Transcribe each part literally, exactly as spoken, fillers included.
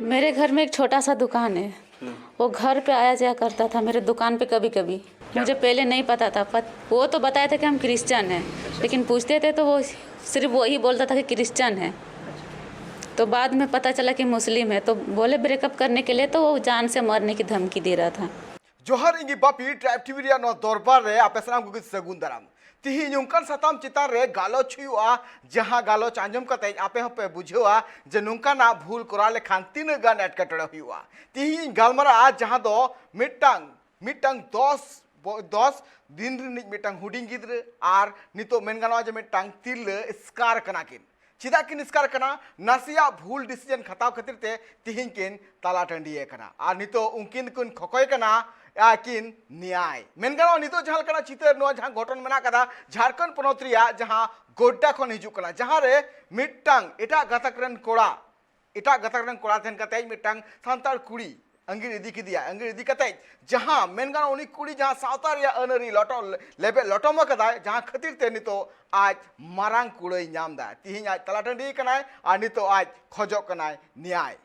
मेरे घर में एक छोटा सा दुकान है। वो घर पे आया जाया करता था मेरे दुकान पे कभी कभी। मुझे पहले नहीं पता था। पत, वो तो बताया था कि हम क्रिश्चियन हैं, लेकिन पूछते थे तो वो सिर्फ वही बोलता था कि क्रिश्चियन है। तो बाद में पता चला कि मुस्लिम है। तो बोले ब्रेकअप करने के लिए, तो वो जान से मारने की धमकी दे रहा था। जोहार, ᱤᱧ ᱜᱮ ᱵᱟᱯᱤ᱾ ᱴᱨᱟᱭᱤᱵᱽ ᱴᱤᱵᱷᱤ ᱨᱮᱭᱟᱜ ᱱᱚᱣᱟ ᱫᱚᱨᱵᱟᱨ ᱨᱮ ᱟᱯᱮ ᱥᱟᱱᱟᱢ ᱠᱚᱜᱮ ᱥᱟᱹᱜᱩᱱ ᱫᱟᱨᱟᱢ᱾ ᱛᱤᱦᱤᱧ ᱱᱚᱝᱠᱟᱱ ᱥᱟᱛᱟᱢ ᱪᱮᱛᱟᱱ ᱨᱮ ᱜᱟᱞᱚᱪ ᱦᱩᱭᱩᱜᱼᱟ, ᱡᱟᱦᱟᱸ ᱜᱟᱞᱚᱪ ᱟᱸᱡᱚᱢ ᱠᱟᱛᱮ ᱟᱯᱮ ᱦᱚᱸᱯᱮ ᱵᱩᱡᱷᱟᱹᱣᱟ ᱡᱮ ᱱᱚᱝᱠᱟᱱᱟᱜ ᱵᱷᱩᱞ ᱠᱚᱨᱟᱣ ᱞᱮᱠᱷᱟᱱ ᱛᱤᱱᱟᱹᱜ ᱜᱟᱱ ᱮᱴᱠᱮᱴᱚᱬᱮ ᱦᱩᱭᱩᱜᱼᱟ᱾ ᱛᱤᱦᱤᱧ ᱤᱧ ᱜᱟᱞᱢᱟᱨᱟᱜᱼᱟ ᱡᱟᱦᱟᱸ ᱫᱚ ᱢᱤᱫᱴᱟᱝ ᱢᱤᱫᱴᱟᱝ ᱫᱚᱥ ᱵᱚ- ᱫᱚᱥ ᱫᱤᱱ ᱨᱤᱱᱤᱡ ᱢᱤᱫᱴᱟᱝ ᱦᱩᱰᱤᱧ ᱜᱤᱫᱽᱨᱟᱹ ᱟᱨ ᱱᱤᱛᱚᱜ ᱢᱮᱱ ᱜᱟᱱᱚᱜᱼᱟ ᱡᱮ ᱢᱤᱫᱴᱟᱝ ᱛᱤᱨᱞᱟᱹ ᱮᱥᱠᱟᱨ ᱠᱟᱱᱟ ᱠᱤᱱ᱾ ᱪᱮᱫᱟᱜ ᱠᱤᱱ ᱮᱥᱠᱟᱨ ᱠᱟᱱᱟ? ᱱᱟᱥᱮᱭᱟᱜ ᱵᱷᱩᱞ ᱰᱤᱥᱤᱡᱚᱱ ᱦᱟᱛᱟᱣ ᱠᱷᱟᱹᱛᱤᱨ ᱛᱮ ᱛᱤᱦᱤᱧ ᱠᱤᱱ ᱛᱟᱞᱟ ᱴᱟᱺᱰᱤ ᱟᱠᱟᱱᱟ᱾ ᱟᱨ ᱱᱤᱛᱚᱜ ᱩᱱᱠᱤᱱ ᱫᱚᱠᱤᱱ ᱠᱷᱚᱠᱚᱭ ᱠᱟᱱᱟ ᱟᱹᱠᱤᱱ ᱱᱮᱭᱟᱭ᱾ ᱢᱮᱱ ᱜᱟᱱᱚᱜᱼᱟ ᱱᱤᱛᱚᱜ ᱡᱟᱦᱟᱸ ᱞᱮᱠᱟᱱᱟᱜ ᱪᱤᱛᱟᱹᱨ, ᱱᱚᱣᱟ ᱡᱟᱦᱟᱸ ᱜᱷᱚᱴᱚᱱ ᱢᱮᱱᱟᱜ ᱠᱟᱫᱟ ᱡᱷᱟᱲᱠᱷᱚᱸᱰ ᱯᱚᱱᱚᱛ ᱨᱮᱭᱟᱜ ᱡᱟᱦᱟᱸ ᱜᱳᱰᱰᱟ ᱠᱷᱚᱱ ᱦᱤᱡᱩᱜ ᱠᱟᱱᱟ, ᱡᱟᱦᱟᱸ ᱨᱮ ᱢᱤᱫᱴᱟᱝ ᱮᱴᱟᱜ ᱜᱟᱛᱟᱠ ᱨᱮᱱ ᱠᱚᱲᱟ ᱮᱴᱟᱜ ᱜᱟᱛᱟᱠ ᱨᱮᱱ ᱠᱚᱲᱟ ᱛᱟᱦᱮᱱ ᱠᱟᱛᱮ ᱢᱤᱫᱴᱟᱝ ᱥᱟᱱᱛᱟᱲ ᱠᱩᱲᱤ ᱟᱸᱜᱤᱨ ᱤᱫᱤ ᱠᱮᱫᱮᱭᱟ᱾ ᱟᱸᱜᱤᱨ ᱤᱫᱤ ᱠᱟᱛᱮ ᱡᱟᱦᱟᱸ ᱢᱮᱱ ᱜᱟᱱᱚᱜᱼᱟ ᱩᱱᱤ ᱠᱩᱲᱤ ᱡᱟᱦᱟᱸ ᱥᱟᱶᱛᱟ ᱨᱮᱭᱟᱜ ᱟᱹᱱ ᱟᱹᱨᱤ ᱞᱚᱴᱚᱢ ᱞᱮᱵᱮᱫ ᱞᱚᱴᱚᱢ ᱟᱠᱟᱫᱟᱭ, ᱡᱟᱦᱟᱸ ᱠᱷᱟᱹᱛᱤᱨ ᱛᱮ ᱱᱤᱛᱚᱜ ᱟᱡ ᱢᱟᱨᱟᱝ ᱠᱩᱲᱟᱹᱭ ᱧᱟᱢ ᱮᱫᱟ᱾ ᱛᱤᱦᱤᱧ ᱟᱡ ᱛᱟᱞᱟ ᱴᱟᱺᱰᱤ ᱠᱟᱱᱟᱭ ᱟᱨ ᱱᱤᱛᱚᱜ ᱟᱡ ᱠᱷᱚᱡᱚᱜ ᱠᱟᱱᱟᱭ ᱱᱮᱭᱟᱭ᱾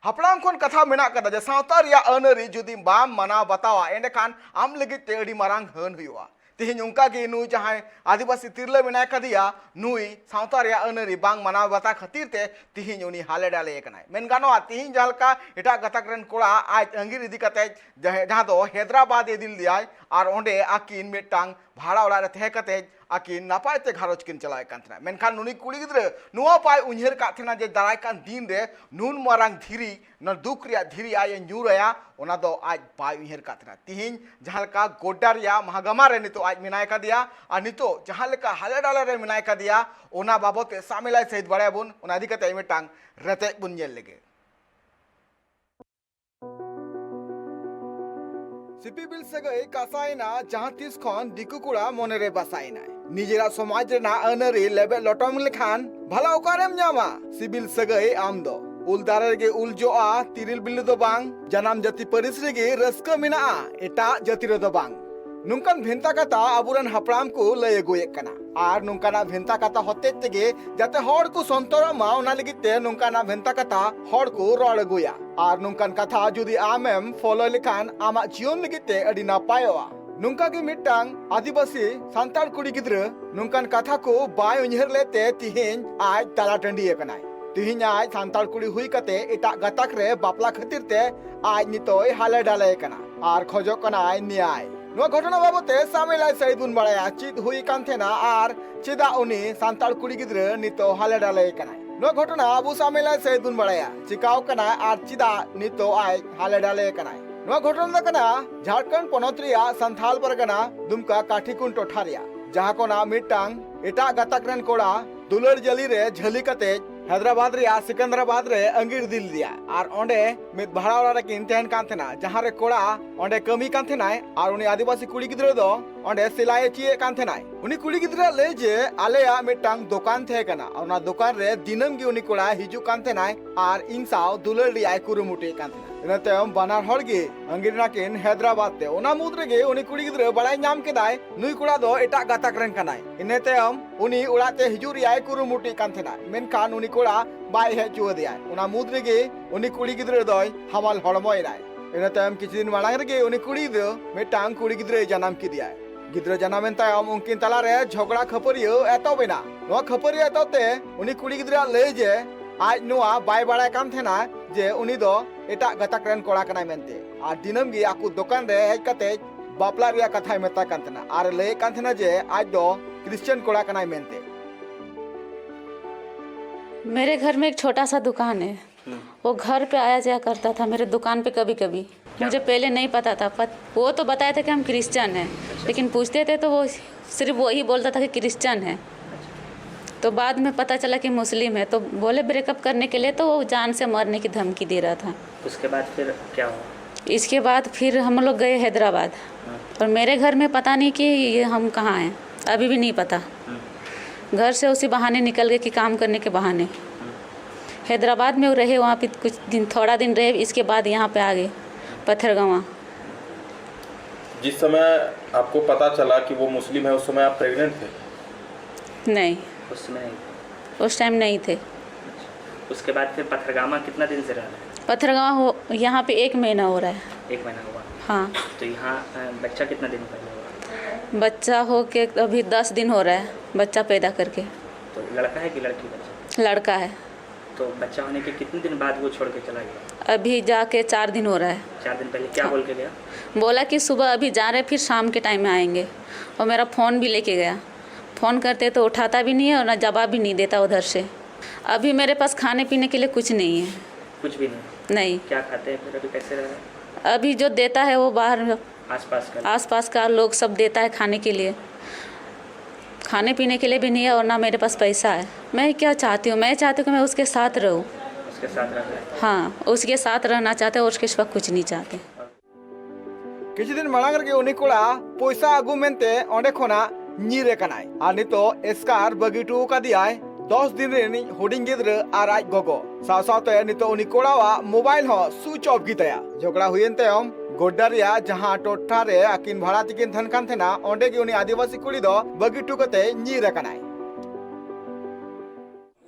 ᱦᱟᱯᱲᱟᱢ ᱠᱷᱚᱱ ᱠᱟᱛᱷᱟ ᱢᱮᱱᱟᱜ ᱠᱟᱫᱟ ᱡᱮ ᱥᱟᱶᱛᱟ ᱨᱮᱭᱟᱜ ᱟᱹᱱ ᱟᱹᱨᱤ ᱡᱩᱫᱤ ᱵᱟᱢ ᱢᱟᱱᱟᱣ ᱵᱟᱛᱟᱣᱟ, ᱮᱸᱰᱮᱠᱷᱟᱱ ᱟᱢ ᱞᱟᱹᱜᱤᱫ ᱛᱮ ᱟᱹᱰᱤ ᱢᱟᱨᱟᱝ ᱦᱟᱹᱱ ᱦᱩᱭᱩᱜᱼᱟ᱾ ᱛᱮᱦᱮᱧ ᱚᱱᱠᱟ ᱜᱮ ᱱᱩᱭ ᱡᱟᱦᱟᱸᱭ ᱟᱹᱫᱤᱵᱟᱹᱥᱤ ᱛᱤᱨᱞᱟᱹ ᱢᱮᱱᱟᱭ ᱠᱟᱫᱮᱭᱟ, ᱱᱩᱭ ᱥᱟᱶᱛᱟ ᱨᱮᱭᱟᱜ ᱟᱹᱱ ᱟᱹᱨᱤ ᱵᱟᱝ ᱢᱟᱱᱟᱣ ᱵᱟᱛᱟᱣ ᱠᱷᱟᱹᱛᱤᱨ ᱛᱮ ᱛᱮᱦᱮᱧ ᱩᱱᱤ ᱦᱟᱞᱮ ᱰᱟᱞᱮ ᱟᱠᱟᱱᱟᱭ᱾ ᱢᱮᱱ ᱜᱟᱱᱚᱜᱼᱟ ᱛᱮᱦᱮᱧ ᱡᱟᱦᱟᱸ ᱞᱮᱠᱟ ᱮᱴᱟᱜ ᱜᱟᱛᱟᱠ ᱨᱮᱱ ᱠᱚᱲᱟ ᱟᱡ ᱟᱸᱜᱤᱨ ᱤᱫᱤ ᱠᱟᱛᱮ ᱡᱟᱦᱟᱸ ᱡᱟᱦᱟᱸ ᱫᱚ ᱦᱟᱭᱫᱨᱟᱵᱟᱫ ᱤᱫᱤ ᱞᱮᱫᱮᱭᱟᱭ ᱟᱨ ᱚᱸᱰᱮ ᱟᱹᱠᱤᱱ ᱢᱤᱫᱴᱟᱝ ᱵᱷᱟᱲᱟ ᱚᱲᱟᱜ ᱨᱮ ᱛᱟᱦᱮᱸ ᱠᱟᱛᱮ ᱟᱹᱠᱤᱱ ᱱᱟᱯᱟᱭ ᱛᱮ ᱜᱷᱟᱨᱚᱸᱡᱽ ᱠᱤᱱ ᱪᱟᱞᱟᱣᱮᱫ ᱠᱟᱱ ᱛᱟᱦᱮᱱᱟ᱾ ᱢᱮᱱᱠᱷᱟᱱ ᱱᱩᱭ ᱠᱩᱲᱤ ᱜᱤᱫᱽᱨᱟᱹ ᱱᱚᱣᱟ ᱵᱟᱭ ᱩᱭᱦᱟᱹᱨ ᱠᱟᱫ ᱛᱟᱦᱮᱱᱟ ᱡᱮ ᱫᱟᱨᱟᱭ ᱠᱟᱱ ᱫᱤᱱ ᱨᱮ ᱱᱩᱱ ᱢᱟᱨᱟᱝ ᱫᱷᱤᱨᱤ, ᱱᱚᱣᱟ ᱫᱩᱠ ᱨᱮᱭᱟᱜ ᱫᱷᱤᱨᱤ ᱟᱡ ᱮ ᱧᱩᱨᱟᱭᱟ, ᱚᱱᱟ ᱫᱚ ᱟᱡ ᱵᱟᱭ ᱩᱭᱦᱟᱹᱨ ᱠᱟᱫ ᱛᱟᱦᱮᱱᱟ᱾ ᱛᱤᱦᱤᱧ ᱡᱟᱦᱟᱸ ᱞᱮᱠᱟ ᱜᱳᱰᱰᱟ ᱨᱮᱭᱟᱜ ᱢᱟᱦᱟᱜᱟᱢᱟ ᱨᱮ ᱱᱤᱛᱚᱜ ᱟᱡ ᱢᱮᱱᱟᱭ ᱠᱟᱫᱮᱭᱟ ᱟᱨ ᱱᱤᱛᱚᱜ ᱡᱟᱦᱟᱸ ᱞᱮᱠᱟ ᱦᱟᱞᱮ ᱰᱟᱞᱮ ᱨᱮ ᱢᱮᱱᱟᱭ ᱠᱟᱫᱮᱭᱟ, ᱚᱱᱟ ᱵᱟᱵᱚᱛ ᱛᱮ ᱥᱟᱢᱮᱞᱟᱭ ᱥᱟᱹᱦᱤᱫ ᱵᱟᱲᱟᱭᱟᱵᱚᱱ, ᱚᱱᱟ ᱤᱫᱤ ᱠᱟᱛᱮ ᱢᱤᱫᱴᱟᱝ ᱨᱮᱛᱮᱫ ᱵᱚᱱ ᱧᱮᱞ ᱞᱮᱜᱮ᱾ ᱥᱤᱯᱤᱵᱤᱞ ᱥᱟᱹᱜᱟᱹᱭ ᱠᱟᱥᱟᱭᱮᱱᱟ ᱡᱟᱦᱟᱸ ᱛᱤᱥ ᱠᱷᱚᱱ ᱫᱤᱠᱩ ᱠᱚᱲᱟ ᱢᱚᱱᱮᱨᱮ ᱵᱟᱥᱟᱭᱮᱱᱟᱭ᱾ ᱱᱤᱡᱮᱨᱟᱜ ᱥᱚᱢᱟᱡᱽ ᱨᱮᱱᱟᱜ ᱟᱹᱱ ᱟᱹᱨᱤ ᱞᱮᱵᱮᱫ ᱞᱚᱴᱚᱢ ᱞᱮᱠᱷᱟᱱ ᱵᱷᱟᱞᱟ ᱚᱠᱟᱨᱮᱢ ᱧᱟᱢᱟ? ᱥᱤᱵᱤᱞ ᱥᱟᱹᱜᱟᱹᱭ ᱟᱢ ᱫᱚ᱾ ᱩᱞ ᱫᱟᱨᱮ ᱨᱮᱜᱮ ᱩᱞ ᱡᱚᱜᱼᱟ, ᱛᱤᱨᱤᱞ ᱵᱤᱞᱤ ᱫᱚ ᱵᱟᱝ᱾ ᱡᱟᱱᱟᱢ ᱡᱟᱹᱛᱤ ᱯᱟᱹᱨᱤᱥ ᱨᱮᱜᱮ ᱨᱟᱹᱥᱠᱟᱹ ᱢᱮᱱᱟᱜᱼᱟ, ᱮᱴᱟᱜ ᱡᱟᱹᱛᱤ ᱨᱮᱫᱚ ᱵᱟᱝ᱾ ᱱᱚᱝᱠᱟᱱ ᱵᱷᱮᱱᱛᱟ ᱠᱟᱛᱷᱟ ᱟᱵᱚᱨᱮᱱ ᱦᱟᱯᱲᱟᱢ ᱠᱚ ᱞᱟᱹᱭ ᱟᱹᱜᱩᱭᱮᱫ ᱠᱟᱱᱟ᱾ ᱟᱨ ᱱᱚᱝᱠᱟᱱᱟᱜ ᱵᱷᱮᱱᱛᱟ ᱠᱟᱛᱷᱟ ᱦᱚᱛᱮᱡ ᱛᱮᱜᱮ ᱡᱟᱛᱮ ᱦᱚᱲ ᱠᱚ ᱥᱚᱱᱛᱚᱨᱚᱜ ᱢᱟ, ᱚᱱᱟ ᱞᱟᱹᱜᱤᱫ ᱛᱮ ᱱᱚᱝᱠᱟᱱᱟᱜ ᱵᱷᱮᱱᱛᱟ ᱠᱟᱛᱷᱟ ᱦᱚᱲ ᱠᱚ ᱨᱚᱲ ᱟᱹᱜᱩᱭᱟ᱾ ᱟᱨ ᱱᱚᱝᱠᱟᱱ ᱠᱟᱛᱷᱟ ᱡᱩᱫᱤ ᱟᱢᱮᱢ ᱯᱷᱚᱞᱳ ᱞᱮᱠᱷᱟᱱ ᱟᱢᱟᱜ ᱡᱤᱭᱚᱱ ᱞᱟᱹᱜᱤᱫ ᱛᱮ ᱟᱹᱰᱤ ᱱᱟᱯᱟᱭᱚᱜᱼᱟ᱾ ᱱᱚᱝᱠᱟ ᱜᱮ ᱢᱤᱫᱴᱟᱝ ᱟᱹᱫᱤᱵᱟᱹᱥᱤ ᱥᱟᱱᱛᱟᱲ ᱠᱩᱲᱤ ᱜᱤᱫᱽᱨᱟᱹ ᱱᱚᱝᱠᱟᱱ ᱠᱟᱛᱷᱟ ᱠᱚ ᱵᱟᱭ ᱩᱭᱦᱟᱹᱨ ᱞᱮᱫ ᱛᱮ ᱛᱤᱦᱤᱧ ᱟᱡ ᱛᱟᱞᱟ ᱴᱟᱺᱰᱤ ᱟᱠᱟᱱᱟᱭ᱾ ᱛᱤᱦᱤᱧ ᱟᱡ ᱥᱟᱱᱛᱟᱲ ᱠᱩᱲᱤ ᱦᱩᱭ ᱠᱟᱛᱮ ᱮᱴᱟᱜ ᱜᱟᱛᱟᱠ ᱨᱮ ᱵᱟᱯᱞᱟ ᱠᱷᱟᱹᱛᱤᱨ ᱛᱮ ᱟᱡ ᱱᱤᱛᱚᱜ ᱦᱟᱞᱮ ᱰᱟᱞᱮ ᱠᱟᱱᱟ ᱟᱨ ᱠᱷᱚᱡᱚᱜ ᱠᱟᱱᱟᱭ ᱱᱮᱭᱟᱭ᱾ ᱱᱚᱣᱟ ᱜᱷᱚᱴᱚᱱᱟ ᱵᱟᱵᱚᱛ ᱛᱮ ᱥᱟᱢᱮᱞᱟᱭ ᱥᱟᱹᱦᱤᱫ ᱵᱚᱱ ᱵᱟᱲᱟᱭᱟ, ᱪᱮᱫ ᱦᱩᱭ ᱠᱟᱱ ᱛᱟᱦᱮᱱᱟ ᱟᱨ ᱪᱮᱫᱟᱜ ᱩᱱᱤ ᱥᱟᱱᱛᱟᱲ ᱠᱩᱲᱤ ᱜᱤᱫᱽᱨᱟᱹ ᱱᱤᱛᱚᱜ ᱦᱟᱞᱮ ᱰᱟᱞᱮ ᱠᱟᱱᱟᱭ᱾ ᱱᱚᱣᱟ ᱜᱷᱚᱴᱚᱱᱟ ᱟᱵᱚ ᱥᱟᱢᱮᱞᱟᱭ ᱥᱟᱹᱦᱤᱫ ᱵᱚᱱ ᱵᱟᱲᱟᱭᱟ, ᱪᱤᱠᱟᱣ ᱠᱟᱱᱟ ᱟᱨ ᱪᱮᱫᱟᱜ ᱱᱤᱛᱚᱜ ᱟᱡ ᱦᱟᱞᱮ ᱰᱟᱞᱮ ᱠᱟᱱᱟᱭ᱾ ᱱᱚᱣᱟ ᱜᱷᱚᱴᱚᱱᱟ ᱫᱚ ᱠᱟᱱᱟ ᱡᱷᱟᱲᱠᱷᱚᱸᱰ ᱯᱚᱱᱚᱛ ᱨᱮᱭᱟᱜ ᱥᱟᱱᱛᱷᱟᱞ ᱯᱟᱨᱜᱟᱱᱟ ᱫᱩᱢᱠᱟ ᱠᱟᱴᱷᱤᱠᱩᱱ ᱴᱚᱴᱷᱟ ᱨᱮᱭᱟᱜ, ᱡᱟᱦᱟᱸ ᱠᱷᱚᱱᱟᱜ ᱢᱤᱫᱴᱟᱝ ᱮᱴᱟᱜ ᱜᱟᱛᱟᱠ ᱨᱮᱱ ᱠᱚᱲᱟ ᱫᱩᱞᱟᱹᱲ ᱡᱟᱹᱞᱤ ᱨᱮ ᱡᱷᱟᱹᱞᱤ ᱠᱟᱛᱮ ᱦᱟᱭᱫᱨᱟᱵᱟᱫ ᱨᱮᱭᱟᱜ ᱥᱤᱠᱟᱱᱫᱨᱟᱵᱟᱫ ᱨᱮ ᱟᱸᱜᱤᱨ ᱤᱫᱤ ᱞᱮᱫᱮᱭᱟ ᱟᱨ ᱚᱸᱰᱮ ᱢᱤᱫ ᱵᱷᱟᱲᱟ ᱚᱲᱟᱜ ᱨᱮᱠᱤᱱ ᱛᱟᱦᱮᱱ ᱠᱟᱱ ᱛᱟᱦᱮᱱᱟ, ᱡᱟᱦᱟᱸ ᱨᱮ ᱠᱚᱲᱟ ᱚᱸᱰᱮ ᱠᱟᱹᱢᱤ ᱠᱟᱱ ᱛᱟᱦᱮᱱᱟᱭ ᱟᱨ ᱩᱱᱤ ᱟᱹᱫᱤᱵᱟᱹᱥᱤ ᱠᱩᱲᱤ ᱜᱤᱫᱽᱨᱟᱹ ᱫᱚ ᱚᱸᱰᱮ ᱥᱮᱞᱟᱭ ᱮ ᱪᱮᱫ ᱮᱫ ᱠᱟᱱ ᱛᱟᱦᱮᱱᱟᱭ᱾ ᱩᱱᱤ ᱠᱩᱲᱤ ᱜᱤᱫᱽᱨᱟᱹ ᱞᱟᱹᱭ ᱡᱮ ᱟᱞᱮᱭᱟᱜ ᱢᱤᱫᱴᱟᱝ ᱫᱚᱠᱟᱱ ᱛᱟᱦᱮᱸ ᱠᱟᱱᱟ, ᱚᱱᱟ ᱫᱚᱠᱟᱱ ᱨᱮ ᱫᱤᱱᱟᱹᱢ ᱜᱮ ᱩᱱᱤ ᱠᱚᱲᱟ ᱦᱤᱡᱩᱜ ᱠᱟᱱ ᱛᱟᱦᱮᱱᱟᱭ ᱟᱨ ᱤᱧ ᱥᱟᱶ ᱫᱩᱞᱟᱹᱲ ᱨᱮᱭᱟᱜ ᱮ ᱠᱩᱨᱩᱢᱩᱴᱩᱭᱮᱫ ᱠᱟᱱ ᱛᱟᱦᱮᱱᱟ᱾ ᱤᱱᱟᱹ ᱛᱟᱭᱚᱢ ᱵᱟᱱᱟᱨ ᱦᱚᱲ ᱜᱮ ᱟᱸᱜᱤᱨ ᱮᱱᱟᱠᱤᱱ ᱦᱟᱭᱫᱨᱟᱵᱟᱫ ᱛᱮ᱾ ᱚᱱᱟ ᱢᱩᱫᱽ ᱨᱮᱜᱮ ᱩᱱᱤ ᱠᱩᱲᱤ ᱜᱤᱫᱽᱨᱟᱹ ᱵᱟᱲᱟᱭ ᱧᱟᱢ ᱠᱮᱫᱟᱭ ᱱᱩᱭ ᱠᱚᱲᱟ ᱫᱚ ᱮᱴᱟᱜ ᱜᱟᱛᱟᱠ ᱨᱮᱱ ᱠᱟᱱᱟᱭ᱾ ᱤᱱᱟᱹ ᱛᱟᱭᱚᱢ ᱩᱱᱤ ᱚᱲᱟᱜ ᱛᱮ ᱦᱤᱡᱩᱜ ᱨᱮᱭᱟᱜ ᱮ ᱠᱩᱨᱩᱢᱩᱴᱩᱭᱮᱫ ᱠᱟᱱ ᱛᱟᱦᱮᱱᱟ, ᱢᱮᱱᱠᱷᱟᱱ ᱩᱱᱤ ᱠᱚᱲᱟ ᱵᱟᱭ ᱦᱮᱡ ᱦᱚᱪᱚ ᱟᱫᱮᱭᱟ᱾ ᱚᱱᱟ ᱢᱩᱫᱽ ᱨᱮᱜᱮ ᱩᱱᱤ ᱠᱩᱲᱤ ᱜᱤᱫᱽᱨᱟᱹ ᱫᱚᱭ ᱦᱟᱢᱟᱞ ᱦᱚᱲᱢᱚᱭᱮᱱᱟᱭ᱾ ᱤᱱᱟᱹ ᱛᱟᱭᱚᱢ ᱠᱤᱪᱷᱩ ᱫᱤᱱ ᱢᱟᱲᱟᱝ ᱨᱮᱜᱮ ᱩᱱᱤ ᱠᱩᱲᱤ ᱜᱤᱫᱽᱨᱟᱹ ᱢᱤᱫᱴᱟᱝ ᱠᱩᱲᱤ ᱜᱤᱫᱽᱨᱟᱹᱭ ᱡᱟᱱᱟᱢ ᱠᱮᱫᱮᱭᱟᱭ᱾ ᱜᱤᱫᱽᱨᱟᱹ ᱡᱟᱱᱟᱢᱮᱱ ᱛᱟᱭᱚᱢ ᱩᱱᱠᱤᱱ ᱛᱟᱞᱟᱨᱮ ᱡᱷᱚᱜᱽᱲᱟ ᱠᱷᱟᱹᱯᱟᱹᱨᱤᱭᱟᱹ ᱮᱛᱚᱦᱚᱵ ᱮᱱᱟ᱾ ᱱᱚᱣᱟ ᱠᱷᱟᱹᱯᱟᱹᱨᱤᱭᱟᱹ ᱮᱛᱚᱦᱚᱵ ᱛᱮ ᱩᱱᱤ ᱠᱩᱲᱤ ᱜᱤᱫᱽᱨᱟᱹᱣᱟᱜ ᱞᱟᱹᱭ ᱡᱮ ᱟᱡ ᱱᱚᱣᱟ ᱵᱟᱭ ᱵᱟᱲᱟᱭ ᱠᱟᱱ ᱛᱟᱦᱮᱱᱟ ᱡᱮ ᱩᱱᱤ ᱫᱚ ᱮᱴᱟᱜ ᱜᱟᱛᱟᱠ ᱨᱮᱱ ᱠᱚᱲᱟ ᱠᱟᱱᱟᱭ ᱢᱮᱱᱛᱮ, ᱟᱨ ᱫᱤᱱᱟᱹᱢ ᱜᱮ ᱟᱠᱚ ᱫᱚᱠᱟᱱ ᱨᱮ ᱦᱮᱡ ᱠᱟᱛᱮ ᱵᱟᱯᱞᱟ ᱨᱮᱭᱟᱜ ᱠᱟᱛᱷᱟᱭ ᱢᱮᱛᱟᱭ ᱠᱟᱱ ᱛᱟᱦᱮᱱᱟ ᱟᱨ ᱞᱟᱹᱭᱮᱫ ᱠᱟᱱ ᱛᱟᱦᱮᱱᱟ ᱡᱮ ᱟᱡ ᱫᱚ ᱠᱷᱨᱤᱥᱪᱟᱱ ᱠᱚᱲᱟ ᱠᱟᱱᱟᱭ ᱢᱮᱱᱛᱮ᱾ मेरे घर में एक छोटा सा दुकान है। वो घर पे आया जाया करता था मेरे दुकान पे कभी कभी। मुझे पहले नहीं पता था पत, वो तो बताया था कि हम क्रिश्चियन हैं। लेकिन पूछते थे तो वो सिर्फ वही बोलता था कि क्रिश्चियन है। तो बाद में पता चला कि मुस्लिम है। तो बोले ब्रेकअप करने के लिए, तो वो जान से मारने की धमकी दे रहा था। उसके बाद फिर क्या हुआ? इसके बाद फिर हम लोग गए हैदराबाद। और मेरे घर में पता नहीं कि ये हम कहाँ हैं, अभी भी नहीं पता। घर से उसी बहाने निकल गए कि काम करने के बहाने। हैदराबाद में रहे, वहाँ पे कुछ दिन, थोड़ा दिन रहे, इसके बाद यहाँ पे आ गए पत्थरगामा। जिस समय आपको पता चला कि वो मुस्लिम है, उस समय आप प्रेग्नेंट थे? नहीं। उस समय नहीं थे? उस टाइम नहीं थे। उसके बाद फिर पथरगामा कितना दिन से रह रहे हैं? पथरगामा हो, यहाँ पे एक महीना हो रहा है। एक महीना हुआ? हाँ। तो यहाँ, अ, बच्चा कितना दिन पहले हुआ? बच्चा हो के अभी दस दिन हो रहा है, बच्चा पैदा करके। तो लड़का है कि लड़की बच्चा? लड़का है। तो बच्चा होने के कितने दिन बाद वो छोड़ के चला गया? अभी जाके चार दिन हो रहा है। चार दिन पहले क्या हाँ। बोल के गया? बोला कि सुबह अभी जा रहे, फिर शाम के टाइम में आएंगे। और मेरा फ़ोन भी लेके गया। फ़ोन करते तो उठाता भी नहीं है और ना जवाब भी नहीं देता उधर से। अभी मेरे पास खाने पीने के लिए कुछ नहीं है। कुछ भी नहीं? नहीं। क्या खाते हैं फिर, अभी कैसे रह रहे हैं? अभी जो देता है वो बाहर आसपास का? आसपास का लोग सब देता है खाने के लिए। खाने पीने के लिए भी नहीं है और ना मेरे पास पैसा है। मैं क्या चाहती हूँ? मैं चाहती हूँ कि मैं उसके साथ रहूँ। उसके साथ रहना है? हाँ, उसके साथ रहना चाहते हैं और उसके सिवा कुछ नहीं चाहते। ᱠᱤᱪᱷᱩ ᱫᱤᱱ ᱢᱟᱲᱟᱝ ᱨᱮᱜᱮ ᱩᱱᱤ ᱠᱚᱲᱟ ᱯᱚᱭᱥᱟ ᱟᱹᱜᱩ ᱢᱮᱱᱛᱮ ᱚᱸᱰᱮ ᱠᱷᱚᱱᱟᱜ ᱧᱤᱨ ᱟᱠᱟᱱᱟᱭ᱾ ᱟᱨ ᱱᱤᱛᱚᱜ ᱮᱥᱠᱟᱨ ᱵᱟᱹᱜᱤ ᱦᱚᱴᱚ ᱟᱠᱟᱫᱮᱭᱟᱭ ᱫᱚᱥ ᱫᱤᱱ ᱨᱤᱱᱤᱡ ᱦᱩᱰᱤᱧ ᱜᱤᱫᱽᱨᱟᱹ ᱟᱨ ᱟᱡ ᱜᱚᱜᱚ᱾ ᱥᱟᱶ ᱥᱟᱶᱛᱮ ᱱᱤᱛᱚᱜ ᱩᱱᱤ ᱠᱚᱲᱟᱣᱟᱜ ᱢᱳᱵᱟᱭᱤᱞ ᱦᱚᱸ ᱥᱩᱭᱤᱪ ᱚᱯᱷ ᱜᱮᱛᱟᱭᱟ᱾ ᱡᱷᱚᱜᱽᱲᱟ ᱦᱩᱭᱮᱱ ᱛᱟᱭᱚᱢ ᱜᱳᱰᱰᱟ ᱨᱮᱭᱟᱜ ᱡᱟᱦᱟᱸ ᱴᱚᱴᱷᱟ ᱨᱮ ᱟᱹᱠᱤᱱ ᱵᱷᱟᱲᱟ ᱛᱮᱠᱤᱱ ᱛᱟᱦᱮᱱ ᱠᱟᱱ ᱛᱟᱦᱮᱱᱟ, ᱚᱸᱰᱮ ᱜᱮ ᱩᱱᱤ ᱟᱹᱫᱤᱵᱟᱹᱥᱤ ᱠᱩᱲᱤ ᱫᱚ ᱵᱟᱹᱜᱤ ᱦᱚᱴᱚ ᱠᱟᱛᱮ ᱧᱤᱨ ᱟᱠᱟᱱᱟᱭ᱾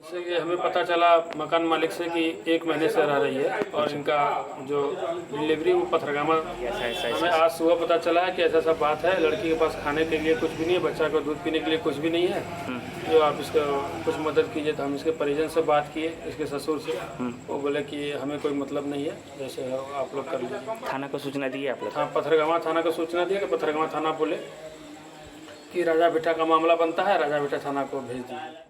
जैसे कि हमें पता चला मकान मालिक से कि एक महीने से रह रही है और इनका जो डिलीवरी वो पथरगामा, हमें आज सुबह पता चला है कि ऐसा ऐसा बात है, लड़की के पास खाने के लिए कुछ भी नहीं है, बच्चा को दूध पीने के लिए कुछ भी नहीं है। जो आप इसका कुछ मदद कीजिए। तो हम इसके परिजन से बात किए, इसके ससुर से। वो बोले कि हमें कोई मतलब नहीं है, जैसे हो आप लोग कर लीजिए। थाना को सूचना दी आप लोग? हाँ, पथरगामा थाना को सूचना दिया कि पथरगामा थाना बोले कि राजा बेटा का मामला बनता है, राजा बेटा थाना को भेज दीजिए।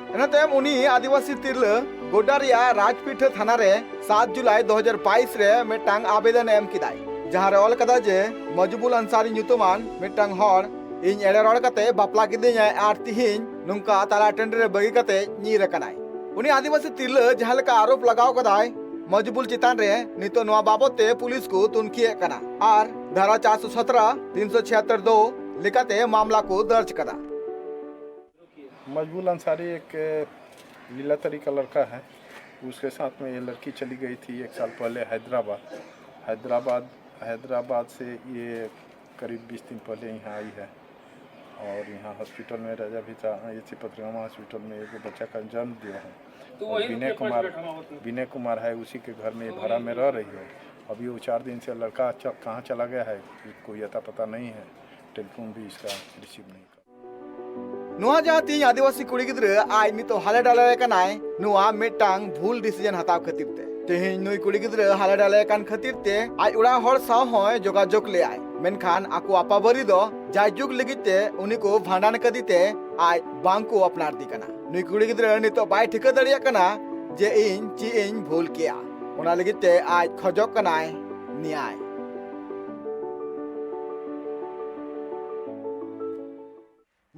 ᱤᱱᱟᱹ ᱛᱟᱭᱚᱢ ᱩᱱᱤ ᱟᱹᱫᱤᱵᱟᱹᱥᱤ ᱛᱤᱨᱞᱟᱹ ᱜᱳᱰᱰᱟ ᱨᱮᱭᱟᱜ ᱨᱟᱡᱽᱯᱤᱴᱷᱟᱹ ᱛᱷᱟᱱᱟ ᱨᱮ ᱥᱟᱛ ᱡᱩᱞᱟᱭ ᱫᱩ ᱦᱟᱡᱟᱨ ᱵᱟᱭᱤᱥ ᱨᱮ ᱢᱤᱫᱴᱟᱝ ᱟᱵᱮᱫᱚᱱ ᱮ ᱮᱢ ᱠᱮᱫᱟᱭ, ᱡᱟᱦᱟᱸ ᱨᱮ ᱚᱞ ᱠᱟᱫᱟ ᱡᱮ ᱢᱚᱡᱤᱵᱩᱞ ᱟᱱᱥᱟᱨᱤ ᱧᱩᱛᱩᱢᱟᱱ ᱢᱤᱫᱴᱟᱝ ᱦᱚᱲ ᱤᱧ ᱮᱲᱮ ᱨᱚᱲ ᱠᱟᱛᱮ ᱵᱟᱯᱞᱟ ᱠᱤᱫᱤᱧᱟᱭ ᱟᱨ ᱛᱤᱦᱤᱧ ᱱᱚᱝᱠᱟ ᱛᱟᱞᱟ ᱴᱟᱺᱰᱤ ᱨᱮ ᱵᱟᱹᱜᱤ ᱠᱟᱛᱮ ᱧᱤᱨ ᱟᱠᱟᱱᱟᱭ᱾ ᱩᱱᱤ ᱟᱹᱫᱤᱵᱟᱹᱥᱤ ᱛᱤᱨᱞᱟᱹ ᱡᱟᱦᱟᱸ ᱞᱮᱠᱟ ᱟᱨᱳᱯ ᱞᱟᱜᱟᱣ ᱠᱟᱫᱟᱭ ᱢᱚᱡᱤᱵᱩᱞ ᱪᱮᱛᱟᱱ ᱨᱮ, ᱱᱤᱛᱚᱜ ᱱᱚᱣᱟ ᱵᱟᱵᱚᱛ ᱛᱮ ᱯᱩᱞᱤᱥ ᱠᱚ ᱛᱩᱱᱠᱷᱤᱭᱮᱫ ᱠᱟᱱᱟ ᱟᱨ ᱫᱷᱟᱨᱟ ᱪᱟᱨᱥᱚ ᱥᱚᱛᱨᱚ, ᱛᱤᱱᱥᱚ ᱪᱷᱤᱭᱟᱛᱛᱚᱨ ᱫᱚ ᱞᱮᱠᱟᱛᱮ ᱢᱟᱢᱞᱟ ᱠᱚ ᱫᱚᱨᱡᱽ ᱠᱟᱫᱟ᱾ मजबूल अंसारी एक लीला तरी का लड़का है। उसके साथ में ये लड़की चली गई थी एक साल पहले हैदराबाद। हैदराबाद हैदराबाद से ये करीब बीस दिन पहले यहाँ आई है और यहाँ हॉस्पिटल में राजा भी था, ये चिपतरामा हॉस्पिटल में एक बच्चा का जन्म दिया है। तो और वहीं विनय रुके पाँच कुमार, मिनट हम और विनय कुमार है, उसी के घर में तो भाड़ा वहीं में रह रही है। अभी वो चार दिन से लड़का च-, कहाँ चला गया है, कोई अता पता नहीं है। टेलीफोन भी इसका रिसीव नहीं कर। ᱱᱚᱣᱟ ᱡᱟᱦᱟᱸ ᱛᱮᱦᱮᱧ ᱟᱹᱫᱤᱵᱟᱹᱥᱤ ᱠᱩᱲᱤ ᱜᱤᱫᱽᱨᱟᱹ ᱟᱡ ᱱᱤᱛᱚᱜ ᱦᱟᱞᱮ ᱰᱟᱞᱮ ᱠᱟᱱᱟᱭ, ᱱᱚᱣᱟ ᱢᱤᱫᱴᱟᱝ ᱵᱷᱩᱞ ᱰᱤᱥᱤᱡᱚᱱ ᱦᱟᱛᱟᱣ ᱠᱷᱟᱹᱛᱤᱨ ᱛᱮ᱾ ᱛᱮᱦᱮᱧ ᱱᱩᱭ ᱠᱩᱲᱤ ᱜᱤᱫᱽᱨᱟᱹ ᱦᱟᱞᱮ ᱰᱟᱞᱮ ᱠᱟᱱ ᱠᱷᱟᱹᱛᱤᱨ ᱛᱮ ᱟᱡ ᱚᱲᱟᱜ ᱦᱚᱲ ᱥᱟᱶ ᱦᱚᱸᱭ ᱡᱳᱜᱟᱡᱳᱜᱽ ᱞᱮᱭᱟᱭ, ᱢᱮᱱᱠᱷᱟᱱ ᱟᱠᱚ ᱟᱯᱟᱵᱟᱹᱨᱤ ᱫᱚ ᱡᱟᱭᱡᱩᱜᱽ ᱞᱟᱹᱜᱤᱫ ᱛᱮ ᱩᱱᱤ ᱠᱚ ᱵᱷᱟᱸᱰᱟᱱ ᱠᱟᱫᱮ ᱛᱮ ᱟᱡ ᱵᱟᱝ ᱠᱚ ᱟᱯᱱᱟᱨ ᱫᱮ ᱠᱟᱱᱟ᱾ ᱱᱩᱭ ᱠᱩᱲᱤ ᱜᱤᱫᱽᱨᱟᱹ ᱱᱤᱛᱚᱜ ᱵᱟᱭ ᱴᱷᱤᱠᱟᱹ ᱫᱟᱲᱮᱭᱟᱜ ᱠᱟᱱᱟ ᱡᱮ ᱤᱧ ᱪᱮᱫ ᱤᱧ ᱵᱷᱩᱞ ᱠᱮᱜᱼᱟ, ᱚᱱᱟ ᱞᱟᱹᱜᱤᱫ ᱛᱮ ᱟᱡ ᱠᱷᱚᱡᱚᱜ ᱠᱟᱱᱟᱭ ᱱᱮᱭᱟᱭ᱾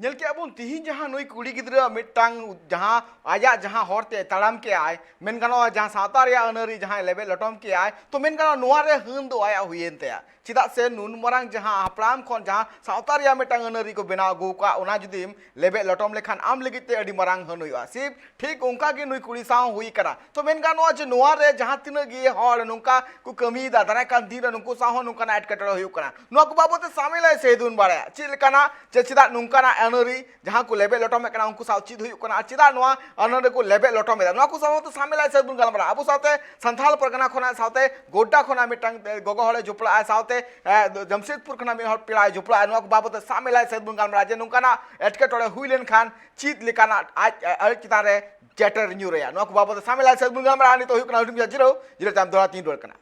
ᱧᱮᱞ ᱠᱮᱜᱼᱟ ᱵᱚᱱ ᱛᱤᱦᱤᱧ ᱡᱟᱦᱟᱸ ᱱᱩᱭ ᱠᱩᱲᱤ ᱜᱤᱫᱽᱨᱟᱹ ᱢᱤᱫᱴᱟᱝ ᱡᱟᱦᱟᱸ ᱟᱭᱟᱜ ᱡᱟᱦᱟᱸ ᱦᱚᱨ ᱛᱮ ᱛᱟᱲᱟᱢ ᱠᱮᱜᱼᱟᱭ, ᱢᱮᱱ ᱜᱟᱱᱚᱜᱼᱟ ᱡᱟᱦᱟᱸ ᱥᱟᱶᱛᱟ ᱨᱮᱭᱟᱜ ᱟᱹᱱ ᱟᱹᱨᱤ ᱡᱟᱦᱟᱸᱭ ᱞᱮᱵᱮᱫ ᱞᱚᱴᱚᱢ ᱠᱮᱜᱼᱟᱭ, ᱛᱚ ᱢᱮᱱ ᱜᱟᱱᱚᱜᱼᱟ ᱱᱚᱣᱟ ᱨᱮ ᱦᱟᱹᱱ ᱫᱚ ᱟᱭᱟᱜ ᱦᱩᱭᱮᱱ ᱛᱟᱭᱟ᱾ ᱪᱮᱫᱟᱜ ᱥᱮ ᱱᱩᱱ ᱢᱟᱨᱟᱝ ᱡᱟᱦᱟᱸ ᱦᱟᱯᱲᱟᱢ ᱠᱷᱚᱱ ᱡᱟᱦᱟᱸ ᱥᱟᱶᱛᱟ ᱨᱮᱭᱟᱜ ᱢᱤᱫᱴᱟᱝ ᱟᱹᱱ ᱟᱹᱨᱤ ᱠᱚ ᱵᱮᱱᱟᱣ ᱟᱹᱜᱩ ᱟᱠᱟᱫ, ᱚᱱᱟ ᱡᱩᱫᱤᱢ ᱞᱮᱵᱮᱫ ᱞᱚᱴᱚᱢ ᱞᱮᱠᱷᱟᱱ ᱟᱢ ᱞᱟᱹᱜᱤᱫ ᱛᱮ ᱟᱹᱰᱤ ᱢᱟᱨᱟᱝ ᱦᱟᱹᱱ ᱦᱩᱭᱩᱜᱼᱟ᱾ ᱥᱤᱵ ᱴᱷᱤᱠ ᱚᱱᱠᱟ ᱜᱮ ᱱᱩᱭ ᱠᱩᱲᱤ ᱥᱟᱶ ᱦᱩᱭ ᱠᱟᱱᱟ᱾ ᱛᱚ ᱢᱮᱱ ᱜᱟᱱᱚᱜᱼᱟ ᱡᱮ ᱱᱚᱣᱟ ᱨᱮ ᱡᱟᱦᱟᱸ ᱛᱤᱱᱟᱹᱜ ᱜᱮ ᱦᱚᱲ ᱱᱚᱝᱠᱟ ᱠᱚ ᱠᱟᱹᱢᱤᱭᱮᱫᱟ, ᱫᱟᱨᱟᱭ ᱠᱟᱱ ᱫᱤᱱ ᱨᱮ ᱱᱩᱠᱩ ᱥᱟᱶ ᱦᱚᱸ ᱱᱚᱝᱠᱟᱱᱟᱜ ᱮᱴᱠᱮᱴᱚᱬᱮ ᱦᱩᱭᱩᱜ ᱠᱟᱱᱟ᱾ ᱱᱚᱣᱟ ᱠᱚ ᱵᱟᱵᱚᱛ ᱛᱮ ᱥᱟᱢᱮᱞᱟᱭ ᱥᱟᱹᱦᱤᱫ ᱵᱚᱱ ᱵᱟᱲᱟᱭᱟ ᱪᱮᱫ ᱞᱮᱠᱟᱱᱟᱜ, ᱡᱮ ᱪᱮᱫᱟᱜ ᱱᱚᱝᱠᱟᱱᱟᱜ ᱟᱹᱱ ᱟᱹᱨᱤ ᱡᱟᱦᱟᱸ ᱠᱚ ᱞᱮᱵᱮᱫ ᱞᱚᱴᱚᱢᱮᱫ ᱠᱟᱱᱟ ᱩᱱᱠᱩ ᱥᱟᱶ ᱪᱮᱫ ᱦᱩᱭᱩᱜ ᱠᱟᱱᱟ ᱟᱨ ᱪᱮᱫᱟᱜ ᱱᱚᱣᱟ ᱟᱹᱱ ᱟᱹᱨᱤ ᱠᱚ ᱞᱮᱵᱮᱫ ᱞᱚᱴᱚᱢᱮᱫᱟ, ᱱᱚᱣᱟ ᱠᱚ ᱥᱟᱶᱛᱮ ᱥᱟᱢᱮᱞᱟᱭ ᱥᱟᱹᱦᱤᱫ ᱵᱚᱱ ᱜᱟᱞᱢᱟᱨᱟᱜᱼᱟ᱾ ᱟᱵᱚ ᱥᱟᱶᱛᱮ ᱥᱟᱱᱛᱟᱲ ᱯᱟᱨᱜᱟᱱᱟ ᱠᱷᱚᱱᱟᱜ ᱥᱟᱶᱛᱮ ᱜᱳᱰᱰᱟ ᱠᱷᱚᱱᱟᱜ ᱢᱤᱫᱴᱟᱝ ᱜᱚᱜᱚ ᱦᱚᱲᱮ ᱡᱚᱯᱲᱟᱜᱼᱟ, ᱥᱟᱶᱛᱮ ᱮ, ᱡᱟᱢᱥᱮᱫᱽᱯᱩᱨ ᱠᱷᱚᱱᱟᱜ ᱢᱤᱫ ᱦᱚᱲ ᱯᱮᱲᱟᱭ ᱡᱚᱯᱲᱟᱜᱼᱟ᱾ ᱱᱚᱣᱟ ᱠᱚ ᱵᱟᱵᱚᱛ ᱛᱮ ᱥᱟᱢᱮᱞᱟᱭ ᱥᱟᱹᱦᱤᱫ ᱵᱚᱱ ᱜᱟᱞᱢᱟᱨᱟᱜᱼᱟ ᱡᱮ ᱱᱚᱝᱠᱟᱱᱟᱜ ᱮᱴᱠᱮᱴᱚᱬᱮ ᱦᱩᱭ ᱞᱮᱱᱠᱷᱟᱱ ᱪᱮᱫ ᱞᱮᱠᱟᱱᱟᱜ ᱟᱡ ᱟᱡ ᱪᱮᱛᱟᱱ ᱨᱮ ᱪᱮᱴᱮᱨ ᱧᱩᱨ ᱟᱭᱟ᱾ ᱱᱚᱣᱟ ᱠᱚ ᱵᱟᱵᱚᱛ ᱛᱮ ᱥᱟᱢᱮᱞᱟᱭ ᱥᱟᱹᱦᱤᱫ ᱵᱚᱱ ᱜᱟᱞᱢᱟᱨᱟᱜᱼᱟ᱾ ᱱᱤᱛᱚᱜ ᱦᱩᱭᱩᱜ ᱠᱟᱱᱟ ᱦᱩᱰᱤᱧ ᱢᱟᱪᱷᱟ ᱡᱤᱨᱟᱹᱣ, ᱡᱤᱨᱟᱹᱣ ᱛᱟᱭᱚᱢ ᱫᱚᱦᱲᱟ ᱛᱤᱧ ᱨᱩᱣᱟᱹᱲ ᱠᱟᱱᱟ᱾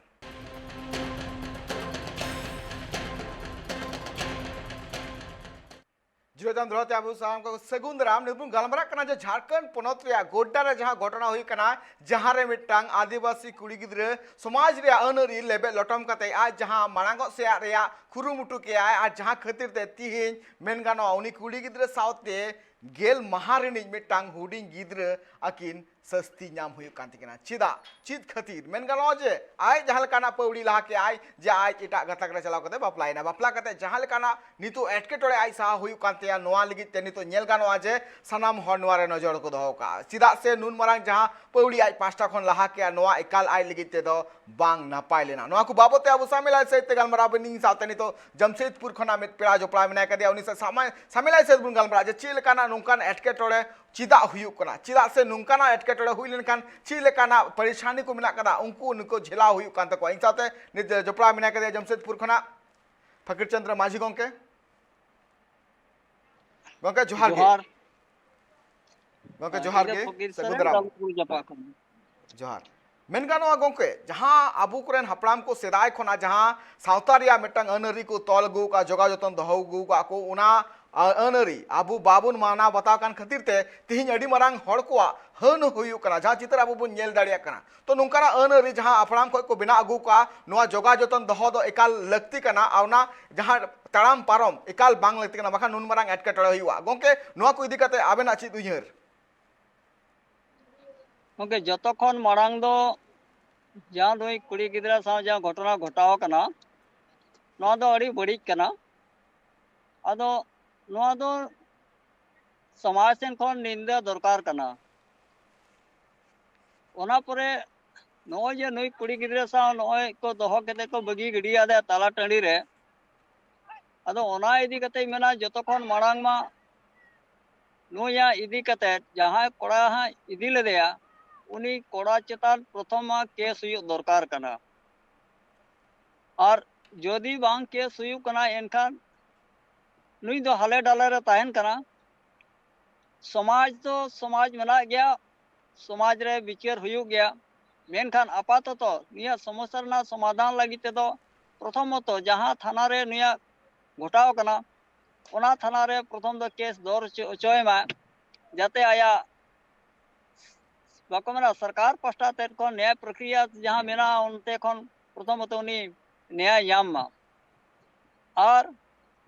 ᱡᱤᱨᱟᱹᱣ ᱛᱟᱭᱚᱢ ᱫᱚᱦᱲᱟ ᱛᱮ ᱟᱵᱚ ᱥᱟᱱᱟᱢ ᱠᱚ ᱥᱟᱹᱜᱩᱱ ᱫᱟᱨᱟᱢ᱾ ᱱᱤᱛ ᱵᱚᱱ ᱜᱟᱞᱢᱟᱨᱟᱜ ᱠᱟᱱᱟ ᱡᱮ ᱡᱷᱟᱲᱠᱷᱚᱸᱰ ᱯᱚᱱᱚᱛ ᱨᱮᱭᱟᱜ ᱜᱳᱰᱰᱟ ᱨᱮ ᱡᱟᱦᱟᱸ ᱜᱷᱚᱴᱚᱱᱟ ᱦᱩᱭ ᱠᱟᱱᱟ, ᱡᱟᱦᱟᱸ ᱨᱮ ᱢᱤᱫᱴᱟᱝ ᱟᱹᱫᱤᱵᱟᱹᱥᱤ ᱠᱩᱲᱤ ᱜᱤᱫᱽᱨᱟᱹ ᱥᱚᱢᱟᱡᱽ ᱨᱮᱭᱟᱜ ᱟᱹᱱ ᱟᱹᱨᱤ ᱞᱮᱵᱮᱫ ᱞᱚᱴᱚᱢ ᱠᱟᱛᱮ ᱟᱡ ᱡᱟᱦᱟᱸ ᱢᱟᱲᱟᱝᱚᱜ ᱥᱮᱭᱟᱜ ᱨᱮᱭᱟᱜ ᱠᱩᱨᱩᱢᱩᱴᱩ ᱠᱮᱜᱼᱟᱭ, ᱟᱨ ᱡᱟᱦᱟᱸ ᱠᱷᱟᱹᱛᱤᱨ ᱛᱮ ᱛᱤᱦᱤᱧ ᱢᱮᱱ ᱜᱟᱱᱚᱜᱼᱟ ᱩᱱᱤ ᱠᱩᱲᱤ ᱜᱤᱫᱽᱨᱟᱹ ᱥᱟᱶᱛᱮ ᱜᱮᱞ ᱢᱟᱦᱟ ᱨᱤᱱᱤᱡ ᱢᱤᱫᱴᱟᱝ ᱦᱩᱰᱤᱧ ᱜᱤᱫᱽᱨᱟᱹ ᱟᱹᱠᱤᱱ ᱥᱟᱹᱥᱛᱤ ᱧᱟᱢ ᱦᱩᱭᱩᱜ ᱠᱟᱱ ᱛᱟᱹᱠᱤᱱᱟ᱾ ᱪᱮᱫᱟᱜ? ᱪᱮᱫ ᱠᱷᱟᱹᱛᱤᱨ? ᱢᱮᱱ ᱜᱟᱱᱚᱜᱼᱟ ᱡᱮ ᱟᱡ ᱡᱟᱦᱟᱸ ᱞᱮᱠᱟᱱᱟᱜ ᱯᱟᱹᱣᱲᱤ ᱞᱟᱦᱟ ᱠᱮᱜᱼᱟᱭ, ᱡᱮ ᱟᱡ ᱮᱴᱟᱜ ᱜᱟᱛᱟᱠ ᱨᱮ ᱪᱟᱞᱟᱣ ᱠᱟᱛᱮ ᱵᱟᱯᱞᱟᱭᱮᱱᱟ, ᱵᱟᱯᱞᱟ ᱠᱟᱛᱮ ᱡᱟᱦᱟᱸ ᱞᱮᱠᱟᱱᱟᱜ ᱱᱤᱛᱚᱜ ᱮᱴᱠᱮᱴᱚᱬᱮ ᱟᱡ ᱥᱟᱦᱟ ᱦᱩᱭᱩᱜ ᱠᱟᱱ ᱛᱟᱭᱟ, ᱱᱚᱣᱟ ᱞᱟᱹᱜᱤᱫ ᱛᱮ ᱱᱤᱛᱚᱜ ᱧᱮᱞ ᱜᱟᱱᱚᱜᱼᱟ ᱡᱮ ᱥᱟᱱᱟᱢ ᱦᱚᱲ ᱱᱚᱣᱟ ᱨᱮ ᱱᱚᱡᱚᱨ ᱠᱚ ᱫᱚᱦᱚ ᱠᱟᱜᱼᱟ᱾ ᱪᱮᱫᱟᱜ ᱥᱮ ᱱᱩᱱ ᱢᱟᱨᱟᱝ ᱡᱟᱦᱟᱸ ᱯᱟᱹᱣᱲᱤ ᱟᱡ ᱯᱟᱥᱴᱟ ᱠᱷᱚᱱ ᱞᱟᱦᱟ ᱠᱮᱜᱼᱟ, ᱱᱚᱣᱟ ᱮᱠᱟᱞ ᱟᱡ ᱞᱟᱹᱜᱤᱫ ᱛᱮᱫᱚ ᱵᱟᱝ ᱱᱟᱯᱟᱭ ᱞᱮᱱᱟ᱾ ᱱᱚᱣᱟ ᱠᱚ ᱵᱟᱵᱚᱛ ᱛᱮ ᱟᱵᱚ ᱥᱟᱢᱤᱞ ᱟᱭ ᱥᱮᱫ ᱛᱮ ᱜᱟᱞᱢᱟᱨᱟᱣ ᱵᱤᱱ᱾ ᱤᱧ ᱥᱟᱶᱛᱮ ᱱᱤᱛᱚᱜ ᱡᱟᱢᱥᱮᱫᱽᱯᱩᱨ ᱠᱷᱚᱱᱟᱜ ᱢᱤᱫ ᱯᱮᱲᱟ ᱡᱚᱯᱲᱟᱣ ᱢᱮᱱᱟᱭ ᱠᱟᱫᱮᱭᱟ, ᱩᱱᱤ ᱥᱟᱶ ᱥᱟᱢᱟᱭ-, ᱥᱟᱢᱤᱞ ᱟᱭ ᱥᱮᱫ ᱵᱚᱱ ᱜᱟᱞᱢᱟᱨᱟᱜᱼᱟ ᱡᱮ ᱪᱮᱫ ᱞᱮᱠᱟᱱᱟᱜ ᱱᱚᱝᱠᱟᱱ ᱮᱴᱠᱮᱴᱚᱬᱮ ᱪᱮᱫᱟᱜ ᱦᱩᱭᱩᱜ ᱠᱟᱱᱟ, ᱪᱮᱫᱟᱜ ᱥᱮ ᱱᱚᱝᱠᱟᱱᱟᱜ ᱮᱴᱠᱮᱴᱚᱬᱮ ᱦᱩᱭ ᱞᱮᱱᱠᱷᱟᱱ ᱪᱮᱫ ᱞᱮᱠᱟᱱᱟᱜ ᱯᱟᱨᱤᱥᱟᱱᱤ ᱠᱚ ᱢᱮᱱᱟᱜ ᱠᱟᱫᱟ, ᱩᱱᱠᱩ ᱱᱩᱠᱩ ᱡᱷᱮᱞᱟᱣ ᱦᱩᱭᱩᱜ ᱠᱟᱱ ᱛᱟᱠᱚᱣᱟ᱾ ᱤᱧ ᱥᱟᱶᱛᱮ ᱱᱤᱛ ᱡᱚᱯᱲᱟᱣ ᱢᱮᱱᱟᱭ ᱠᱟᱫᱮᱭᱟ ᱡᱟᱢᱥᱮᱫᱽᱯᱩᱨ ᱠᱷᱚᱱᱟᱜ ᱯᱷᱟᱹᱠᱤᱨ ᱪᱚᱸᱫᱽᱨᱚ ᱢᱟᱹᱡᱷᱤ ᱜᱚᱢᱠᱮ᱾ ᱜᱚᱢᱠᱮ ᱡᱚᱦᱟᱨ ᱜᱮ᱾ ᱡᱚᱦᱟᱨ᱾ ᱜᱚᱢᱠᱮ ᱦᱮᱸ, ᱡᱚᱦᱟᱨ ᱤᱧ ᱫᱚ ᱜᱮ, ᱯᱷᱚᱠᱤᱨ ᱥᱟᱹᱜᱩᱱ ᱥᱚᱨᱮᱱ, ᱫᱟᱨᱟᱢ᱾ ᱨᱟᱢᱯᱩᱨ ᱡᱟᱯᱟᱜ ᱠᱷᱚᱱ᱾ ᱡᱚᱦᱟᱨ᱾ ᱢᱮᱱ ᱜᱟᱱᱚᱜᱼᱟ ᱜᱚᱢᱠᱮ, ᱡᱟᱦᱟᱸ ᱟᱵᱚ ᱠᱚᱨᱮᱱ ᱦᱟᱯᱲᱟᱢ ᱠᱚ ᱥᱮᱫᱟᱭ ᱠᱷᱚᱱᱟᱜ ᱡᱟᱦᱟᱸ ᱥᱟᱶᱛᱟ ᱨᱮᱭᱟᱜ ᱢᱤᱫᱴᱟᱝ ᱟᱹᱱ ᱟᱹᱨᱤ ᱠᱚ ᱛᱚᱞ ᱟᱹᱜᱩ ᱟᱠᱟᱫ, ᱡᱚᱜᱟᱣ ᱡᱚᱛᱚᱱ ᱫᱚᱦᱚ ᱟᱹᱜᱩ ᱟᱠᱟᱫ ᱠᱚ, ᱚᱱᱟ ᱟ-, ᱟᱹᱱ ᱟᱹᱨᱤ ᱟᱵᱚ ᱵᱟᱵᱚᱱ ᱢᱟᱱᱟᱣ ᱵᱟᱛᱟᱣ ᱠᱟᱱ ᱠᱷᱟᱹᱛᱤᱨ ᱛᱮ ᱛᱤᱦᱤᱧ ᱟᱹᱰᱤ ᱢᱟᱨᱟᱝ ᱦᱚᱲ ᱠᱚᱣᱟᱜ ᱦᱟᱹᱱ ᱦᱩᱭᱩᱜ ᱠᱟᱱᱟ, ᱡᱟᱦᱟᱸ ᱪᱤᱛᱟᱹᱨ ᱟᱵᱚ ᱵᱚᱱ ᱧᱮᱞ ᱫᱟᱲᱮᱭᱟᱜ ᱠᱟᱱᱟ᱾ ᱛᱚ ᱱᱚᱝᱠᱟᱱᱟᱜ ᱟᱹᱱ ᱟᱹᱨᱤ ᱡᱟᱦᱟᱸ ᱦᱟᱯᱲᱟᱢ ᱠᱷᱚᱱ ᱠᱚ ᱵᱮᱱᱟᱣ ᱟᱹᱜᱩ ᱟᱠᱟᱫ, ᱱᱚᱣᱟ ᱡᱚᱜᱟᱣ ᱡᱚᱛᱚᱱ ᱫᱚᱦᱚ ᱫᱚ ᱮᱠᱟᱞ ᱞᱟᱹᱠᱛᱤ ᱠᱟᱱᱟ, ᱟᱨ ᱚᱱᱟ ᱡᱟᱦᱟᱸ ᱛᱟᱲᱟᱢ ᱯᱟᱨᱚᱢ ᱮᱠᱟᱞ ᱵᱟᱝ ᱞᱟᱹᱠᱛᱤ ᱠᱟᱱᱟ, ᱵᱟᱠᱷᱟᱱ ᱱᱩᱱ ᱢᱟᱨᱟᱝ ᱮᱴᱠᱮᱴᱚᱬᱮ ᱦᱩᱭᱩᱜᱼᱟ᱾ ᱜᱚᱢᱠᱮ, ᱱᱚᱣᱟ ᱠᱚ ᱤᱫᱤ ᱠᱟᱛᱮ ᱟᱵᱮᱱᱟᱜ ᱪᱮᱫ ᱩᱭᱦᱟᱹᱨ? ᱜᱚᱢᱠᱮ, ᱡᱚᱛᱚ ᱠᱷᱚᱱ ᱢᱟᱲᱟᱝ ᱫᱚ ᱡᱟᱦᱟᱸ ᱱᱩᱭ ᱠᱩᱲᱤ ᱜᱤᱫᱽᱨᱟᱹ ᱥᱟᱶ ᱡᱟᱦᱟᱸ ᱜᱷᱚᱴᱚᱱᱟ ᱜᱷᱚᱴᱟᱣ ᱟᱠᱟᱱᱟ, ᱱᱚᱣᱟ ᱫᱚ ᱟᱹᱰᱤ ᱵᱟᱹᱲᱤᱡ ᱠᱟᱱᱟ᱾ ᱟᱫᱚ ᱱᱚᱣᱟ ᱫᱚ ᱥᱚᱢᱟᱡᱽ ᱥᱮᱱ ᱠᱷᱚᱱ ᱱᱤᱱᱫᱟᱹ ᱫᱚᱨᱠᱟᱨ ᱠᱟᱱᱟ᱾ ᱚᱱᱟ ᱯᱚᱨᱮ ᱱᱚᱜᱼᱚᱭ ᱡᱮ ᱱᱩᱭ ᱠᱩᱲᱤ ᱜᱤᱫᱽᱨᱟᱹ ᱥᱟᱶ ᱱᱚᱜᱼᱚᱭ ᱠᱚ ᱫᱚᱦᱚ ᱠᱟᱛᱮ ᱠᱚ ᱵᱟᱹᱜᱤ ᱜᱤᱰᱤᱭᱟᱫᱮᱭᱟ ᱛᱟᱞᱟ ᱴᱟᱺᱰᱤ ᱨᱮ, ᱟᱫᱚ ᱚᱱᱟ ᱤᱫᱤ ᱠᱟᱛᱮ ᱢᱮᱱᱟ, ᱡᱚᱛᱚ ᱠᱷᱚᱱ ᱢᱟᱲᱟᱝ ᱢᱟ ᱱᱩᱭᱟᱜ ᱤᱫᱤ ᱠᱟᱛᱮ ᱡᱟᱦᱟᱸᱭ ᱠᱚᱲᱟ ᱦᱟᱸᱜ ᱤᱫᱤ ᱞᱮᱫᱮᱭᱟ, ᱩᱱᱤ ᱠᱚᱲᱟ ᱪᱮᱛᱟᱱ ᱯᱨᱚᱛᱷᱚᱢ ᱢᱟ ᱠᱮᱥ ᱦᱩᱭᱩᱜ ᱫᱚᱨᱠᱟᱨ ᱠᱟᱱᱟ᱾ ᱟᱨ ᱡᱩᱫᱤ ᱵᱟᱝ ᱠᱮᱥ ᱦᱩᱭᱩᱜ ᱠᱟᱱᱟ, ᱮᱱᱠᱷᱟᱱ ᱱᱩᱭ ᱫᱚ ᱦᱟᱞᱮ ᱰᱟᱞᱮ ᱨᱮ ᱛᱟᱦᱮᱱ ᱠᱟᱱᱟ᱾ ᱥᱚᱢᱟᱡᱽ ᱫᱚ ᱥᱚᱢᱟᱡᱽ ᱢᱮᱱᱟᱜ ᱜᱮᱭᱟ, ᱥᱚᱢᱟᱡᱽ ᱨᱮ ᱵᱤᱪᱟᱹᱨ ᱦᱩᱭᱩᱜ ᱜᱮᱭᱟ, ᱢᱮᱱᱠᱷᱟᱱ ᱟᱯᱟᱛᱚᱛᱚ ᱱᱤᱭᱟᱹ ᱥᱚᱢᱚᱥᱥᱟ ᱨᱮᱱᱟᱜ ᱥᱚᱢᱟᱫᱷᱟᱱ ᱞᱟᱹᱜᱤᱫ ᱛᱮᱫᱚ ᱯᱨᱚᱛᱷᱚᱢᱚᱛᱚ ᱡᱟᱦᱟᱸ ᱛᱷᱟᱱᱟ ᱨᱮ ᱱᱩᱭᱟᱜ ᱜᱷᱚᱴᱟᱣ ᱠᱟᱱᱟ, ᱚᱱᱟ ᱛᱷᱟᱱᱟ ᱨᱮ ᱯᱨᱚᱛᱷᱚᱢ ᱫᱚ ᱠᱮᱥ ᱫᱚᱨᱡᱽ ᱦᱚᱪᱚᱭ ᱢᱟ, ᱡᱟᱛᱮ ᱟᱭᱟᱜ, ᱵᱟᱠᱚ ᱢᱮᱱᱟ, ᱥᱚᱨᱠᱟᱨ ᱯᱟᱥᱴᱟ ᱥᱮᱫ ᱠᱷᱚᱱ ᱱᱮᱭᱟᱭ ᱯᱨᱚᱠᱨᱤᱭᱟ ᱡᱟᱦᱟᱸ ᱢᱮᱱᱟᱜᱼᱟ, ᱚᱱᱛᱮ ᱠᱷᱚᱱ ᱯᱨᱚᱛᱷᱚᱢᱚᱛᱚ ᱩᱱᱤ ᱱᱮᱭᱟᱭ ᱧᱟᱢ ᱢᱟ᱾ ᱟᱨ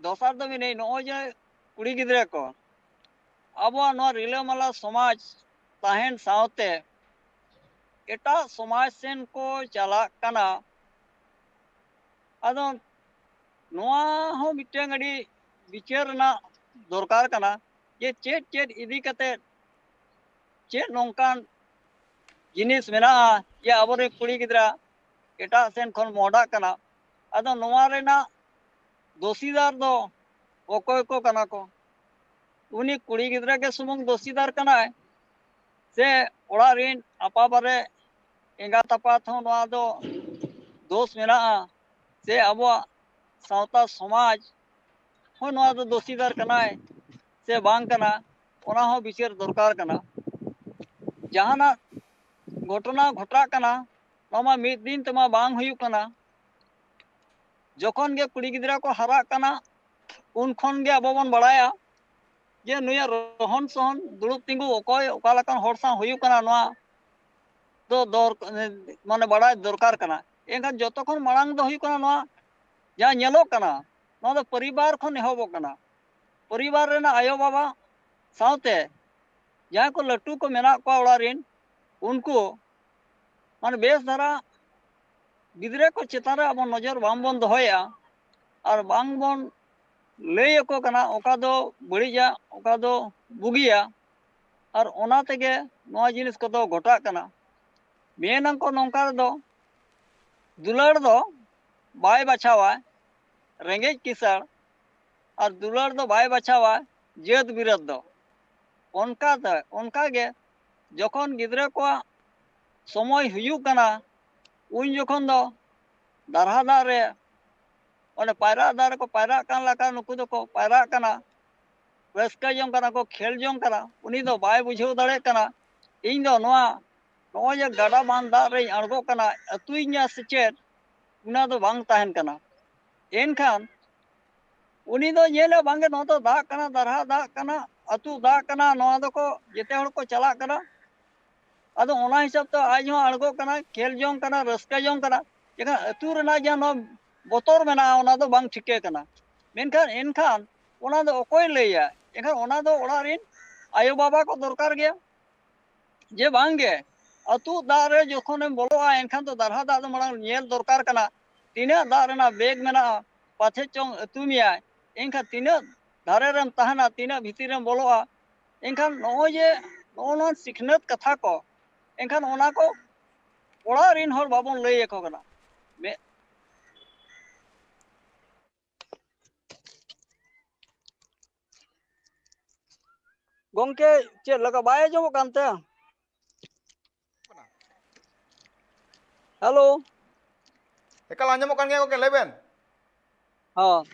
ᱫᱚᱥᱟᱨ ᱫᱚ ᱢᱮᱱᱟᱹᱧ, ᱱᱚᱜᱼᱚᱭ ᱡᱮ ᱠᱩᱲᱤ ᱜᱤᱫᱽᱨᱟᱹ ᱠᱚ ᱟᱵᱚᱣᱟᱜ ᱱᱚᱣᱟ ᱨᱤᱞᱟᱹᱢᱟᱞᱟ ᱥᱚᱢᱟᱡᱽ ᱛᱟᱦᱮᱱ ᱥᱟᱶᱛᱮ ᱮᱴᱟᱜ ᱥᱚᱢᱟᱡᱽ ᱥᱮᱱ ᱠᱚ ᱪᱟᱞᱟᱜ ᱠᱟᱱᱟ᱾ ᱟᱫᱚ ᱱᱚᱣᱟ ᱦᱚᱸ ᱢᱤᱫᱴᱟᱝ ᱟᱹᱰᱤ ᱵᱤᱪᱟᱹᱨ ᱨᱮᱱᱟᱜ ᱫᱚᱨᱠᱟᱨ ᱠᱟᱱᱟ ᱡᱮ ᱪᱮᱫ ᱪᱮᱫ ᱤᱫᱤ ᱠᱟᱛᱮ ᱪᱮᱫ ᱱᱚᱝᱠᱟᱱ ᱡᱤᱱᱤᱥ ᱢᱮᱱᱟᱜᱼᱟ ᱡᱮ ᱟᱵᱚᱨᱮᱱ ᱠᱩᱲᱤ ᱜᱤᱫᱽᱨᱟᱹ ᱮᱴᱟᱜ ᱥᱮᱱ ᱠᱷᱚᱱ ᱢᱚᱦᱰᱟᱜ ᱠᱟᱱᱟ᱾ ᱟᱫᱚ ᱱᱚᱣᱟ ᱨᱮᱱᱟᱜ ᱫᱳᱥᱤᱫᱟᱨ ᱫᱚ ᱚᱠᱚᱭ ᱠᱚ ᱠᱟᱱᱟ ᱠᱚ? ᱩᱱᱤ ᱠᱩᱲᱤ ᱜᱤᱫᱽᱨᱟᱹ ᱜᱮ ᱥᱩᱢᱩᱝ ᱫᱳᱥᱤᱫᱟᱨ ᱠᱟᱱᱟᱭ, ᱥᱮ ᱚᱲᱟᱜ ᱨᱮᱱ ᱟᱯᱟ ᱵᱟᱨᱮ ᱮᱸᱜᱟᱛ ᱟᱯᱟᱛ ᱦᱚᱸ ᱱᱚᱣᱟ ᱫᱚ ᱫᱳᱥ ᱢᱮᱱᱟᱜᱼᱟ, ᱥᱮ ᱟᱵᱚᱣᱟᱜ ᱥᱟᱶᱛᱟ ᱥᱚᱢᱟᱡᱽ ᱦᱚᱸ ᱱᱚᱣᱟ ᱫᱚ ᱫᱳᱥᱤᱫᱟᱨ ᱠᱟᱱᱟᱭ ᱥᱮ ᱵᱟᱝ ᱠᱟᱱᱟ, ᱚᱱᱟ ᱦᱚᱸ ᱵᱤᱪᱟᱹᱨ ᱫᱚᱨᱠᱟᱨ ᱠᱟᱱᱟ᱾ ᱡᱟᱦᱟᱱᱟᱜ ᱜᱷᱚᱴᱚᱱᱟ ᱜᱷᱚᱴᱟᱜ ᱠᱟᱱᱟ, ᱱᱚᱣᱟ ᱢᱟ ᱢᱤᱫ ᱫᱤᱱ ᱛᱮᱢᱟ ᱵᱟᱝ ᱦᱩᱭᱩᱜ ᱠᱟᱱᱟ᱾ ᱡᱚᱠᱷᱚᱱ ᱜᱮ ᱠᱩᱲᱤ ᱜᱤᱫᱽᱨᱟᱹ ᱠᱚ ᱦᱟᱨᱟᱜ ᱠᱟᱱᱟ, ᱩᱱ ᱠᱷᱚᱱ ᱜᱮ ᱟᱵᱚ ᱵᱚᱱ ᱵᱟᱲᱟᱭᱟ ᱡᱮ ᱱᱩᱭᱟᱜ ᱨᱚᱦᱚᱱ ᱥᱚᱦᱚᱱ, ᱫᱩᱲᱩᱵ ᱛᱤᱸᱜᱩ, ᱚᱠᱚᱭ ᱚᱠᱟ ᱞᱮᱠᱟᱱ ᱦᱚᱲ ᱥᱟᱶ ᱦᱩᱭᱩᱜ ᱠᱟᱱᱟ, ᱱᱚᱣᱟ ᱫᱚ ᱫᱚᱨ-, ᱢᱟᱱᱮ ᱵᱟᱲᱟᱭ ᱫᱚᱨᱠᱟᱨ ᱠᱟᱱᱟ᱾ ᱮᱱᱠᱷᱟᱱ ᱡᱚᱛᱚ ᱠᱷᱚᱱ ᱢᱟᱲᱟᱝ ᱫᱚ ᱦᱩᱭᱩᱜ ᱠᱟᱱᱟ ᱱᱚᱣᱟ ᱡᱟᱦᱟᱸ ᱧᱮᱞᱚᱜ ᱠᱟᱱᱟ, ᱱᱚᱣᱟ ᱫᱚ ᱯᱚᱨᱤᱵᱟᱨ ᱠᱷᱚᱱ ᱮᱦᱚᱵᱚᱜ ᱠᱟᱱᱟ᱾ ᱯᱚᱨᱤᱵᱟᱨ ᱨᱮᱱᱟᱜ ᱟᱭᱳ ᱵᱟᱵᱟ ᱥᱟᱶᱛᱮ ᱡᱟᱦᱟᱸᱭ ᱠᱚ ᱞᱟᱹᱴᱩ ᱠᱚ ᱢᱮᱱᱟᱜ ᱠᱚᱣᱟ ᱚᱲᱟᱜ ᱨᱮᱱ, ᱩᱱᱠᱩ ᱢᱟᱱᱮ ᱵᱮᱥ ᱫᱷᱟᱨᱟ ᱜᱤᱫᱽᱨᱟᱹ ᱠᱚ ᱪᱮᱛᱟᱱ ᱨᱮ ᱟᱵᱚ ᱱᱚᱡᱚᱨ ᱵᱟᱝ ᱵᱚᱱ ᱫᱚᱦᱚᱭᱮᱫᱼᱟ ᱟᱨ ᱵᱟᱝ ᱵᱚᱱ ᱞᱟᱹᱭ ᱟᱠᱚ ᱠᱟᱱᱟ ᱚᱠᱟ ᱫᱚ ᱵᱟᱹᱲᱤᱡᱟ, ᱚᱠᱟ ᱫᱚ ᱵᱩᱜᱤᱭᱟ, ᱟᱨ ᱚᱱᱟ ᱛᱮᱜᱮ ᱱᱚᱣᱟ ᱡᱤᱱᱤᱥ ᱠᱚᱫᱚ ᱜᱷᱚᱴᱟᱜ ᱠᱟᱱᱟ᱾ ᱢᱮᱱᱟᱠᱚ ᱱᱚᱝᱠᱟ ᱨᱮᱫᱚ ᱫᱩᱞᱟᱹᱲ ᱫᱚ ᱵᱟᱭ ᱵᱟᱪᱷᱟᱣᱟ ᱨᱮᱸᱜᱮᱡ ᱠᱤᱥᱟᱹᱬ, ᱟᱨ ᱫᱩᱞᱟᱹᱲ ᱫᱚ ᱵᱟᱭ ᱵᱟᱪᱷᱟᱣᱟ ᱡᱟᱹᱛ ᱵᱤᱨᱟᱹᱫ ᱫᱚ᱾ ᱚᱱᱠᱟᱛᱮ, ᱚᱱᱠᱟᱜᱮ ᱡᱚᱠᱷᱚᱱ ᱜᱤᱫᱽᱨᱟᱹ ᱠᱚᱣᱟᱜ ᱥᱚᱢᱚᱭ ᱦᱩᱭᱩᱜ ᱠᱟᱱᱟ, ᱩᱱ ᱡᱚᱠᱷᱚᱱ ᱫᱚ ᱫᱟᱨᱦᱟ ᱫᱟᱜ ᱨᱮ, ᱚᱸᱰᱮ ᱯᱟᱭᱨᱟᱜ ᱫᱟᱜ ᱨᱮᱠᱚ ᱯᱟᱭᱨᱟᱜ ᱠᱟᱱ ᱞᱮᱠᱟ ᱱᱩᱠᱩ ᱫᱚᱠᱚ ᱯᱟᱭᱨᱟᱜ ᱠᱟᱱᱟ, ᱨᱟᱹᱥᱠᱟᱹ ᱡᱚᱝ ᱠᱟᱱᱟ ᱠᱚ, ᱠᱷᱮᱞ ᱡᱚᱝ ᱠᱟᱱᱟ᱾ ᱩᱱᱤ ᱫᱚ ᱵᱟᱭ ᱵᱩᱡᱷᱟᱹᱣ ᱫᱟᱲᱮᱭᱟᱜ ᱠᱟᱱᱟ, ᱤᱧ ᱫᱚ ᱱᱚᱣᱟ, ᱱᱚᱜᱼᱚᱭ ᱡᱮ ᱜᱟᱰᱟ ᱵᱟᱱ ᱫᱟᱜ ᱨᱮᱧ ᱟᱬᱜᱚᱜ ᱠᱟᱱᱟ, ᱟᱹᱛᱩᱭᱤᱧᱟ ᱥᱮ ᱪᱮᱫ, ᱚᱱᱟ ᱫᱚ ᱵᱟᱝ ᱛᱟᱦᱮᱱ ᱠᱟᱱᱟ᱾ ᱮᱱᱠᱷᱟᱱ ᱩᱱᱤ ᱫᱚ ᱧᱮᱞᱟ ᱵᱟᱝᱜᱮ ᱱᱚᱣᱟ ᱫᱚ ᱫᱟᱜ ᱠᱟᱱᱟ, ᱫᱟᱨᱦᱟ ᱫᱟᱜ ᱠᱟᱱᱟ, ᱟᱹᱛᱩ ᱫᱟᱜ ᱠᱟᱱᱟ, ᱱᱚᱣᱟ ᱫᱚᱠᱚ ᱡᱮᱛᱮ ᱦᱚᱲ ᱠᱚ ᱪᱟᱞᱟᱜ ᱠᱟᱱᱟ᱾ ᱟᱫᱚ ᱚᱱᱟ ᱦᱤᱥᱟᱹᱵ ᱛᱮ ᱟᱡ ᱦᱚᱸ ᱟᱬᱜᱚᱜ ᱠᱟᱱᱟᱭ, ᱠᱷᱮᱞ ᱡᱚᱝ ᱠᱟᱱᱟ, ᱨᱟᱹᱥᱠᱟᱹ ᱡᱚᱝ ᱠᱟᱱᱟ᱾ ᱮᱱᱠᱷᱟᱱ ᱟᱹᱛᱩ ᱨᱮᱱᱟᱜ ᱡᱟᱦᱟᱸ ᱱᱚᱣᱟ ᱵᱚᱛᱚᱨ ᱢᱮᱱᱟᱜᱼᱟ, ᱚᱱᱟ ᱫᱚ ᱵᱟᱝ ᱴᱷᱤᱠᱟᱹ ᱠᱟᱱᱟ᱾ ᱢᱮᱱᱠᱷᱟᱱ ᱮᱱᱠᱷᱟᱱ ᱚᱱᱟ ᱫᱚ ᱚᱠᱚᱭ ᱞᱟᱹᱭᱟ? ᱮᱱᱠᱷᱟᱱ ᱚᱱᱟ ᱫᱚ ᱚᱲᱟᱜ ᱨᱮᱱ ᱟᱭᱳ ᱵᱟᱵᱟ ᱠᱚ ᱫᱚᱨᱠᱟᱨ ᱜᱮᱭᱟ᱾ ᱡᱮ ᱵᱟᱝ ᱜᱮ, ᱟᱹᱛᱩ ᱫᱟᱜ ᱨᱮ ᱡᱚᱠᱷᱚᱱᱮᱢ ᱵᱚᱞᱚᱜᱼᱟ, ᱮᱱᱠᱷᱟᱱ ᱫᱚ ᱫᱟᱨᱦᱟ ᱫᱟᱜ ᱫᱚ ᱢᱟᱲᱟᱝ ᱧᱮᱞ ᱫᱚᱨᱠᱟᱨ ᱠᱟᱱᱟ, ᱛᱤᱱᱟᱹᱜ ᱫᱟᱜ ᱨᱮᱱᱟᱜ ᱵᱮᱜᱽ ᱢᱮᱱᱟᱜᱼᱟ, ᱯᱟᱪᱷᱮ ᱪᱚᱝ ᱟᱹᱛᱩ ᱢᱮᱭᱟᱭ, ᱮᱱᱠᱷᱟᱱ ᱛᱤᱱᱟᱹᱜ ᱫᱷᱟᱨᱮ ᱨᱮᱢ ᱛᱟᱦᱮᱱᱟ, ᱛᱤᱱᱟᱹᱜ ᱵᱷᱤᱛᱤᱨ ᱨᱮᱢ ᱵᱚᱞᱚᱜᱼᱟ᱾ ᱮᱱᱠᱷᱟᱱ ᱱᱚᱜᱼᱚᱭ ᱡᱮ ᱱᱚᱜᱼᱚ ᱱᱚᱣᱟ ᱥᱤᱠᱷᱱᱟᱹᱛ ᱠᱟᱛᱷᱟ ᱠᱚ, ᱮᱱᱠᱷᱟᱱ ᱚᱱᱟ ᱠᱚ ᱚᱲᱟᱜ ᱨᱮᱱ ᱦᱚᱲ ᱵᱟᱵᱚᱱ ᱞᱟᱹᱭ ᱟᱠᱚ ᱠᱟᱱᱟ᱾ ᱢᱮ-, ᱜᱚᱝᱠᱮ, ᱪᱮᱫ ᱞᱮᱠᱟ ᱵᱟᱭ ᱟᱸᱡᱚᱢᱚᱜ ᱠᱟᱱ ᱛᱮ? ᱦᱮᱞᱳ᱾ ᱮᱠᱟᱞ ᱟᱸᱡᱚᱢᱚᱜ ᱠᱟᱱ ᱜᱮᱭᱟ ᱜᱚᱝᱠᱮ, ᱞᱟᱹᱭ ᱵᱮᱱ᱾ ᱦᱚᱸ᱾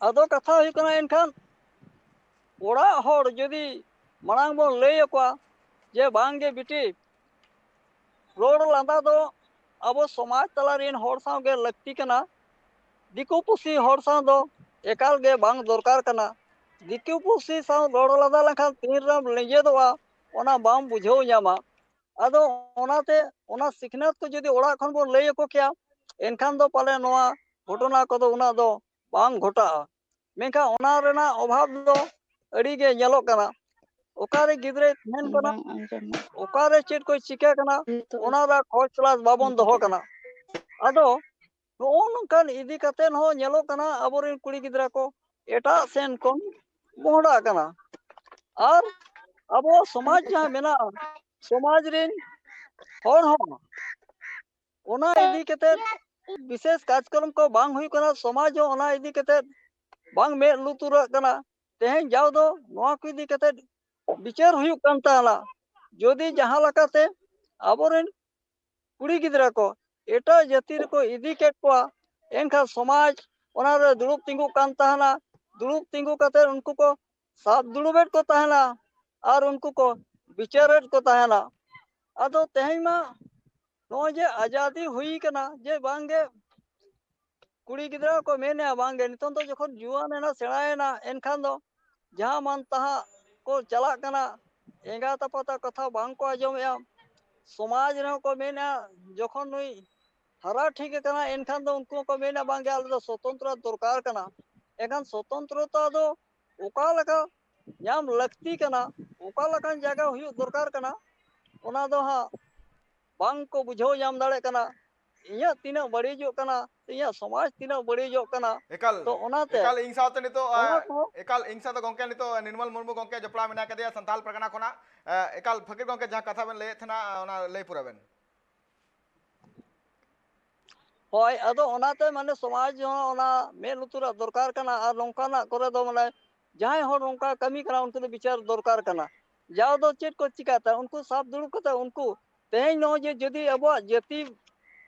ᱟᱫᱚ ᱠᱟᱛᱷᱟ ᱦᱩᱭᱩᱜ ᱠᱟᱱᱟ, ᱮᱱᱠᱷᱟᱱ ᱚᱲᱟᱜ ᱦᱚᱲ ᱡᱩᱫᱤ ᱢᱟᱲᱟᱝ ᱵᱚᱱ ᱞᱟᱹᱭ ᱟᱠᱚᱣᱟ ᱡᱮ, "ᱵᱟᱝ ᱜᱮ ᱵᱤᱴᱤ, ᱨᱚᱲ ᱞᱟᱸᱫᱟ ᱫᱚ ᱟᱵᱚ ᱥᱚᱢᱟᱡᱽ ᱛᱟᱞᱟ ᱨᱮᱱ ᱦᱚᱲ ᱥᱟᱶ ᱜᱮ ᱞᱟᱹᱠᱛᱤ ᱠᱟᱱᱟ, ᱫᱤᱠᱩ ᱯᱩᱥᱤ ᱦᱚᱲ ᱥᱟᱶ ᱫᱚ ᱮᱠᱟᱞ ᱜᱮ ᱵᱟᱝ ᱫᱚᱨᱠᱟᱨ ᱠᱟᱱᱟ᱾ ᱫᱤᱠᱩ ᱯᱩᱥᱤ ᱥᱟᱶ ᱨᱚᱲ ᱞᱟᱸᱫᱟ ᱞᱮᱱᱠᱷᱟᱱ ᱛᱤᱱ ᱨᱮᱢ ᱞᱮᱸᱡᱮᱫᱚᱜᱼᱟ, ᱚᱱᱟ ᱵᱟᱢ ᱵᱩᱡᱷᱟᱹᱣ ᱧᱟᱢᱟ᱾" ᱟᱫᱚ ᱚᱱᱟᱛᱮ ᱚᱱᱟ ᱥᱤᱠᱷᱱᱟᱹᱛ ᱠᱚ ᱡᱩᱫᱤ ᱚᱲᱟᱜ ᱠᱷᱚᱱ ᱵᱚᱱ ᱞᱟᱹᱭ ᱟᱠᱚ ᱠᱮᱭᱟ, ᱮᱱᱠᱷᱟᱱ ᱫᱚ ᱯᱟᱞᱮ ᱱᱚᱣᱟ ᱜᱷᱚᱴᱚᱱᱟ ᱠᱚᱫᱚ ᱩᱱᱟᱹᱜ ᱫᱚ ᱵᱟᱝ ᱜᱷᱚᱴᱟᱜᱼᱟ᱾ ᱢᱮᱱᱠᱷᱟᱱ ᱚᱱᱟ ᱨᱮᱱᱟᱜ ᱚᱵᱷᱟᱵᱽ ᱫᱚ ᱟᱹᱰᱤ ᱜᱮ ᱧᱮᱞᱚᱜ ᱠᱟᱱᱟ᱾ ᱚᱠᱟᱨᱮ ᱜᱤᱫᱽᱨᱟᱹᱭ ᱛᱟᱦᱮᱱ ᱠᱟᱱᱟ, ᱵᱟᱝ ᱟᱸᱡᱚᱢᱚᱜ ᱚᱠᱟᱨᱮ ᱪᱮᱫ ᱠᱚ ᱪᱤᱠᱟᱹ ᱠᱟᱱᱟ, ᱱᱤᱛᱚᱜ ᱚᱱᱟ ᱨᱮᱱᱟᱜ ᱠᱷᱚᱡᱽ ᱛᱚᱞᱟᱥ ᱵᱟᱵᱚᱱ ᱫᱚᱦᱚ ᱠᱟᱱᱟ᱾ ᱟᱫᱚ ᱱᱚᱜᱼᱚ ᱱᱚᱝᱠᱟᱱ ᱤᱫᱤ ᱠᱟᱛᱮ ᱦᱚᱸ ᱧᱮᱞᱚᱜ ᱠᱟᱱᱟ, ᱟᱵᱚᱨᱮᱱ ᱠᱩᱲᱤ ᱜᱤᱫᱽᱨᱟᱹ ᱠᱚ ᱮᱴᱟᱜ ᱥᱮᱱ ᱠᱷᱚᱱ ᱢᱚᱦᱰᱟᱜ ᱠᱟᱱᱟ᱾ ᱟᱨ ᱟᱵᱚ ᱥᱚᱢᱟᱡᱽ ᱡᱟᱦᱟᱸ ᱢᱮᱱᱟᱜᱼᱟ, ᱥᱚᱢᱟᱡᱽ ᱨᱮᱱ ᱦᱚᱲ ᱦᱚᱸ ᱚᱱᱟ ᱤᱫᱤ ᱠᱟᱛᱮ ᱵᱤᱥᱮᱥ ᱠᱟᱡᱽᱠᱨᱚᱢ ᱠᱚ ᱵᱟᱝ ᱦᱩᱭᱩᱜ ᱠᱟᱱᱟ᱾ ᱥᱚᱢᱟᱡᱽ ᱦᱚᱸ ᱚᱱᱟ ᱤᱫᱤ ᱠᱟᱛᱮ ᱵᱟᱝ ᱢᱮᱫ ᱞᱩᱛᱩᱨᱟᱜ ᱠᱟᱱᱟ᱾ ᱛᱮᱦᱮᱧ ᱡᱟᱣ ᱫᱚ ᱱᱚᱣᱟ ᱠᱚ ᱤᱫᱤ ᱠᱟᱛᱮ ᱵᱤᱪᱟᱹᱨ ᱦᱩᱭᱩᱜ ᱠᱟᱱ ᱛᱟᱦᱮᱱᱟ᱾ ᱡᱩᱫᱤ ᱡᱟᱦᱟᱸ ᱞᱮᱠᱟᱛᱮ ᱟᱵᱚᱨᱮᱱ ᱠᱩᱲᱤ ᱜᱤᱫᱽᱨᱟᱹ ᱠᱚ ᱮᱴᱟᱜ ᱡᱟᱹᱛᱤ ᱨᱮᱠᱚ ᱤᱫᱤ ᱠᱮᱫ ᱠᱚᱣᱟ, ᱮᱱᱠᱷᱟᱱ ᱥᱚᱢᱟᱡᱽ ᱚᱱᱟᱨᱮ ᱫᱩᱲᱩᱵ ᱛᱤᱸᱜᱩᱜ ᱠᱟᱱ ᱛᱟᱦᱮᱱᱟ᱾ ᱫᱩᱲᱩᱵ ᱛᱤᱸᱜᱩ ᱠᱟᱛᱮ ᱩᱱᱠᱩ ᱠᱚ ᱥᱟᱵ ᱫᱩᱲᱩᱵᱮᱫ ᱠᱚ ᱛᱟᱦᱮᱱᱟ ᱟᱨ ᱩᱱᱠᱩ ᱠᱚ ᱵᱤᱪᱟᱹᱨᱮᱫ ᱠᱚ ᱛᱟᱦᱮᱱᱟ᱾ ᱟᱫᱚ ᱛᱮᱦᱮᱧ ᱢᱟ ᱱᱚᱜᱼᱚᱭ ᱡᱮ ᱟᱡᱟᱫᱤ ᱦᱩᱭ ᱠᱟᱱᱟ, ᱡᱮ ᱵᱟᱝᱜᱮ ᱠᱩᱲᱤ ᱜᱤᱫᱽᱨᱟᱹ ᱠᱚ ᱢᱮᱱᱮᱫᱼᱟ, ᱵᱟᱝᱜᱮ ᱱᱤᱛᱚᱝ ᱫᱚ ᱡᱚᱠᱷᱚᱱ ᱡᱩᱣᱟᱹᱱ ᱮᱱᱟ, ᱥᱮᱬᱟᱭᱮᱱᱟ, ᱮᱱᱠᱷᱟᱱ ᱫᱚ ᱡᱟᱦᱟᱸ ᱢᱟᱱ ᱛᱟᱦᱟᱸ ᱠᱚ ᱪᱟᱞᱟᱜ ᱠᱟᱱᱟ, ᱮᱸᱜᱟᱛ ᱟᱯᱟᱛᱟᱜ ᱠᱟᱛᱷᱟ ᱵᱟᱝ ᱠᱚ ᱟᱸᱡᱚᱢᱮᱫᱼᱟ᱾ ᱥᱚᱢᱟᱡᱽ ᱨᱮᱦᱚᱸ ᱠᱚ ᱢᱮᱱᱮᱫᱼᱟ, ᱡᱚᱠᱷᱚᱱ ᱱᱩᱭ ᱦᱟᱨᱟ ᱴᱷᱤᱠ ᱟᱠᱟᱱᱟ, ᱮᱱᱠᱷᱟᱱ ᱫᱚ ᱩᱱᱠᱩ ᱦᱚᱸᱠᱚ ᱢᱮᱱᱟ, "ᱵᱟᱝᱜᱮ, ᱟᱞᱮ ᱫᱚ ᱥᱚᱛᱚᱱᱛᱨᱚ ᱫᱚᱨᱠᱟᱨ ᱠᱟᱱᱟ᱾" ᱮᱱᱠᱷᱟᱱ ᱥᱚᱛᱚᱱᱛᱨᱚᱛᱟ ᱫᱚ ᱚᱠᱟ ᱞᱮᱠᱟ ᱧᱟᱢ ᱞᱟᱹᱠᱛᱤ ᱠᱟᱱᱟ, ᱚᱠᱟ ᱞᱮᱠᱟᱱ ᱡᱟᱭᱜᱟ ᱦᱩᱭᱩᱜ ᱫᱚᱨᱠᱟᱨ ᱠᱟᱱᱟ, ᱚᱱᱟ ᱫᱚ ᱦᱟᱸᱜ ᱵᱟᱝ ᱠᱚ ᱵᱩᱡᱷᱟᱹᱣ ᱧᱟᱢ ᱫᱟᱲᱮᱭᱟᱜ ᱠᱟᱱᱟ᱾ ᱤᱧᱟᱹᱜ ᱛᱤᱱᱟᱹᱜ ᱵᱟᱹᱲᱤᱡᱚᱜ ᱠᱟᱱᱟ, ᱤᱧᱟᱹᱜ ᱥᱚᱢᱟᱡᱽ ᱛᱤᱱᱟᱹᱜ ᱵᱟᱹᱲᱤᱡᱚᱜ ᱠᱟᱱᱟ᱾ ᱮᱠᱟᱞ ᱛᱚ ᱚᱱᱟᱛᱮ ᱮᱠᱟᱞ ᱤᱧ ᱥᱟᱶᱛᱮ ᱱᱤᱛᱚᱜ ᱚᱱᱟ ᱮ, ᱠᱚᱦᱚᱸ ᱮᱠᱟᱞ ᱤᱧ ᱥᱟᱶᱛᱮ ᱜᱚᱝᱠᱮ ᱱᱤᱛᱚᱜ ᱱᱤᱨᱢᱚᱞ ᱢᱩᱨᱢᱩ ᱜᱚᱝᱠᱮ ᱡᱚᱯᱲᱟᱣ ᱢᱮᱱᱟᱭ ᱠᱟᱫᱮᱭᱟ ᱥᱟᱱᱛᱟᱲ ᱯᱟᱨᱜᱟᱱᱟ ᱠᱷᱚᱱᱟᱜ᱾ ᱮ, ᱮᱠᱟᱞ ᱯᱷᱟᱹᱠᱤᱨ ᱜᱚᱝᱠᱮ ᱡᱟᱦᱟᱸ ᱠᱟᱛᱷᱟ ᱵᱮᱱ ᱞᱟᱹᱭᱮᱫ ᱛᱟᱦᱮᱱᱟ ᱚᱱᱟ ᱞᱟᱹᱭ ᱯᱩᱨᱟᱹ ᱵᱮᱱ᱾ ᱦᱳᱭ, ᱟᱫᱚ ᱚᱱᱟᱛᱮ ᱢᱟᱱᱮ ᱥᱚᱢᱟᱡᱽ ᱦᱚᱸ ᱚᱱᱟ ᱢᱮᱫ ᱞᱩᱛᱩᱨᱟᱜ ᱫᱚᱨᱠᱟᱨ ᱠᱟᱱᱟ᱾ ᱟᱨ ᱱᱚᱝᱠᱟᱱᱟᱜ ᱠᱚᱨᱮ ᱫᱚ ᱢᱟᱱᱮ ᱡᱟᱦᱟᱸᱭ ᱦᱚᱲ ᱱᱚᱝᱠᱟ ᱠᱟᱹᱢᱤ ᱠᱟᱱᱟ, ᱩᱱᱠᱩ ᱫᱚ ᱵᱤᱪᱟᱹᱨ ᱫᱚᱨᱠᱟᱨ ᱠᱟᱱᱟ᱾ ᱡᱟᱣ ᱫᱚ ᱪᱮᱫ ᱠᱚ ᱪᱤᱠᱟᱹᱛᱮ ᱩᱱᱠᱩ ᱥᱟᱵ ᱫᱩᱲᱩᱵ ᱠᱟᱛᱮ ᱩᱱᱠᱩ ᱛᱮᱦᱮᱧ ᱱᱚᱜᱼᱚᱭ ᱡᱮ ᱡᱩᱫᱤ ᱟᱵᱚᱣᱟᱜ ᱡᱟᱹᱛᱤ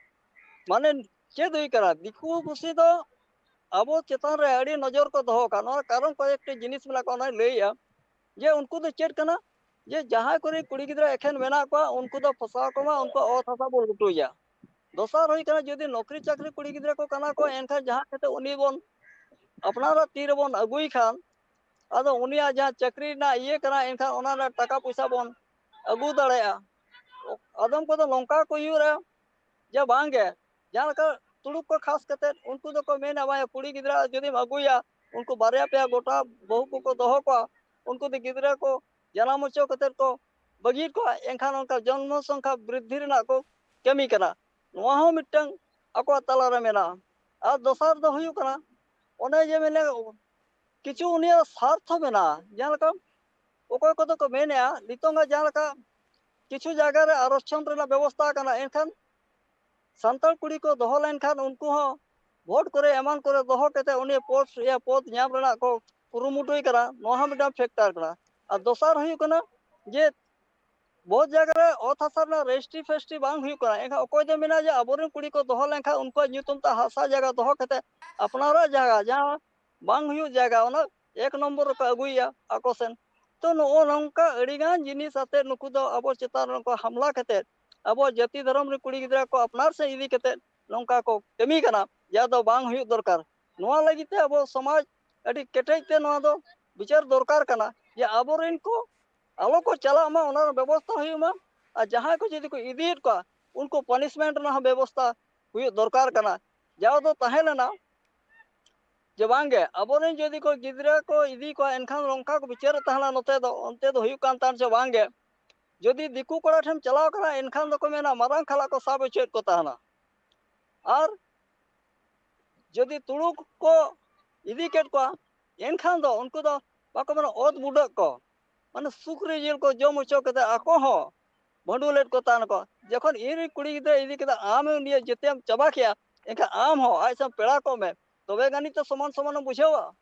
ᱢᱟᱱᱮ ᱪᱮᱫ ᱦᱩᱭ ᱠᱟᱱᱟ, ᱫᱤᱠᱩ ᱯᱩᱥᱤ ᱫᱚ ᱟᱵᱚ ᱪᱮᱛᱟᱱ ᱨᱮ ᱟᱹᱰᱤ ᱱᱚᱡᱚᱨ ᱠᱚ ᱫᱚᱦᱚ ᱠᱟᱜ᱾ ᱱᱚᱣᱟ ᱠᱟᱨᱚᱱ ᱠᱚᱭᱮᱠᱴᱤ ᱡᱤᱱᱤᱥ ᱢᱮᱱᱟᱜ ᱠᱚᱣᱟ, ᱚᱱᱟᱧ ᱞᱟᱹᱭᱮᱜᱼᱟ᱾ ᱡᱮ ᱩᱱᱠᱩ ᱫᱚ ᱪᱮᱫ ᱠᱟᱱᱟ, ᱡᱮ ᱡᱟᱦᱟᱸᱭ ᱠᱚᱨᱮ ᱠᱩᱲᱤ ᱜᱤᱫᱽᱨᱟᱹ ᱮᱠᱷᱮᱱ ᱢᱮᱱᱟᱜ ᱠᱚᱣᱟ, ᱩᱱᱠᱩ ᱫᱚ ᱯᱷᱟᱥᱟᱣ ᱠᱚᱢᱟ, ᱩᱱᱠᱩᱣᱟᱜ ᱚᱛ ᱦᱟᱥᱟ ᱵᱚᱱ ᱞᱩᱴᱩᱭᱟ᱾ ᱫᱚᱥᱟᱨ ᱦᱩᱭ ᱠᱟᱱᱟ, ᱡᱩᱫᱤ ᱱᱚᱠᱨᱤ ᱪᱟᱹᱠᱨᱤ ᱠᱩᱲᱤ ᱜᱤᱫᱽᱨᱟᱹ ᱠᱚ ᱠᱟᱱᱟ ᱠᱚ, ᱮᱱᱠᱷᱟᱱ ᱡᱟᱦᱟᱸ ᱠᱟᱛᱮ ᱩᱱᱤ ᱵᱚᱱ ᱟᱯᱱᱟᱨᱟᱜ ᱛᱤ ᱨᱮᱵᱚᱱ ᱟᱹᱜᱩᱭ ᱠᱷᱟᱱ, ᱟᱫᱚ ᱩᱱᱤᱭᱟᱜ ᱡᱟᱦᱟᱸ ᱪᱟᱹᱠᱨᱤ ᱨᱮᱱᱟᱜ ᱤᱭᱟᱹ ᱠᱟᱱᱟ, ᱮᱱᱠᱷᱟᱱ ᱚᱱᱟ ᱨᱮᱱᱟᱜ ᱴᱟᱠᱟ ᱯᱚᱭᱥᱟ ᱵᱚᱱ ᱟᱹᱜᱩ ᱫᱟᱲᱮᱭᱟᱜᱼᱟ᱾ ᱟᱫᱚᱢ ᱠᱚᱫᱚ ᱱᱚᱝᱠᱟ ᱠᱚ ᱩᱭᱦᱟᱹᱨᱟ ᱡᱮ ᱵᱟᱝᱜᱮ, ᱡᱟᱦᱟᱸ ᱞᱮᱠᱟ ᱛᱩᱲᱩᱠ ᱠᱚ ᱠᱷᱟᱥ ᱠᱟᱛᱮᱫ, ᱩᱱᱠᱩ ᱫᱚᱠᱚ ᱢᱮᱱᱟ, ᱵᱟᱝ, ᱠᱩᱲᱤ ᱜᱤᱫᱽᱨᱟᱹ ᱡᱩᱫᱤᱢ ᱟᱹᱜᱩᱭᱟ, ᱩᱱᱠᱩ ᱵᱟᱨᱭᱟ ᱯᱮᱭᱟ ᱜᱚᱴᱟ ᱵᱟᱹᱦᱩ ᱠᱚᱠᱚ ᱫᱚᱦᱚ ᱠᱚᱣᱟ, ᱩᱱᱠᱩ ᱫᱚ ᱜᱤᱫᱽᱨᱟᱹ ᱠᱚ ᱡᱟᱱᱟᱢ ᱦᱚᱪᱚ ᱠᱟᱛᱮᱫ ᱠᱚ ᱵᱟᱹᱜᱤᱭᱮᱫ ᱠᱚᱣᱟ, ᱮᱱᱠᱷᱟᱱ ᱚᱱᱠᱟ ᱡᱚᱱᱢᱚ ᱥᱚᱝᱠᱷᱟ ᱵᱨᱤᱫᱽᱫᱷᱤ ᱨᱮᱱᱟᱜ ᱠᱚ ᱠᱟᱹᱢᱤ ᱠᱟᱱᱟ᱾ ᱱᱚᱣᱟ ᱦᱚᱸ ᱢᱤᱫᱴᱟᱝ ᱟᱠᱚᱣᱟᱜ ᱛᱟᱞᱟᱨᱮ ᱢᱮᱱᱟᱜᱼᱟ᱾ ᱟᱨ ᱫᱚᱥᱟᱨ ᱫᱚ ᱦᱩᱭᱩᱜ ᱠᱟᱱᱟ, ᱚᱱᱮ ᱡᱮ ᱢᱮᱱᱮ ᱠᱤᱪᱷᱩ ᱩᱱᱤᱭᱟᱜ ᱥᱟᱨᱛᱷᱚ ᱢᱮᱱᱟᱜᱼᱟ᱾ ᱡᱟᱦᱟᱸ ᱞᱮᱠᱟ ᱚᱠᱚᱭ ᱠᱚᱫᱚ ᱠᱚ ᱢᱮᱱᱮᱜᱼᱟ, ᱱᱤᱛᱚᱝ ᱟᱜ ᱡᱟᱦᱟᱸ ᱞᱮᱠᱟ ᱠᱤᱪᱷᱩ ᱡᱟᱭᱜᱟ ᱨᱮ ᱟᱨᱚᱠᱪᱷᱚᱱ ᱨᱮᱱᱟᱜ ᱵᱮᱵᱚᱥᱛᱷᱟ ᱠᱟᱱᱟ, ᱮᱱᱠᱷᱟᱱ ᱥᱟᱱᱛᱟᱲ ᱠᱩᱲᱤ ᱠᱚ ᱫᱚᱦᱚ ᱞᱮᱱᱠᱷᱟᱱ ᱩᱱᱠᱩ ᱦᱚᱸ ᱵᱷᱳᱴ ᱠᱚᱨᱮ ᱮᱢᱟᱱ ᱠᱚᱨᱮ ᱫᱚᱦᱚ ᱠᱟᱛᱮ ᱩᱱᱤ ᱯᱳᱥᱴ ᱭᱟ ᱯᱚᱫ ᱧᱟᱢ ᱨᱮᱱᱟᱜ ᱠᱚ ᱠᱩᱨᱩᱢᱩᱴᱩᱭ ᱠᱟᱱᱟ᱾ ᱱᱚᱣᱟ ᱦᱚᱸ ᱢᱤᱫᱴᱟᱝ ᱯᱷᱮᱠᱴᱟᱨ ᱠᱟᱱᱟ᱾ ᱟᱨ ᱫᱚᱥᱟᱨ ᱦᱩᱭᱩᱜ ᱠᱟᱱᱟ ᱡᱮ ᱵᱚᱦᱩᱛ ᱡᱟᱭᱜᱟ ᱨᱮ ᱚᱛ ᱦᱟᱥᱟ ᱨᱮᱱᱟᱜ ᱨᱮᱡᱤᱥᱴᱨᱤ ᱯᱷᱮᱥᱴᱨᱤ ᱵᱟᱝ ᱦᱩᱭᱩᱜ ᱠᱟᱱᱟ᱾ ᱮᱱᱠᱷᱟᱱ ᱚᱠᱚᱭ ᱫᱚ ᱢᱮᱱᱟ ᱡᱮ ᱟᱵᱚᱨᱮᱱ ᱠᱩᱲᱤ ᱠᱚ ᱫᱚᱦᱚ ᱞᱮᱱᱠᱷᱟᱱ ᱩᱱᱠᱩᱣᱟᱜ ᱧᱩᱛᱩᱢ ᱛᱮ ᱦᱟᱥᱟ ᱡᱟᱭᱜᱟ ᱫᱚᱦᱚ ᱠᱟᱛᱮ ᱟᱯᱱᱟᱨᱟᱜ ᱡᱟᱭᱜᱟ ᱡᱟᱦᱟᱸ ᱵᱟᱝ ᱦᱩᱭᱩᱜ ᱡᱟᱭᱜᱟ ᱚᱱᱟ ᱮᱠ ᱱᱚᱢᱵᱚᱨ ᱨᱮᱠᱚ ᱟᱹᱜᱩᱭᱮᱭᱟ ᱟᱠᱚ ᱥᱮᱱ᱾ ᱛᱚ ᱱᱚᱜᱼᱚ ᱱᱚᱝᱠᱟ ᱟᱹᱰᱤᱜᱟᱱ ᱡᱤᱱᱤᱥ ᱟᱛᱮ ᱱᱩᱠᱩ ᱫᱚ ᱟᱵᱚ ᱪᱮᱛᱟᱱ ᱨᱮ ᱱᱚᱝᱠᱟ ᱦᱟᱢᱞᱟ ᱠᱟᱛᱮ ᱟᱵᱚᱣᱟᱜ ᱡᱟᱹᱛᱤ ᱫᱷᱚᱨᱚᱢ ᱨᱮ ᱠᱩᱲᱤ ᱜᱤᱫᱽᱨᱟᱹ ᱠᱚ ᱟᱯᱱᱟᱨ ᱥᱮᱫ ᱤᱫᱤ ᱠᱟᱛᱮ ᱱᱚᱝᱠᱟ ᱠᱚ ᱠᱟᱹᱢᱤ ᱠᱟᱱᱟ, ᱡᱟᱦᱟᱸ ᱫᱚ ᱵᱟᱝ ᱦᱩᱭᱩᱜ ᱫᱚᱨᱠᱟᱨ᱾ ᱱᱚᱣᱟ ᱞᱟᱹᱜᱤᱫ ᱛᱮ ᱟᱵᱚ ᱥᱚᱢᱟᱡᱽ ᱟᱹᱰᱤ ᱠᱮᱴᱮᱡ ᱛᱮ ᱱᱚᱣᱟ ᱫᱚ ᱵᱤᱪᱟᱹᱨ ᱫᱚᱨᱠᱟᱨ ᱠᱟᱱᱟ ᱡᱮ ᱟᱵᱚᱨᱮᱱ ᱠᱚ ᱟᱞᱚ ᱠᱚ ᱪᱟᱞᱟᱜ ᱢᱟ, ᱚᱱᱟ ᱨᱮᱱᱟᱜ ᱵᱮᱵᱚᱥᱛᱷᱟ ᱦᱩᱭᱩᱜ ᱢᱟ᱾ ᱟᱨ ᱡᱟᱦᱟᱸᱭ ᱠᱚ ᱡᱩᱫᱤ ᱠᱚ ᱤᱫᱤᱭᱮᱫ ᱠᱚᱣᱟ ᱩᱱᱠᱩ ᱯᱟᱱᱤᱥᱢᱮᱱᱴ ᱨᱮᱱᱟᱜ ᱦᱚᱸ ᱵᱮᱵᱚᱥᱛᱷᱟ ᱦᱩᱭᱩᱜ ᱫᱚᱨᱠᱟᱨ ᱠᱟᱱᱟ᱾ ᱡᱟᱣ ᱫᱚ ᱛᱟᱦᱮᱸ ᱞᱮᱱᱟ ᱡᱮ ᱵᱟᱝᱜᱮ, ᱟᱵᱚᱨᱮᱱ ᱡᱩᱫᱤ ᱠᱚ ᱜᱤᱫᱽᱨᱟᱹ ᱠᱚ ᱤᱫᱤ ᱠᱚᱣᱟ, ᱮᱱᱠᱷᱟᱱ ᱱᱚᱝᱠᱟ ᱠᱚ ᱵᱤᱪᱟᱹᱨᱮᱫ ᱛᱟᱦᱮᱱᱟ ᱱᱚᱛᱮ ᱫᱚ, ᱚᱱᱛᱮ ᱫᱚ ᱦᱩᱭᱩᱜ ᱠᱟᱱ ᱛᱟᱦᱮᱸᱫ ᱪᱮ ᱵᱟᱝᱜᱮ? ᱡᱩᱫᱤ ᱫᱤᱠᱩ ᱠᱚᱲᱟ ᱴᱷᱮᱱ ᱪᱟᱞᱟᱣ ᱠᱟᱱᱟ, ᱮᱱᱠᱷᱟᱱ ᱫᱚᱠᱚ ᱢᱮᱱᱟ, "ᱢᱟᱨᱟᱝ ᱠᱷᱟᱞᱟ ᱠᱚ ᱥᱟᱵ ᱦᱚᱪᱚᱭᱮᱫ ᱠᱚ ᱛᱟᱦᱮᱱᱟ᱾" ᱟᱨ ᱡᱩᱫᱤ ᱛᱩᱲᱩᱠ ᱠᱚ ᱤᱫᱤ ᱠᱮᱫ ᱠᱚᱣᱟ, ᱮᱱᱠᱷᱟᱱ ᱫᱚ ᱩᱱᱠᱩ ᱫᱚ ᱵᱟᱠᱚ ᱢᱮᱱᱟ, "ᱚᱛ ᱵᱩᱰᱟᱹᱜ ᱠᱚ", ᱢᱟᱱᱮ ᱥᱩᱠᱨᱤ ᱡᱤᱞ ᱠᱚ ᱡᱚᱢ ᱦᱚᱪᱚ ᱠᱟᱛᱮ ᱟᱠᱚ ᱦᱚᱸ ᱵᱷᱟᱹᱰᱩ ᱞᱮᱫ ᱠᱚ ᱛᱟᱦᱮᱱ ᱠᱚ᱾ ᱡᱚᱠᱷᱚᱱ ᱤᱧ ᱨᱮᱱ ᱠᱩᱲᱤ ᱜᱤᱫᱽᱨᱟᱹ ᱤᱫᱤ ᱠᱮᱫᱟ, ᱟᱢ ᱩᱱᱤᱭᱟᱜ ᱡᱟᱹᱛᱤᱭᱟᱢ ᱪᱟᱵᱟ ᱠᱮᱭᱟ, ᱮᱱᱠᱷᱟᱱ ᱟᱢ ᱦᱚᱸ ᱟᱡ ᱥᱟᱶ ᱯᱮᱲᱟ ᱠᱚᱜ ᱢᱮ, ᱛᱚᱵᱮ ᱟᱹᱱᱤᱡ ᱛᱚ ᱥᱚᱢᱟᱱ ᱥᱚᱢᱟᱱᱮᱢ ᱵᱩᱡᱷᱟᱹᱣᱟ᱾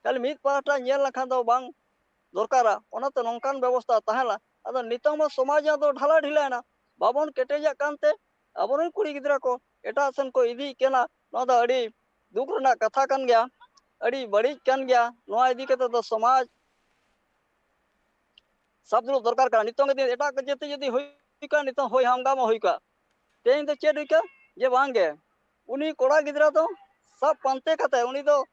ᱠᱷᱟᱹᱞᱤ ᱢᱤᱫ ᱯᱟᱦᱴᱟ ᱧᱮᱞ ᱞᱮᱠᱷᱟᱱ ᱫᱚ ᱵᱟᱝ ᱫᱚᱨᱠᱟᱨᱟ, ᱚᱱᱟᱛᱮ ᱱᱚᱝᱠᱟᱱ ᱵᱮᱵᱚᱥᱛᱷᱟ ᱛᱟᱦᱮᱸ ᱞᱮᱱᱟ᱾ ᱟᱫᱚ ᱱᱤᱛᱚᱝ ᱢᱟ ᱥᱚᱢᱟᱡᱽ ᱫᱚ ᱰᱷᱟᱞᱟ ᱰᱷᱤᱞᱟᱹᱭᱮᱱᱟ, ᱵᱟᱵᱚᱱ ᱠᱮᱴᱮᱡᱟᱜ ᱠᱟᱱᱛᱮ ᱟᱵᱚᱨᱮᱱ ᱠᱩᱲᱤ ᱜᱤᱫᱽᱨᱟᱹ ᱠᱚ ᱮᱴᱟᱜ ᱥᱮᱱ ᱠᱚ ᱤᱫᱤᱭᱮᱫ ᱠᱟᱱᱟ᱾ ᱱᱚᱣᱟ ᱫᱚ ᱟᱹᱰᱤ ᱫᱩᱠ ᱨᱮᱱᱟᱜ ᱠᱟᱛᱷᱟ ᱠᱟᱱ ᱜᱮᱭᱟ, ᱟᱹᱰᱤ ᱵᱟᱹᱲᱤᱡ ᱠᱟᱱ ᱜᱮᱭᱟ᱾ ᱱᱚᱣᱟ ᱤᱫᱤ ᱠᱟᱛᱮ ᱫᱚ ᱥᱚᱢᱟᱡᱽ ᱥᱟᱵ ᱫᱩᱲᱩᱵ ᱫᱚᱨᱠᱟᱨ ᱠᱟᱱᱟ᱾ ᱱᱤᱛᱚᱝ ᱡᱩᱫᱤ ᱮᱴᱟᱜ ᱡᱟᱹᱛᱤ ᱡᱩᱫᱤ ᱦᱩᱭ ᱠᱚᱜᱼᱟ, ᱱᱤᱛᱚᱝ ᱦᱚᱭ ᱦᱟᱝᱜᱟᱢᱟ ᱦᱩᱭ ᱠᱚᱜᱼᱟ᱾ ᱛᱮᱦᱮᱧ ᱫᱚ ᱪᱮᱫ ᱦᱩᱭ ᱠᱚᱜᱼᱟ? ᱡᱮ ᱵᱟᱝ ᱜᱮ, ᱩᱱᱤ ᱠᱚᱲᱟ ᱜᱤᱫᱽᱨᱟᱹ ᱫᱚ ᱥᱟᱵ ᱯᱟᱱᱛᱮ ᱠᱟᱛᱮ ᱩᱱᱤ ᱫᱚ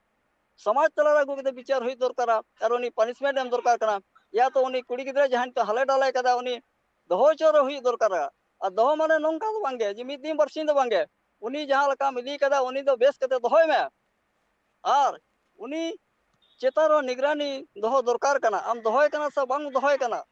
ᱥᱚᱢᱟᱡᱽ ᱛᱟᱞᱟᱨᱮ ᱟᱹᱜᱩ ᱠᱟᱛᱮ ᱵᱤᱪᱟᱹᱨ ᱦᱩᱭᱩᱜ ᱫᱚᱨᱠᱟᱨᱟ, ᱟᱨ ᱩᱱᱤ punishment ᱮᱢ ᱫᱚᱨᱠᱟᱨ ᱠᱟᱱᱟ᱾ ᱭᱟ ᱛᱚ ᱩᱱᱤ ᱠᱩᱲᱤ ᱜᱤᱫᱽᱨᱟᱹ ᱡᱟᱦᱟᱸᱭ ᱱᱤᱛᱚᱜ ᱦᱟᱞᱮ ᱰᱟᱞᱮ ᱠᱟᱫᱟ, ᱩᱱᱤ ᱫᱚᱦᱚ ᱦᱚᱪᱚ ᱨᱮ ᱦᱩᱭᱩᱜ ᱫᱚᱨᱠᱟᱨᱟ᱾ ᱟᱨ ᱫᱚᱦᱚ ᱢᱟᱱᱮ ᱱᱚᱝᱠᱟ ᱫᱚ ᱵᱟᱝ ᱜᱮ ᱡᱮ ᱢᱤᱫ ᱫᱤᱱ ᱵᱟᱨᱥᱤᱧ ᱫᱚ ᱵᱟᱝ ᱜᱮ, ᱩᱱᱤ ᱡᱟᱦᱟᱸ ᱞᱮᱠᱟᱢ ᱤᱫᱤ ᱠᱟᱫᱟ ᱩᱱᱤ ᱫᱚ ᱵᱮᱥ ᱠᱟᱛᱮ ᱫᱚᱦᱚᱭ ᱢᱮ᱾ ᱟᱨ ᱩᱱᱤ ᱪᱮᱛᱟᱱ ᱨᱮ ᱱᱤᱜᱽᱨᱟᱱᱤ ᱫᱚᱦᱚ ᱫᱚᱨᱠᱟᱨ ᱠᱟᱱᱟ᱾ ᱟᱢ ᱫᱚᱦᱚᱭ ᱠᱟᱱᱟ ᱥᱮ ᱵᱟᱝ ᱫᱚᱦᱚᱭ ᱠᱟᱱᱟ,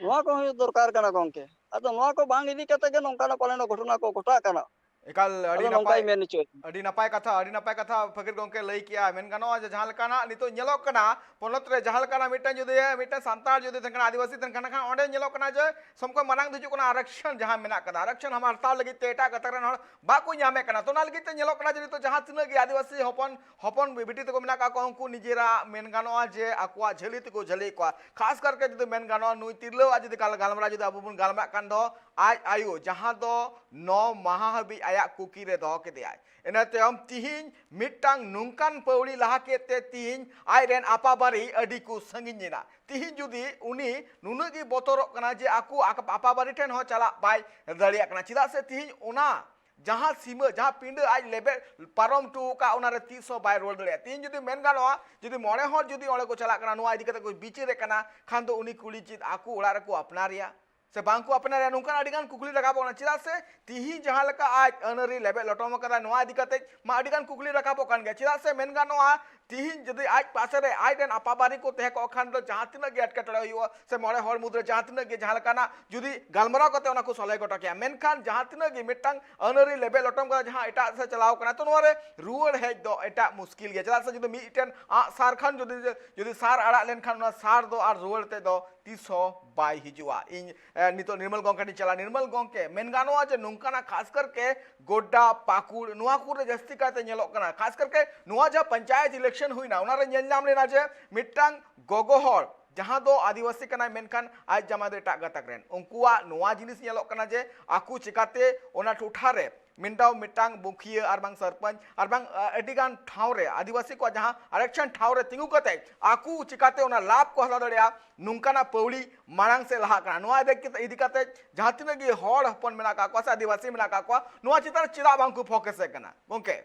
ᱱᱚᱣᱟ ᱠᱚ ᱦᱩᱭᱩᱜ ᱫᱚᱨᱠᱟᱨ ᱠᱟᱱᱟ ᱜᱚᱢᱠᱮ᱾ ᱟᱫᱚ ᱱᱚᱣᱟ ᱠᱚ ᱵᱟᱝ ᱤᱫᱤ ᱠᱟᱛᱮ ᱜᱮ ᱱᱚᱝᱠᱟᱱᱟᱜ ᱯᱟᱞᱮᱱ ᱜᱷᱚᱴᱚᱱᱟ ᱠᱚ ᱜᱷᱚᱴᱟᱜ ᱠᱟᱱᱟ᱾ ᱮᱠᱟᱞ, ᱟᱹᱰᱤ ᱟᱫᱚ ᱱᱚᱝᱠᱟᱭ ᱱᱟᱯᱟᱭ, ᱢᱮᱱ ᱦᱚᱪᱚᱭᱮᱫᱟ᱾ ᱟᱹᱰᱤ ᱱᱟᱯᱟᱭ ᱠᱟᱛᱷᱟ, ᱟᱹᱰᱤ ᱱᱟᱯᱟᱭ ᱠᱟᱛᱷᱟ ᱯᱷᱟᱹᱠᱤᱨ ᱜᱚᱢᱠᱮ ᱞᱟᱹᱭ ᱠᱮᱜᱼᱟ᱾ ᱢᱮᱱ ᱜᱟᱱᱚᱜᱼᱟ ᱡᱮ ᱡᱟᱦᱟᱸ ᱞᱮᱠᱟᱱᱟᱜ ᱱᱤᱛᱚᱜ ᱧᱮᱞᱚᱜ ᱠᱟᱱᱟ ᱯᱚᱱᱚᱛ ᱨᱮ, ᱡᱟᱦᱟᱸ ᱞᱮᱠᱟᱱᱟᱜ ᱢᱤᱫᱴᱟᱝ ᱡᱩᱫᱤ ᱢᱤᱫᱴᱟᱝ ᱥᱟᱱᱛᱟᱲ ᱡᱩᱫᱤ ᱛᱟᱦᱮᱱ ᱠᱟᱱᱟ, ᱟᱹᱫᱤᱵᱟᱹᱥᱤ ᱛᱟᱦᱮᱱ ᱠᱟᱱᱟ ᱠᱷᱟᱱ, ᱚᱸᱰᱮ ᱧᱮᱞᱚᱜ ᱠᱟᱱᱟ ᱡᱮ ᱥᱚᱢᱠᱚ ᱢᱟᱨᱟᱝ ᱫᱚ ᱦᱤᱡᱩᱜ ᱠᱟᱱᱟ ᱟᱨᱟᱠᱥᱚᱱ ᱡᱟᱦᱟᱸ ᱢᱮᱱᱟᱜ ᱠᱟᱫᱟ, ᱟᱨᱟᱠᱥᱚᱱ ᱦᱟᱢᱟᱞ ᱦᱟᱛᱟᱣ ᱞᱟᱹᱜᱤᱫ ᱛᱮ ᱮᱴᱟᱜ ᱜᱟᱛᱟᱠ ᱨᱮᱱ ᱦᱚᱲ ᱵᱟᱠᱚ ᱧᱟᱢᱮᱫ ᱠᱟᱱᱟ᱾ ᱛᱚ ᱚᱱᱟ ᱞᱟᱹᱜᱤᱫ ᱛᱮ ᱧᱮᱞᱚᱜ ᱠᱟᱱᱟ ᱡᱮ ᱱᱤᱛᱚᱜ ᱡᱟᱦᱟᱸ ᱛᱤᱱᱟᱹᱜ ᱜᱮ ᱟᱹᱫᱤᱵᱟᱹᱥᱤ ᱦᱚᱯᱚᱱ ᱦᱚᱯᱚᱱ ᱵᱤᱴᱤ ᱛᱟᱠᱚ ᱢᱮᱱᱟᱜ ᱠᱟᱜ ᱠᱚᱣᱟ, ᱩᱱᱠᱩ ᱱᱤᱡᱮᱨᱟᱜ ᱢᱮᱱ ᱜᱟᱱᱚᱜᱼᱟ ᱡᱮ ᱟᱠᱚᱣᱟᱜ ᱡᱷᱟᱹᱞᱤ ᱛᱮᱠᱚ ᱡᱷᱟᱹᱞᱤᱭᱮᱫ ᱠᱚᱣᱟ᱾ ᱠᱷᱟᱥ ᱠᱟᱨᱠᱮ ᱡᱩᱫᱤ ᱢᱮᱱ ᱜᱟᱱᱚᱜᱼᱟ, ᱱᱩᱭ ᱛᱤᱨᱞᱟᱹᱣᱟᱜ ᱡᱩᱫᱤ ᱜᱟᱞ-, ᱜᱟᱞᱢᱟᱨᱟᱣ ᱡᱩᱫᱤ ᱟᱵᱚ ᱵᱚᱱ ᱜᱟᱞᱢᱟᱨᱟᱜ ᱠᱟᱱ ᱫᱚ, ᱟᱡ ᱟᱭᱳ ᱡᱟᱦᱟᱸ ᱫᱚ ᱱᱚ ᱢᱟᱦᱟ ᱦᱟᱹᱵᱤᱡ ᱟᱭᱟᱜ ᱠᱩᱠᱤ ᱨᱮ ᱫᱚᱦᱚ ᱠᱮᱫᱮᱭᱟᱭ, ᱤᱱᱟᱹ ᱛᱟᱭᱚᱢ ᱛᱤᱦᱤᱧ ᱢᱤᱫᱴᱟᱝ ᱱᱚᱝᱠᱟᱱ ᱯᱟᱹᱣᱲᱤ ᱞᱟᱦᱟ ᱠᱮᱫ ᱛᱮ ᱛᱤᱦᱤᱧ ᱟᱡ ᱨᱮᱱ ᱟᱯᱟᱵᱟᱨᱮ ᱟᱹᱰᱤ ᱠᱚ ᱥᱟᱺᱜᱤᱧ ᱮᱱᱟ᱾ ᱛᱤᱦᱤᱧ ᱡᱩᱫᱤ ᱩᱱᱤ ᱱᱩᱱᱟᱹᱜ ᱜᱮ ᱵᱚᱛᱚᱨᱚᱜ ᱠᱟᱱᱟ ᱡᱮ ᱟᱠᱚ ᱟᱯᱟᱵᱟᱨᱮ ᱴᱷᱮᱱ ᱦᱚᱸ ᱪᱟᱞᱟᱜ ᱵᱟᱭ ᱫᱟᱲᱮᱭᱟᱜ ᱠᱟᱱᱟ, ᱪᱮᱫᱟᱜ ᱥᱮ ᱛᱤᱦᱤᱧ ᱚᱱᱟ ᱡᱟᱦᱟᱸ ᱥᱤᱢᱟᱹ, ᱡᱟᱦᱟᱸ ᱯᱤᱸᱰᱟᱹ ᱟᱡ ᱞᱮᱵᱮᱫ ᱯᱟᱨᱚᱢ ᱦᱚᱴᱚ ᱟᱠᱟᱫ, ᱚᱱᱟ ᱨᱮ ᱛᱤᱥ ᱦᱚᱸ ᱵᱟᱭ ᱨᱩᱣᱟᱹᱲ ᱫᱟᱲᱮᱭᱟᱜᱼᱟ᱾ ᱛᱤᱦᱤᱧ ᱡᱩᱫᱤ ᱢᱮᱱ ᱜᱟᱱᱚᱜᱼᱟ, ᱡᱩᱫᱤ ᱢᱚᱬᱮ ᱦᱚᱲ ᱡᱩᱫᱤ ᱚᱸᱰᱮ ᱠᱚ ᱪᱟᱞᱟᱜ ᱠᱟᱱᱟ, ᱱᱚᱣᱟ ᱤᱫᱤ ᱠᱟᱛᱮ ᱠᱚ ᱵᱤᱪᱟᱹᱨᱮᱫ ᱠᱟᱱᱟ, ᱠᱷᱟᱱ ᱫᱚ ᱩᱱᱤ ᱠᱩᱲᱤ ᱪᱮᱫ ᱟᱠᱚ ᱚᱲᱟᱜ ᱨᱮᱠᱚ ᱟᱯᱱᱟᱨᱮᱭᱟ ᱥᱮ ᱵᱟᱝ ᱠᱚ ᱟᱯᱱᱟᱨᱮᱭᱟ, ᱱᱚᱝᱠᱟᱱ ᱟᱹᱰᱤ ᱜᱟᱱ ᱠᱩᱠᱞᱤ ᱨᱟᱠᱟᱵᱚᱜ ᱠᱟᱱᱟ᱾ ᱪᱮᱫᱟᱜ ᱥᱮ ᱛᱤᱦᱤᱧ ᱡᱟᱦᱟᱸ ᱞᱮᱠᱟ ᱟᱡ ᱟᱹᱱ ᱟᱹᱨᱤ ᱞᱮᱵᱮᱫ ᱞᱚᱴᱚᱢ ᱟᱠᱟᱫᱟ, ᱱᱚᱣᱟ ᱤᱫᱤ ᱠᱟᱛᱮ ᱢᱟ ᱟᱹᱰᱤ ᱜᱟᱱ ᱠᱩᱠᱞᱤ ᱨᱟᱠᱟᱵᱚᱜ ᱠᱟᱱ ᱜᱮᱭᱟ᱾ ᱪᱮᱫᱟᱜ ᱥᱮ ᱢᱮᱱ ᱜᱟᱱᱚᱜᱼᱟ, ᱛᱤᱦᱤᱧ ᱡᱩᱫᱤ ᱟᱡ ᱯᱟᱥᱮ ᱨᱮ ᱟᱡ ᱨᱮᱱ ᱟᱯᱟᱵᱟᱨᱤ ᱠᱚ ᱛᱟᱦᱮᱸ ᱠᱚᱜ ᱠᱷᱟᱱ ᱫᱚ ᱡᱟᱦᱟᱸ ᱛᱤᱱᱟᱹᱜ ᱜᱮ ᱮᱴᱠᱮᱴᱚᱬᱮ ᱦᱩᱭᱩᱜᱼᱟ, ᱥᱮ ᱢᱚᱬᱮ ᱦᱚᱲ ᱢᱩᱫᱽᱨᱮ ᱡᱟᱦᱟᱸ ᱛᱤᱱᱟᱹᱜ ᱜᱮ ᱡᱟᱦᱟᱸ ᱞᱮᱠᱟᱱᱟᱜ ᱡᱩᱫᱤ ᱜᱟᱞᱢᱟᱨᱟᱣ ᱠᱟᱛᱮ ᱚᱱᱟ ᱠᱚ ᱥᱚᱞᱦᱮ ᱜᱚᱴᱟ ᱠᱮᱭᱟ, ᱢᱮᱱᱠᱷᱟᱱ ᱡᱟᱦᱟᱸ ᱛᱤᱱᱟᱹᱜ ᱜᱮ ᱢᱤᱫᱴᱟᱝ ᱟᱹᱱᱟᱹᱨᱤ ᱞᱮᱵᱮᱫ ᱞᱚᱴᱚᱢ ᱠᱟᱛᱮ ᱡᱟᱦᱟᱸ ᱮᱴᱟᱜ ᱥᱮᱫ ᱪᱟᱞᱟᱣ ᱠᱟᱱᱟ, ᱛᱚ ᱱᱚᱣᱟ ᱨᱮ ᱨᱩᱣᱟᱹᱲ ᱦᱮᱡ ᱫᱚ ᱮᱴᱟᱜ ᱢᱩᱥᱠᱤᱞ ᱜᱮᱭᱟ᱾ ᱪᱮᱫᱟᱜ ᱥᱮ ᱡᱩᱫᱤ ᱢᱤᱫᱴᱮᱱ ᱟᱜ ᱥᱟᱨ ᱠᱷᱟᱱ ᱡᱩᱫᱤ, ᱡᱩᱫᱤ ᱥᱟᱨ ᱟᱲᱟᱜ ᱞᱮᱱᱠᱷᱟᱱ ᱚᱱᱟ ᱥᱟᱨ ᱫᱚ ᱟᱨ ᱨᱩᱣᱟᱹᱲ ᱛᱮ ᱫᱚ ᱛᱤᱥ ᱦᱚᱸ ᱵᱟᱭ ᱦᱤᱡᱩᱜᱼᱟ᱾ ᱤᱧ, ᱮ, ᱱᱤᱛᱚᱜ ᱱᱤᱨᱢᱚᱞ ᱜᱚᱝᱠᱮ ᱴᱷᱮᱱ ᱪᱟᱞᱟᱜᱼᱟ᱾ ᱱᱤᱨᱢᱚᱞ ᱜᱚᱝᱠᱮ, ᱢᱮᱱ ᱜᱟᱱᱚᱜᱼᱟ ᱡᱮ ᱱᱚᱝᱠᱟᱱᱟᱜ ᱠᱷᱟᱥ ᱠᱟᱨᱠᱮ ᱜᱳᱰᱰᱟ, ᱯᱟᱹᱠᱩᱲ, ᱱᱚᱣᱟ ᱠᱚᱨᱮ ᱡᱟᱹᱥᱛᱤ ᱠᱟᱭᱛᱮ ᱧᱮᱞᱚᱜ ᱠᱟᱱᱟ, ᱠᱷᱟᱥ ᱠᱟᱨᱠᱮ ᱱᱚᱣᱟ ᱡᱟᱦᱟᱸ ᱯᱚᱧᱪᱟᱭᱮᱛ ᱤᱞᱮᱠᱥᱚᱱ ᱦᱩᱭᱱᱟ, ᱚᱱᱟᱨᱮ ᱧᱮᱞ ᱧᱟᱢ ᱞᱮᱱᱟ ᱡᱮ ᱢᱤᱫᱴᱟᱝ ᱜᱚᱜᱚ ᱦᱚᱲ ᱡᱟᱦᱟᱸ ᱫᱚ ᱟᱹᱫᱤᱵᱟᱹᱥᱤ ᱠᱟᱱᱟᱭ, ᱢᱮᱱᱠᱷᱟᱱ ᱟᱡ ᱡᱟᱢᱟᱭ ᱫᱚ ᱮᱴᱟᱜ ᱜᱟᱛᱟᱠ ᱨᱮᱱ, ᱩᱱᱠᱩᱣᱟᱜ ᱱᱚᱣᱟ ᱡᱤᱱᱤᱥ ᱧᱮᱞᱚᱜ ᱠᱟᱱᱟ ᱡᱮ ᱟᱠᱚ ᱪᱤᱠᱟᱛᱮ ᱚᱱᱟ ᱴᱚᱴᱷᱟ ᱨᱮ ᱢᱤᱫ ᱫᱷᱟᱣ ᱢᱤᱫᱴᱟᱝ ᱢᱩᱠᱷᱤᱭᱟᱹ ᱟᱨ ᱵᱟᱝ ᱥᱚᱨᱯᱚᱧᱪ ᱟᱨ ᱵᱟᱝ, ᱟ, ᱟᱹᱰᱤ ᱜᱟᱱ ᱴᱷᱟᱶ ᱨᱮ, ᱟᱹᱫᱤᱵᱟᱹᱥᱤ ᱠᱚᱣᱟᱜ ᱡᱟᱦᱟᱸ ᱟᱨᱮᱠᱥᱚᱱ ᱴᱷᱟᱶ ᱨᱮ ᱛᱤᱸᱜᱩ ᱠᱟᱛᱮ ᱟᱠᱚ ᱪᱤᱠᱟᱛᱮ ᱚᱱᱟ ᱞᱟᱵᱷ ᱠᱚ ᱦᱟᱛᱟᱣ ᱫᱟᱲᱮᱭᱟᱜᱼᱟ, ᱱᱚᱝᱠᱟᱱᱟᱜ ᱯᱟᱹᱣᱲᱤ ᱢᱟᱲᱟᱝ ᱥᱮᱫ ᱞᱟᱦᱟᱜ ᱠᱟᱱᱟ᱾ ᱱᱚᱣᱟ ᱤᱫᱤ ᱠᱟᱛᱮ, ᱤᱫᱤ ᱠᱟᱛᱮ ᱡᱟᱦᱟᱸ ᱛᱤᱱᱟᱹᱜ ᱜᱮ ᱦᱚᱲ ᱦᱚᱯᱚᱱ ᱢᱮᱱᱟᱜ ᱠᱟᱜ ᱠᱚᱣᱟ ᱥᱮ ᱟᱹᱫᱤᱵᱟᱹᱥᱤ ᱢᱮᱱᱟᱜ ᱠᱟᱜ ᱠᱚᱣᱟ, ᱱᱚᱣᱟ ᱪᱮᱛᱟᱱ ᱨᱮ ᱪᱮᱫᱟᱜ ᱵᱟᱝ ᱠᱚ ᱯᱷᱳᱠᱟᱥ ᱮᱫ ᱠᱟᱱᱟ ᱜᱚᱝᱠᱮ?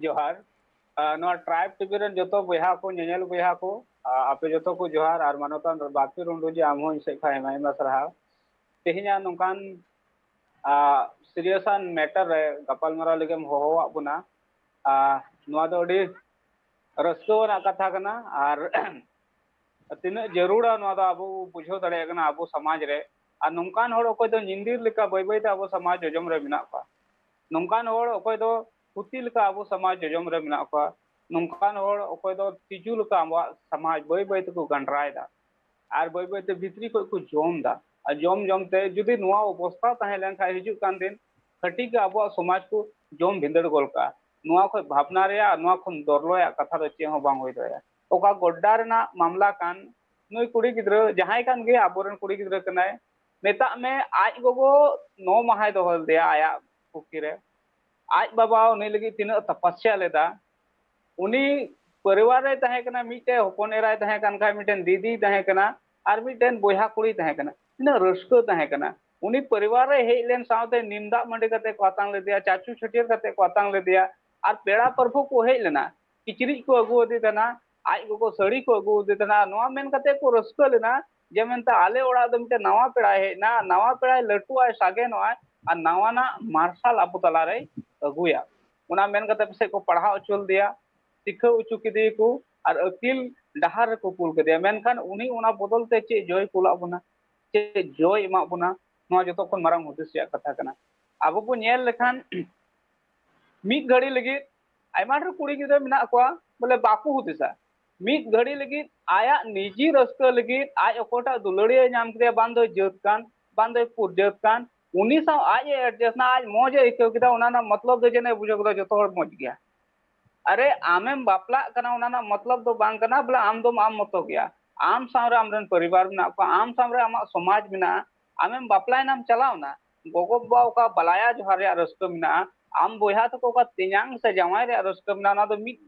ᱡᱚᱦᱟᱨ᱾ ᱟᱨ ᱱᱚᱣᱟ ᱴᱨᱟᱭᱤᱵᱽ ᱴᱤᱵᱷᱤ ᱨᱮᱱ ᱡᱚᱛᱚ ᱵᱚᱭᱦᱟ ᱠᱚ, ᱧᱮᱧᱮᱞ ᱵᱚᱭᱦᱟ ᱠᱚ, ᱟᱨ ᱟᱯᱮ ᱡᱚᱛᱚ ᱠᱚ ᱡᱚᱦᱟᱨ᱾ ᱟᱨ ᱢᱟᱱᱚᱛᱟᱱ ᱵᱟᱯᱤ ᱨᱩᱱᱰᱩ ᱡᱤ, ᱟᱢ ᱦᱚᱸ ᱤᱧ ᱥᱮᱫ ᱠᱷᱚᱱ ᱟᱭᱢᱟ ᱟᱭᱢᱟ ᱥᱟᱨᱦᱟᱣ᱾ ᱛᱮᱦᱮᱧᱟᱜ ᱱᱚᱝᱠᱟᱱ, ᱟ, ᱥᱤᱨᱤᱭᱟᱥ ᱟᱱ ᱢᱮᱴᱟᱨ ᱨᱮ ᱜᱟᱯᱟᱞᱢᱟᱨᱟᱣ ᱞᱟᱹᱜᱤᱫ ᱮᱢ ᱦᱚᱦᱚᱣᱟᱜ ᱵᱚᱱᱟ᱾ ᱟ, ᱱᱚᱣᱟ ᱫᱚ ᱟᱹᱰᱤ ᱨᱟᱹᱥᱠᱟᱹ ᱟᱱᱟᱜ ᱠᱟᱛᱷᱟ ᱠᱟᱱᱟ᱾ ᱟᱨ ᱛᱤᱱᱟᱹᱜ ᱡᱟᱹᱨᱩᱲᱟ, ᱱᱚᱣᱟ ᱫᱚ ᱟᱵᱚ ᱵᱩᱡᱷᱟᱹᱣ ᱫᱟᱲᱮᱭᱟᱜ ᱠᱟᱱᱟ ᱟᱵᱚ ᱥᱚᱢᱟᱡᱽ ᱨᱮ᱾ ᱟᱨ ᱱᱚᱝᱠᱟᱱ ᱦᱚᱲ ᱚᱠᱚᱭ ᱫᱚ ᱧᱤᱫᱤᱨ ᱞᱮᱠᱟ ᱵᱟᱹᱭ ᱵᱟᱹᱭ ᱛᱮ ᱟᱵᱚ ᱥᱚᱢᱟᱡᱽ ᱡᱚᱡᱚᱢ ᱨᱮ ᱢᱮᱱᱟᱜ ᱠᱚᱣᱟ, ᱱᱚᱝᱠᱟᱱ ᱦᱚᱲ ᱚᱠᱚᱭ ᱫᱚ ᱦᱩᱛᱤ ᱞᱮᱠᱟ ᱟᱵᱚ ᱥᱚᱢᱟᱡᱽ ᱡᱚᱡᱚᱢ ᱨᱮ ᱢᱮᱱᱟᱜ ᱠᱚᱣᱟ, ᱱᱚᱝᱠᱟᱱ ᱦᱚᱲ ᱚᱠᱚᱭ ᱫᱚ ᱛᱤᱡᱩ ᱞᱮᱠᱟ ᱟᱵᱚᱣᱟᱜ ᱥᱚᱢᱟᱡᱽ ᱵᱟᱹᱭ ᱵᱟᱹᱭ ᱛᱮᱠᱚ ᱜᱟᱸᱰᱨᱟᱭᱮᱫᱟ᱾ ᱟᱨ ᱵᱟᱹᱭ ᱵᱟᱹᱭ ᱛᱮ ᱵᱷᱤᱛᱨᱤ ᱠᱷᱚᱱ ᱠᱚ ᱡᱚᱢ ᱮᱫᱟ᱾ ᱟᱨ ᱡᱚᱢ ᱡᱚᱢ ᱛᱮ ᱡᱩᱫᱤ ᱱᱚᱣᱟ ᱚᱵᱚᱥᱛᱟ ᱛᱟᱦᱮᱸ ᱞᱮᱱᱠᱷᱟᱱ, ᱦᱤᱡᱩᱜ ᱠᱟᱱ ᱫᱤᱱ ᱠᱟᱹᱴᱤᱡ ᱜᱮ ᱟᱵᱚᱣᱟᱜ ᱥᱚᱢᱟᱡᱽ ᱠᱚ ᱡᱚᱢ ᱵᱷᱤᱸᱫᱟᱹᱲ ᱜᱚᱫ ᱠᱟᱜᱼᱟ᱾ ᱱᱚᱣᱟ ᱠᱷᱚᱱ ᱵᱷᱟᱵᱽᱱᱟ ᱨᱮᱭᱟᱜ, ᱱᱚᱣᱟ ᱠᱷᱚᱱ ᱫᱚᱨᱞᱚ ᱨᱮᱭᱟᱜ ᱠᱟᱛᱷᱟ ᱫᱚ ᱪᱮᱫ ᱦᱚᱸ ᱵᱟᱝ ᱦᱩᱭ ᱫᱟᱲᱮᱭᱟᱜᱼᱟ᱾ ᱚᱠᱟ ᱜᱚᱰᱰᱟ ᱨᱮᱱᱟᱜ ᱢᱟᱢᱞᱟ ᱠᱟᱱ, ᱱᱩᱭ ᱠᱩᱲᱤ ᱜᱤᱫᱽᱨᱟᱹ ᱡᱟᱦᱟᱸᱭ ᱠᱟᱱ ᱜᱮ, ᱟᱵᱚᱨᱮᱱ ᱠᱩᱲᱤ ᱜᱤᱫᱽᱨᱟᱹ ᱠᱟᱱᱟᱭ, ᱢᱮᱛᱟᱜ ᱢᱮ ᱟᱡ ᱜᱚᱜᱚ ᱱᱚ ᱢᱟᱦᱟᱭ ᱫᱚᱦᱚ ᱞᱮᱫᱮᱭᱟ ᱟᱭᱟᱜ ᱠᱩᱠᱷᱤ ᱨᱮ᱾ ᱟᱡ ᱵᱟᱵᱟ ᱩᱱᱤ ᱞᱟᱹᱜᱤᱫ ᱛᱤᱱᱟᱹᱜ ᱛᱟᱯᱟᱥᱭᱟ ᱞᱮᱫᱟ᱾ ᱩᱱᱤ ᱯᱚᱨᱤᱵᱟᱨ ᱨᱮᱭ ᱛᱟᱦᱮᱸ ᱠᱟᱱᱟ, ᱢᱤᱫᱴᱮᱱ ᱦᱚᱯᱚᱱ ᱮᱨᱟᱭ ᱛᱟᱦᱮᱸ ᱠᱟᱱ ᱠᱷᱟᱡ, ᱢᱤᱫᱴᱮᱱ ᱫᱤᱫᱤᱭ ᱛᱟᱦᱮᱸ ᱠᱟᱱᱟ, ᱟᱨ ᱢᱤᱫᱴᱮᱱ ᱵᱚᱭᱦᱟ ᱠᱩᱲᱤᱭ ᱛᱟᱦᱮᱸ ᱠᱟᱱᱟ᱾ ᱛᱤᱱᱟᱹᱜ ᱨᱟᱹᱥᱠᱟᱹ ᱛᱟᱦᱮᱸ ᱠᱟᱱᱟ᱾ ᱩᱱᱤ ᱯᱚᱨᱤᱵᱟᱨ ᱨᱮ ᱦᱮᱡ ᱞᱮᱱ ᱥᱟᱶᱛᱮ ᱱᱤᱢ ᱫᱟᱜ ᱢᱟᱹᱰᱤ ᱠᱟᱛᱮ ᱠᱚ ᱟᱛᱟᱝ ᱞᱮᱫᱮᱭᱟ, ᱪᱟᱪᱩ ᱪᱷᱟᱹᱴᱭᱟᱹᱨ ᱠᱟᱛᱮ ᱠᱚ ᱟᱛᱟᱝ ᱞᱮᱫᱮᱭᱟ, ᱟᱨ ᱯᱮᱲᱟ ᱯᱨᱚᱵᱷᱩ ᱠᱚ ᱦᱮᱡ ᱞᱮᱱᱟ, ᱠᱤᱪᱨᱤᱡ ᱠᱚ ᱟᱹᱜᱩ ᱟᱫᱮ ᱛᱟᱦᱮᱱᱟ, ᱟᱡ ᱜᱚᱜᱚ ᱥᱟᱹᱲᱤ ᱠᱚ ᱟᱹᱜᱩ ᱟᱫᱮ ᱛᱟᱦᱮᱱᱟ᱾ ᱱᱚᱣᱟ ᱢᱮᱱ ᱠᱟᱛᱮ ᱠᱚ ᱨᱟᱹᱥᱠᱟᱹ ᱞᱮᱱᱟ ᱡᱮ ᱢᱮᱱᱛᱮ ᱟᱞᱮ ᱚᱲᱟᱜ ᱫᱚ ᱢᱤᱫᱴᱮᱱ ᱱᱟᱣᱟ ᱯᱮᱲᱟᱭ ᱦᱮᱡ ᱮᱱᱟ, ᱱᱟᱣᱟ ᱯᱮᱲᱟᱭ ᱞᱟᱹᱴᱩᱜᱼᱟᱭ, ᱥᱟᱜᱮᱱᱚᱜᱼᱟᱭ, ᱟᱨ ᱱᱟᱣᱟᱱᱟᱜ ᱢᱟᱨᱥᱟᱞ ᱟᱵᱚ ᱛᱟᱞᱟᱨᱮᱭ ᱟᱹᱜᱩᱭᱟ᱾ ᱚᱱᱟ ᱢᱮᱱ ᱠᱟᱛᱮ ᱯᱟᱥᱮᱡ ᱠᱚ ᱯᱟᱲᱦᱟᱣ ᱦᱚᱪᱚ ᱞᱮᱫᱮᱭᱟ, ᱥᱤᱠᱷᱟᱹᱣ ᱦᱚᱪᱚ ᱠᱮᱫᱮᱭᱟᱠᱚ, ᱟᱨ ᱟᱹᱠᱤᱞ ᱰᱟᱦᱟᱨ ᱨᱮᱠᱚ ᱠᱩᱞ ᱠᱮᱫᱮᱭᱟ᱾ ᱢᱮᱱᱠᱷᱟᱱ ᱩᱱᱤ ᱚᱱᱟ ᱵᱚᱫᱚᱞ ᱛᱮ ᱪᱮᱫ ᱡᱚᱭ ᱠᱩᱞᱟᱜ ᱵᱚᱱᱟ, ᱪᱮᱫ ᱡᱚᱭ ᱮᱢᱟᱜ ᱵᱚᱱᱟ, ᱱᱚᱣᱟ ᱡᱚᱛᱚ ᱠᱷᱚᱱ ᱢᱟᱨᱟᱝ ᱦᱩᱫᱤᱥ ᱨᱮᱭᱟᱜ ᱠᱟᱛᱷᱟ ᱠᱟᱱᱟ᱾ ᱟᱵᱚ ᱵᱚᱱ ᱧᱮᱞ ᱞᱮᱠᱷᱟᱱ ᱢᱤᱫ ᱜᱷᱟᱹᱲᱤ ᱞᱟᱹᱜᱤᱫ ᱟᱭᱢᱟ ᱰᱷᱮᱨ ᱠᱩᱲᱤ ᱜᱤᱫᱽᱨᱟᱹ ᱢᱮᱱᱟᱜ ᱠᱚᱣᱟ, ᱵᱚᱞᱮ ᱵᱟᱠᱚ ᱦᱩᱫᱤᱥᱟ᱾ ᱢᱤᱫ ᱜᱷᱟᱹᱲᱤ ᱞᱟᱹᱜᱤᱫ ᱟᱭᱟᱜ ᱱᱤᱡᱤ ᱨᱟᱹᱥᱠᱟᱹ ᱞᱟᱹᱜᱤᱫ ᱟᱡ ᱚᱠᱚᱭᱴᱟᱜ ᱫᱩᱞᱟᱹᱲᱤᱭᱟᱹ ᱧᱟᱢ ᱠᱮᱫᱮᱭᱟ, ᱵᱟᱝ ᱫᱚᱭ ᱡᱟᱹᱛ ᱠᱟᱱ, ᱵᱟᱝ ᱫᱚᱭ ᱯᱩᱨᱡᱟᱹᱛ ᱠᱟᱱ, ᱩᱱᱤ ᱥᱟᱶ ᱟᱡ ᱮ ᱮᱰᱡᱟᱥᱴ ᱮᱱᱟ, ᱟᱡ ᱢᱚᱡᱽ ᱮ ᱟᱹᱭᱠᱟᱹᱣ ᱠᱮᱫᱟ, ᱚᱱᱟ ᱨᱮᱱᱟᱜ ᱢᱚᱛᱞᱚᱵ ᱫᱚ ᱡᱮᱱᱚ ᱵᱩᱡᱷᱟᱹᱣ ᱠᱮᱫᱟ ᱡᱚᱛᱚ ᱦᱚᱲ ᱢᱚᱡᱽ ᱜᱮᱭᱟ᱾ ᱟᱨᱮ, ᱟᱢᱮᱢ ᱵᱟᱯᱞᱟᱜ ᱠᱟᱱᱟ, ᱚᱱᱟ ᱨᱮᱱᱟᱜ ᱢᱚᱛᱞᱚᱵ ᱫᱚ ᱵᱟᱝ ᱠᱟᱱᱟ ᱵᱚᱞᱮ ᱟᱢ ᱫᱚᱢ ᱟᱢ ᱢᱚᱛᱚ ᱜᱮᱭᱟ᱾ ᱟᱢ ᱥᱟᱶᱨᱮ ᱟᱢᱨᱮᱱ ᱯᱚᱨᱤᱵᱟᱨ ᱢᱮᱱᱟᱜ ᱠᱚᱣᱟ, ᱟᱢ ᱥᱟᱶᱨᱮ ᱟᱢᱟᱜ ᱥᱚᱢᱟᱡᱽ ᱢᱮᱱᱟᱜᱼᱟ, ᱟᱢᱮᱢ ᱵᱟᱯᱞᱟᱭᱮᱱᱟᱢ, ᱪᱟᱞᱟᱣᱱᱟ, ᱜᱚᱜᱚ ᱵᱟᱵᱟ ᱚᱠᱟ ᱵᱟᱞᱟᱭᱟ ᱡᱚᱦᱟᱨ ᱨᱮᱭᱟᱜ ᱨᱟᱹᱥᱠᱟᱹ ᱢᱮᱱᱟᱜᱼᱟ, ᱟᱢ ᱵᱚᱭᱦᱟ ᱛᱟᱠᱚ ᱚᱠᱟ ᱛᱮᱧᱟᱝ ᱥᱮ ᱡᱟᱶᱟᱭ ᱨᱮᱭᱟᱜ ᱨᱟᱹᱥᱠᱟᱹ ᱢᱮᱱᱟᱜᱼᱟ, ᱚᱱᱟ ᱫᱚ ᱢᱤᱫ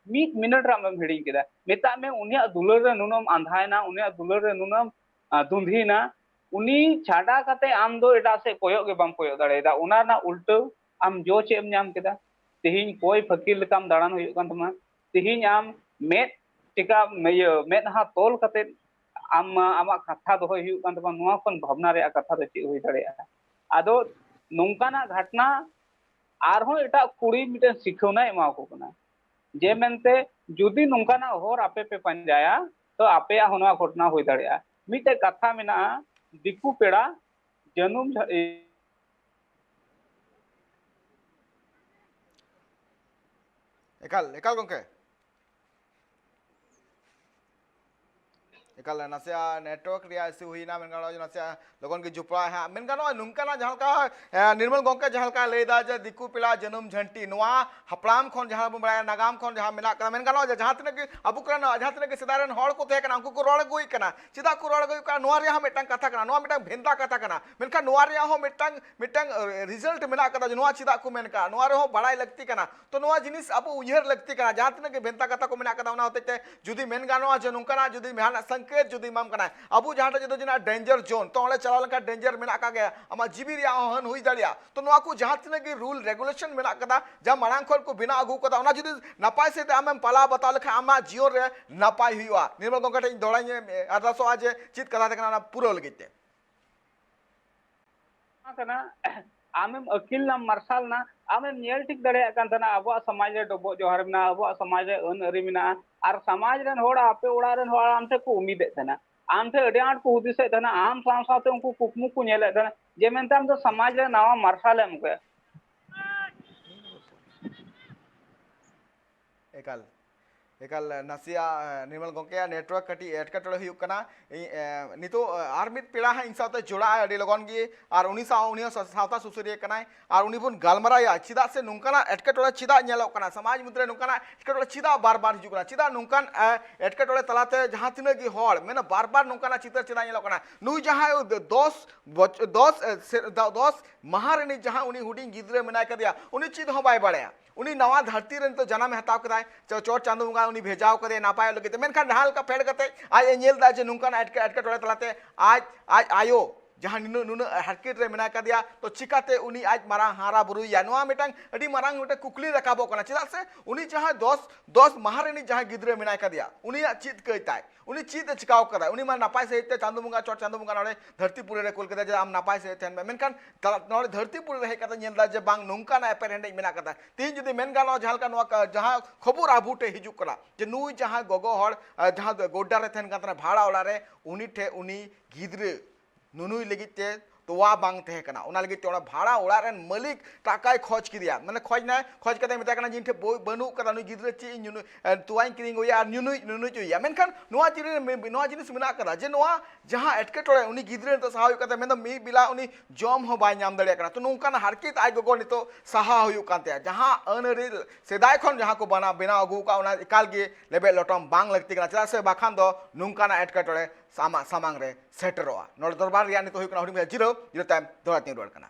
ᱢᱤᱫ ᱢᱤᱱᱤᱴ ᱨᱮ ᱟᱢᱮᱢ ᱦᱤᱲᱤᱧ ᱠᱮᱫᱟ᱾ ᱢᱮᱛᱟᱜ ᱢᱮ ᱩᱱᱤᱭᱟᱜ ᱫᱩᱞᱟᱹᱲ ᱨᱮ ᱱᱩᱱᱟᱹᱜ ᱮᱢ ᱟᱸᱫᱷᱟᱭᱮᱱᱟ, ᱩᱱᱤᱭᱟᱜ ᱫᱩᱞᱟᱹᱲ ᱨᱮ ᱱᱩᱱᱟᱹᱜ ᱮᱢ, ᱟᱸ, ᱫᱩᱸᱫᱷᱤᱭᱮᱱᱟ, ᱩᱱᱤ ᱪᱷᱟᱰᱟ ᱠᱟᱛᱮ ᱟᱢ ᱫᱚ ᱮᱴᱟᱜ ᱥᱮᱫ ᱠᱚᱭᱚᱜ ᱜᱮ ᱵᱟᱢ ᱠᱚᱭᱚᱜ ᱫᱟᱲᱮᱭᱟᱫᱟ᱾ ᱚᱱᱟ ᱨᱮᱱᱟᱜ ᱩᱞᱴᱟᱹᱣ ᱟᱢ ᱡᱚ ᱪᱮᱫ ᱮᱢ ᱧᱟᱢ ᱠᱮᱫᱟ? ᱛᱮᱦᱮᱧ ᱠᱚᱭ ᱯᱷᱟᱹᱠᱤᱨ ᱞᱮᱠᱟᱢ ᱫᱟᱬᱟᱱ ᱦᱩᱭᱩᱜ ᱠᱟᱱ ᱛᱟᱢᱟ᱾ ᱛᱮᱦᱮᱧ ᱟᱢ ᱢᱮᱫ ᱪᱮᱠᱟ, ᱤᱭᱟᱹ, ᱢᱮᱫᱦᱟ ᱛᱚᱞ ᱠᱟᱛᱮ ᱟᱢ, ᱟᱢᱟᱜ ᱠᱟᱛᱷᱟ ᱫᱚᱦᱚᱭ ᱦᱩᱭᱩᱜ ᱠᱟᱱ ᱛᱟᱢᱟ᱾ ᱱᱚᱣᱟ ᱠᱷᱚᱱ ᱵᱷᱟᱵᱽᱱᱟ ᱨᱮᱭᱟᱜ ᱠᱟᱛᱷᱟ ᱫᱚ ᱪᱮᱫ ᱦᱩᱭ ᱫᱟᱲᱮᱭᱟᱜᱼᱟ? ᱟᱫᱚ ᱱᱚᱝᱠᱟᱱᱟᱜ ᱜᱷᱟᱴᱱᱟ ᱟᱨᱦᱚᱸ ᱮᱴᱟᱜ ᱠᱩᱲᱤ ᱢᱤᱫᱴᱮᱱ ᱥᱤᱠᱷᱟᱹᱣᱱᱟᱭ ᱮᱢᱟ ᱠᱚ ᱠᱟᱱᱟ, ᱡᱮ ᱢᱮᱱᱛᱮ ᱡᱩᱫᱤ ᱱᱚᱝᱠᱟᱱᱟᱜ ᱦᱚᱨ ᱟᱯᱮ ᱯᱮ ᱯᱟᱸᱡᱟᱭᱟ, ᱛᱚ ᱟᱯᱮᱭᱟᱜ ᱦᱚᱸ ᱱᱚᱣᱟ ᱜᱷᱚᱴᱱᱟ ᱦᱩᱭ ᱫᱟᱲᱮᱭᱟᱜᱼᱟ᱾ ᱢᱤᱫᱴᱮᱡ ᱠᱟᱛᱷᱟ ᱢᱮᱱᱟᱜᱼᱟ, ᱫᱤᱠᱩ ᱯᱮᱲᱟ ᱡᱟᱹᱱᱩᱢ ᱡᱷᱟ-, ᱮᱠᱟᱞ ᱮᱠᱟᱞ ᱜᱚᱢᱠᱮ᱾ ᱮᱠᱟᱞ ᱱᱟᱥᱮᱭᱟᱜ ᱱᱮᱴᱣᱟᱨᱠ ᱨᱮᱭᱟᱜ ᱤᱥᱩ ᱦᱩᱭᱱᱟ, ᱢᱮᱱᱠᱷᱟᱱ ᱱᱚᱜᱼᱚᱭ ᱱᱟᱥᱮᱭᱟᱜ ᱞᱚᱜᱚᱱ ᱜᱮ ᱡᱚᱯᱲᱟᱣ ᱦᱟᱸᱜ᱾ ᱢᱮᱱᱠᱷᱟᱱ ᱱᱚᱜᱼᱚᱭ ᱱᱚᱝᱠᱟᱱᱟᱜ ᱡᱟᱦᱟᱸ ᱞᱮᱠᱟ, ᱮ, ᱱᱤᱨᱢᱚᱞ ᱜᱚᱢᱠᱮ ᱡᱟᱦᱟᱸ ᱞᱮᱠᱟᱭ ᱞᱟᱹᱭᱫᱟ ᱡᱮ ᱫᱤᱠᱩ ᱯᱮᱲᱟ ᱡᱟᱹᱱᱩᱢ ᱡᱷᱟᱹᱱᱴᱤ, ᱱᱚᱣᱟ ᱦᱟᱯᱲᱟᱢ ᱠᱷᱚᱱ ᱡᱟᱦᱟᱸ ᱵᱚᱱ ᱵᱟᱲᱟᱭᱟ, ᱱᱟᱜᱟᱢ ᱠᱷᱚᱱ ᱡᱟᱦᱟᱸ ᱢᱮᱱᱟᱜ ᱠᱟᱫᱟ, ᱢᱮᱱ ᱜᱟᱱᱚᱜᱼᱟ ᱡᱮ ᱡᱟᱦᱟᱸ ᱛᱤᱱᱟᱹᱜ ᱜᱮ ᱟᱵᱚ ᱠᱚᱨᱮᱱ, ᱡᱟᱦᱟᱸ ᱛᱤᱱᱟᱹᱜ ᱜᱮ ᱥᱮᱫᱟᱭ ᱨᱮᱱ ᱦᱚᱲ ᱠᱚ ᱛᱟᱦᱮᱸ ᱠᱟᱱᱟ, ᱩᱱᱠᱩ ᱠᱚ ᱨᱚᱲ ᱟᱹᱜᱩᱭᱮᱫ ᱠᱟᱱᱟ᱾ ᱪᱮᱫᱟᱜ ᱠᱚ ᱨᱚᱲ ᱟᱹᱜᱩᱭᱮᱫ ᱠᱟᱱᱟ? ᱱᱚᱣᱟ ᱨᱮᱭᱟᱜ ᱦᱚᱸ ᱢᱤᱫᱴᱟᱝ ᱠᱟᱛᱷᱟ ᱠᱟᱱᱟ, ᱱᱚᱣᱟ ᱢᱤᱫᱴᱟᱝ ᱵᱷᱮᱱᱛᱟ ᱠᱟᱛᱷᱟ ᱠᱟᱱᱟ᱾ ᱢᱮᱱᱠᱷᱟᱱ ᱱᱚᱣᱟ ᱨᱮᱭᱟᱜ ᱦᱚᱸ ᱢᱤᱫᱴᱟᱝ, ᱢᱤᱫᱴᱟᱝ, ᱮ, ᱨᱤᱡᱟᱞᱴ ᱢᱮᱱᱟᱜ ᱠᱟᱫᱟ ᱡᱮ ᱱᱚᱣᱟ ᱪᱮᱫᱟᱜ ᱠᱚ ᱢᱮᱱ ᱠᱟᱜᱼᱟ, ᱱᱚᱣᱟ ᱨᱮᱦᱚᱸ ᱵᱟᱲᱟᱭ ᱞᱟᱹᱠᱛᱤ ᱠᱟᱱᱟ᱾ ᱛᱚ ᱱᱚᱣᱟ ᱡᱤᱱᱤᱥ ᱟᱵᱚ ᱩᱭᱦᱟᱹᱨ ᱞᱟᱹᱠᱛᱤ ᱠᱟᱱᱟ, ᱡᱟᱦᱟᱸ ᱛᱤᱱᱟᱹᱜ ᱜᱮ ᱵᱷᱮᱱᱛᱟ ᱠᱟᱛᱷᱟ ᱠᱚ ᱢᱮᱱᱟᱜ ᱠᱟᱫᱟ, ᱚᱱᱟ ᱦᱚᱛᱮᱡ ᱛᱮ ᱡᱩᱫᱤ ᱢᱮᱱ ᱜᱟᱱᱚᱜᱼᱟ ᱡᱮ ᱱᱚᱝᱠᱟᱱᱟᱜ ᱡᱩᱫᱤ ᱡᱟᱦᱟᱱᱟᱜ ᱥᱚᱝᱠᱮᱛ ᱡᱩᱫᱤ ᱮᱢᱟᱢ ᱠᱟᱱᱟᱭ, ᱟᱵᱚ ᱡᱟᱦᱟᱸᱴᱟᱜ ᱡᱩᱫᱤ ᱡᱟᱦᱟᱱᱟᱜ ᱰᱮᱧᱡᱟᱨ ᱡᱳᱱ, ᱛᱚ ᱚᱸᱰᱮ ᱪᱟᱞᱟᱣ ᱞᱮᱱᱠᱷᱟᱱ ᱰᱮᱧᱡᱟᱨ ᱢᱮᱱᱟᱜ ᱟᱠᱟᱫ ᱜᱮᱭᱟ, ᱟᱢᱟᱜ ᱡᱤᱣᱤ ᱨᱮᱭᱟᱜ ᱦᱚᱸ ᱦᱟᱹᱱ ᱦᱩᱭ ᱫᱟᱲᱮᱭᱟᱜᱼᱟ᱾ ᱛᱚ ᱱᱚᱣᱟ ᱠᱚ ᱡᱟᱦᱟᱸ ᱛᱤᱱᱟᱹᱜ ᱜᱮ ᱨᱩᱞ ᱨᱮᱜᱩᱞᱮᱥᱚᱱ ᱢᱮᱱᱟᱜ ᱠᱟᱫᱟ, ᱡᱟᱦᱟᱸ ᱢᱟᱲᱟᱝ ᱠᱷᱚᱱ ᱠᱚ ᱵᱮᱱᱟᱣ ᱟᱹᱜᱩ ᱠᱟᱫᱟ, ᱚᱱᱟ ᱡᱩᱫᱤ ᱱᱟᱯᱟᱭ ᱥᱮᱫ ᱛᱮ ᱟᱢᱮᱢ ᱯᱟᱞᱟᱣ ᱵᱟᱛᱟᱣ ᱞᱮᱠᱷᱟᱱ ᱟᱢᱟᱜ ᱡᱤᱭᱚᱱ ᱨᱮ ᱱᱟᱯᱟᱭ ᱦᱩᱭᱩᱜᱼᱟ᱾ ᱱᱤᱨᱢᱚᱞ ᱜᱚᱢᱠᱮ ᱴᱷᱮᱱ ᱤᱧ ᱫᱚᱦᱲᱟᱧ ᱟᱨᱫᱟᱥᱚᱜᱼᱟ ᱡᱮ ᱪᱮᱫ ᱠᱟᱛᱷᱟ ᱛᱟᱦᱮᱸ ᱠᱟᱱᱟ, ᱚᱱᱟ ᱯᱩᱨᱟᱹᱣ ᱞᱟᱹᱜᱤᱫ ᱛᱮ᱾ ᱠᱟᱱᱟ᱾ ᱟᱢᱮᱢ ᱟᱹᱠᱤᱞ ᱱᱟᱢ, ᱢᱟᱨᱥᱟᱞ ᱱᱟ, ᱟᱢᱮᱢ ᱧᱮᱞ ᱴᱷᱤᱠ ᱫᱟᱲᱮᱭᱟᱜ ᱠᱟᱱ ᱛᱟᱦᱮᱱᱟ ᱟᱵᱚᱣᱟᱜ ᱥᱚᱢᱟᱡᱽ ᱨᱮ ᱰᱚᱵᱚᱜ ᱡᱚᱦᱟᱨ ᱢᱮᱱᱟᱜᱼᱟ, ᱟᱵᱚᱣᱟᱜ ᱥᱚᱢᱟᱡᱽ ᱨᱮ ᱟᱹᱱ ᱟᱹᱨᱤ ᱢᱮᱱᱟᱜᱼᱟ, ᱟᱨ ᱥᱚᱢᱟᱡᱽ ᱨᱮᱱ ᱦᱚᱲ, ᱟᱯᱮ ᱚᱲᱟᱜ ᱨᱮᱱ ᱦᱚᱲ ᱟᱢ ᱴᱷᱮᱱ ᱠᱚ ᱩᱢᱤᱫᱮᱫ ᱛᱟᱦᱮᱱᱟ, ᱟᱢ ᱴᱷᱮᱱ ᱟᱹᱰᱤ ᱟᱸᱴ ᱠᱚ ᱦᱩᱫᱤᱥᱮᱫ ᱛᱟᱦᱮᱱᱟ, ᱟᱢ ᱥᱟᱶ ᱥᱟᱶᱛᱮ ᱩᱱᱠᱩ ᱠᱩᱠᱢᱩ ᱠᱚ ᱧᱮᱞᱮᱫ ᱛᱟᱦᱮᱱᱟ ᱡᱮ ᱢᱮᱱᱛᱮ ᱟᱢ ᱫᱚ ᱥᱚᱢᱟᱡᱽ ᱨᱮ ᱱᱟᱣᱟ ᱢᱟᱨᱥᱟᱞ ᱮᱢ ᱟᱹᱜᱩᱭᱟ᱾ ᱮᱠᱟᱞ, ᱮᱠᱟᱞ, ᱱᱟᱥᱮᱭᱟᱜ, ᱮ, ᱱᱤᱨᱢᱚᱞ ᱜᱚᱢᱠᱮᱭᱟᱜ network ᱠᱟᱹᱴᱤᱡ ᱮᱴᱠᱮᱴᱚᱬᱮ ᱦᱩᱭᱩᱜ ᱠᱟᱱᱟ᱾ ᱤᱧ, ᱮ, ᱱᱤᱛᱚᱜ, ᱮ, ᱟᱨ ᱢᱤᱫ ᱯᱮᱲᱟ ᱦᱟᱸᱜ ᱤᱧ ᱥᱟᱶᱛᱮ ᱡᱚᱲᱟᱜᱼᱟ ᱟᱹᱰᱤ ᱞᱚᱜᱚᱱ ᱜᱮ, ᱟᱨ ᱩᱱᱤ ᱥᱟᱶ, ᱩᱱᱤ ᱦᱚᱸ ᱥᱟ-, ᱥᱟᱶᱛᱟ ᱥᱩᱥᱟᱹᱨᱤᱭᱟᱹ ᱠᱟᱱᱟᱭ, ᱟᱨ ᱩᱱᱤ ᱵᱚᱱ ᱜᱟᱞᱢᱟᱨᱟᱣᱟ ᱪᱮᱫᱟᱜ ᱥᱮ ᱱᱚᱝᱠᱟᱱᱟᱜ ᱮᱴᱠᱮᱴᱚᱬᱮ ᱪᱮᱫᱟᱜ ᱧᱮᱞᱚᱜ ᱠᱟᱱᱟ, ᱥᱚᱢᱟᱡᱽ ᱢᱩᱫᱽᱨᱮ ᱱᱚᱝᱠᱟᱱᱟᱜ ᱮᱴᱠᱮᱴᱚᱬᱮ ᱪᱮᱫᱟᱜ ᱵᱟᱨ ᱵᱟᱨ ᱦᱤᱡᱩᱜ ᱠᱟᱱᱟ, ᱪᱮᱫᱟᱜ ᱱᱚᱝᱠᱟᱱ, ᱮ, ᱮᱴᱠᱮᱴᱚᱬᱮ ᱛᱟᱞᱟᱛᱮ ᱡᱟᱦᱟᱸ ᱛᱤᱱᱟᱹᱜ ᱜᱮ ᱦᱚᱲ, ᱢᱮᱱᱟ, ᱵᱟᱨ ᱵᱟᱨ ᱱᱚᱝᱠᱟᱱᱟᱜ ᱪᱤᱛᱟᱹᱨ ᱪᱮᱫᱟᱜ ᱧᱮᱞᱚᱜ ᱠᱟᱱᱟ? ᱱᱩᱭ ᱡᱟᱦᱟᱸᱭ ᱫᱚᱥ ᱵᱚᱪ-, ᱫᱚᱥ, ᱮ, ᱥᱮ-, ᱫᱚᱥ ᱢᱟᱦᱟ ᱨᱤᱱᱤᱡ ᱡᱟᱦᱟᱸ ᱩᱱᱤ ᱦᱩᱰᱤᱧ ᱜᱤᱫᱽᱨᱟᱹ ᱢᱮᱱᱟᱭ ᱠᱟᱫᱮᱭᱟ, ᱩᱱᱤ ᱪᱮᱫ ᱦᱚᱸ ᱵᱟᱭ ᱵᱟᱲᱟᱭᱟ᱾ ᱩᱱᱤ ᱱᱟᱣᱟ ᱫᱷᱟᱹᱨᱛᱤ ᱨᱮ ᱱᱤᱛᱚᱜ ᱡᱟᱱᱟᱢᱮ ᱦᱟᱛᱟᱣ ᱠᱮᱫᱟᱭ, ᱪᱚ-, ᱪᱚᱴ ᱪᱟᱸᱫᱳ ᱵᱚᱸᱜᱟ ᱩᱱᱤ ᱵᱷᱮᱡᱟᱣ ᱠᱟᱫᱮᱭᱟ ᱱᱟᱯᱟᱭᱚᱜ ᱞᱟᱹᱜᱤᱫ ᱛᱮ, ᱢᱮᱱᱠᱷᱟᱱ ᱡᱟᱦᱟᱸ ᱞᱮᱠᱟ ᱯᱷᱮᱰ ᱠᱟᱛᱮ ᱟᱡ ᱮ ᱧᱮᱞ ᱮᱫᱟ ᱡᱮ ᱱᱚᱝᱠᱟᱱᱟᱜ ᱮᱴᱠᱮ-, ᱮᱴᱠᱮᱴᱚᱬᱮ ᱛᱟᱞᱟᱛᱮ ᱟᱡ, ᱟᱡ ᱟᱭᱳ ᱡᱟᱦᱟᱸ ᱱᱩᱱᱟᱹᱜ, ᱱᱩᱱᱟᱹᱜ ᱦᱟᱨᱠᱮᱛ ᱨᱮ ᱢᱮᱱᱟᱭ ᱠᱟᱫᱮᱭᱟ, ᱛᱚ ᱪᱤᱠᱟᱛᱮ ᱩᱱᱤ ᱟᱡ ᱢᱟᱨᱟᱝ ᱦᱟᱨᱟ ᱵᱩᱨᱩᱭᱮᱭᱟ? ᱱᱚᱣᱟ ᱢᱤᱫᱴᱟᱝ ᱟᱹᱰᱤ ᱢᱟᱨᱟᱝ ᱢᱤᱫᱴᱟᱝ ᱠᱩᱠᱞᱤ ᱨᱟᱠᱟᱵᱚᱜ ᱠᱟᱱᱟ᱾ ᱪᱮᱫᱟᱜ ᱥᱮ ᱩᱱᱤ ᱡᱟᱦᱟᱸᱭ ᱫᱚᱥ, ᱫᱚᱥ ᱢᱟᱦᱟ ᱨᱤᱱᱤᱡ ᱡᱟᱦᱟᱸᱭ ᱜᱤᱫᱽᱨᱟᱹ ᱢᱮᱱᱟᱭ ᱠᱟᱫᱮᱭᱟ, ᱩᱱᱤᱭᱟᱜ ᱪᱮᱫ ᱠᱟᱹᱭ ᱛᱟᱭ? ᱩᱱᱤ ᱪᱮᱫ ᱮ ᱪᱤᱠᱟᱣ ᱠᱟᱫᱟ? ᱩᱱᱤ ᱢᱟ ᱱᱟᱯᱟᱭ ᱥᱟᱺᱦᱤᱡ ᱛᱮ ᱪᱟᱸᱫᱳ ᱵᱚᱸᱜᱟ, ᱪᱚᱴ ᱪᱟᱸᱫᱳ ᱵᱚᱸᱜᱟ ᱱᱚᱰᱮ ᱫᱷᱟᱹᱨᱛᱤ ᱯᱩᱨᱤ ᱨᱮ ᱠᱩᱞ ᱠᱮᱫᱟ ᱡᱮ ᱟᱢ ᱱᱟᱯᱟᱭ ᱥᱟᱺᱦᱤᱡ ᱛᱟᱦᱮᱱ ᱢᱮ᱾ ᱢᱮᱱᱠᱷᱟᱱ ᱛᱟᱞᱟ-, ᱱᱚᱰᱮ ᱫᱷᱟᱹᱨᱛᱤ ᱯᱩᱨᱤ ᱨᱮ ᱦᱮᱡ ᱠᱟᱛᱮ ᱧᱮᱞ ᱮᱫᱟ ᱡᱮ ᱵᱟᱝ, ᱱᱚᱝᱠᱟᱱᱟᱜ ᱮᱯᱮᱨᱦᱮᱸᱰᱮᱡ ᱢᱮᱱᱟᱜ ᱠᱟᱫᱟ᱾ ᱛᱮᱦᱤᱧ ᱡᱩᱫᱤ ᱢᱮᱱ ᱜᱟᱱᱚᱜᱼᱟ, ᱡᱟᱦᱟᱸ ᱞᱮᱠᱟ ᱱᱚᱣᱟ ᱠᱟ-, ᱡᱟᱦᱟᱸ ᱠᱷᱚᱵᱚᱨ ᱟᱵᱚ ᱴᱷᱮᱱ ᱦᱤᱡᱩᱜ ᱠᱟᱱᱟ ᱡᱮ ᱱᱩᱭ ᱡᱟᱦᱟᱸᱭ ᱜᱚᱜᱚ ᱦᱚᱲ, ᱟ, ᱡᱟᱦᱟᱸ ᱫᱚ ᱜᱳᱰᱰᱟ ᱨᱮ ᱛᱟᱦᱮᱱ ᱠᱟᱱ ᱛᱟᱦᱮᱱᱟ ᱵᱷᱟᱲᱟ ᱚᱲᱟᱜ ᱨᱮ, ᱩᱱᱤ ᱴᱷᱮᱱ ᱩᱱᱤ ᱜᱤᱫᱽᱨᱟᱹ ᱱᱩᱱᱩᱭ ᱞᱟᱹᱜᱤᱫ ᱛᱮ ᱛᱚᱣᱟ ᱵᱟᱝ ᱛᱟᱦᱮᱸ ᱠᱟᱱᱟ, ᱚᱱᱟ ᱞᱟᱹᱜᱤᱫ ᱛᱮ ᱚᱱᱟ ᱵᱷᱟᱲᱟ ᱚᱲᱟᱜ ᱨᱮᱱ ᱢᱟᱹᱞᱤᱠ ᱴᱟᱠᱟᱭ ᱠᱷᱚᱡᱽ ᱠᱮᱫᱮᱭᱟ, ᱢᱟᱱᱮ ᱠᱷᱚᱡᱽ ᱱᱟᱭ, ᱠᱷᱚᱡᱽ ᱠᱟᱛᱮ ᱢᱮᱛᱟᱭ ᱠᱟᱱᱟ ᱡᱮ ᱤᱧ ᱴᱷᱮᱱ ᱵᱳᱭ ᱵᱟᱹᱱᱩᱜ ᱠᱟᱫᱟ, ᱱᱩᱭ ᱜᱤᱫᱽᱨᱟᱹ ᱪᱮᱫ ᱤᱧ ᱧᱩᱱᱩ-, ᱮ, ᱛᱚᱣᱟᱧ ᱠᱤᱨᱤᱧ ᱟᱹᱜᱩᱭᱟ ᱟᱨ ᱧᱩᱱᱩᱭ, ᱧᱩᱱᱩ ᱦᱚᱪᱚᱭᱮᱭᱟ᱾ ᱢᱮᱱᱠᱷᱟᱱ ᱱᱚᱣᱟ ᱡᱤᱱᱤᱥ, ᱱᱚᱣᱟ ᱡᱤᱱᱤᱥ ᱢᱮᱱᱟᱜ ᱠᱟᱫᱟ ᱡᱮ ᱱᱚᱣᱟ ᱡᱟᱦᱟᱸ ᱮᱴᱠᱮᱴᱚᱬᱮ ᱩᱱᱤ ᱜᱤᱫᱽᱨᱟᱹ ᱱᱤᱛᱚᱜ ᱥᱟᱦᱟᱣ ᱦᱩᱭᱩᱜ ᱠᱟᱱ ᱛᱟᱭᱟ, ᱢᱮᱱᱫᱚ ᱢᱤᱫ ᱵᱮᱞᱟ ᱩᱱᱤ ᱡᱚᱢ ᱦᱚᱸ ᱵᱟᱭ ᱧᱟᱢ ᱫᱟᱲᱮᱭᱟᱜ ᱠᱟᱱᱟ᱾ ᱛᱚ ᱱᱚᱝᱠᱟᱱ ᱦᱟᱨᱠᱮᱛ ᱟᱡ ᱜᱚᱜᱚ ᱱᱤᱛᱚᱜ ᱥᱟᱦᱟᱣ ᱦᱩᱭᱩᱜ ᱠᱟᱱ ᱛᱟᱭᱟ, ᱡᱟᱦᱟᱸ ᱟᱹᱱ ᱟᱹᱨᱤ ᱥᱮᱫᱟᱭ ᱠᱷᱚᱱ ᱡᱟᱦᱟᱸ ᱠᱚ ᱵᱟᱱᱟ-, ᱵᱮᱱᱟᱣ ᱟᱹᱜᱩ ᱟᱠᱟᱫ, ᱚᱱᱟ ᱮᱠᱟᱞ ᱜᱮ ᱞᱮᱵᱮᱫ ᱞᱚᱴᱚᱢ ᱵᱟᱝ ᱞᱟᱹᱠᱛᱤ ᱠᱟᱱᱟ, ᱪᱮᱫᱟᱜ ᱥᱮ ᱵᱟᱠᱷᱟᱱ ᱫᱚ ᱱᱚᱝᱠᱟᱱᱟᱜ ᱮᱴᱠᱮᱴᱚᱬᱮ ᱥᱟᱢᱟ-, ᱥᱟᱢᱟᱝ ᱨᱮ ᱥᱮᱴᱮᱨᱚᱜᱼᱟ᱾ ᱱᱚᱰᱮ ᱫᱚᱨᱵᱟᱨ ᱨᱮᱭᱟᱜ ᱱᱤᱛᱚᱜ ᱦᱩᱭᱩᱜ ᱠᱟᱱᱟ ᱦᱩᱰᱤᱧ ᱢᱟᱪᱷᱟ ᱡᱤᱨᱟᱹᱣ, ᱡᱤᱨᱟᱹᱣ ᱛᱟᱭᱚᱢ ᱫᱚᱦᱲᱟ ᱛᱤᱧ ᱨᱩᱣᱟᱹᱲ ᱠᱟᱱᱟ᱾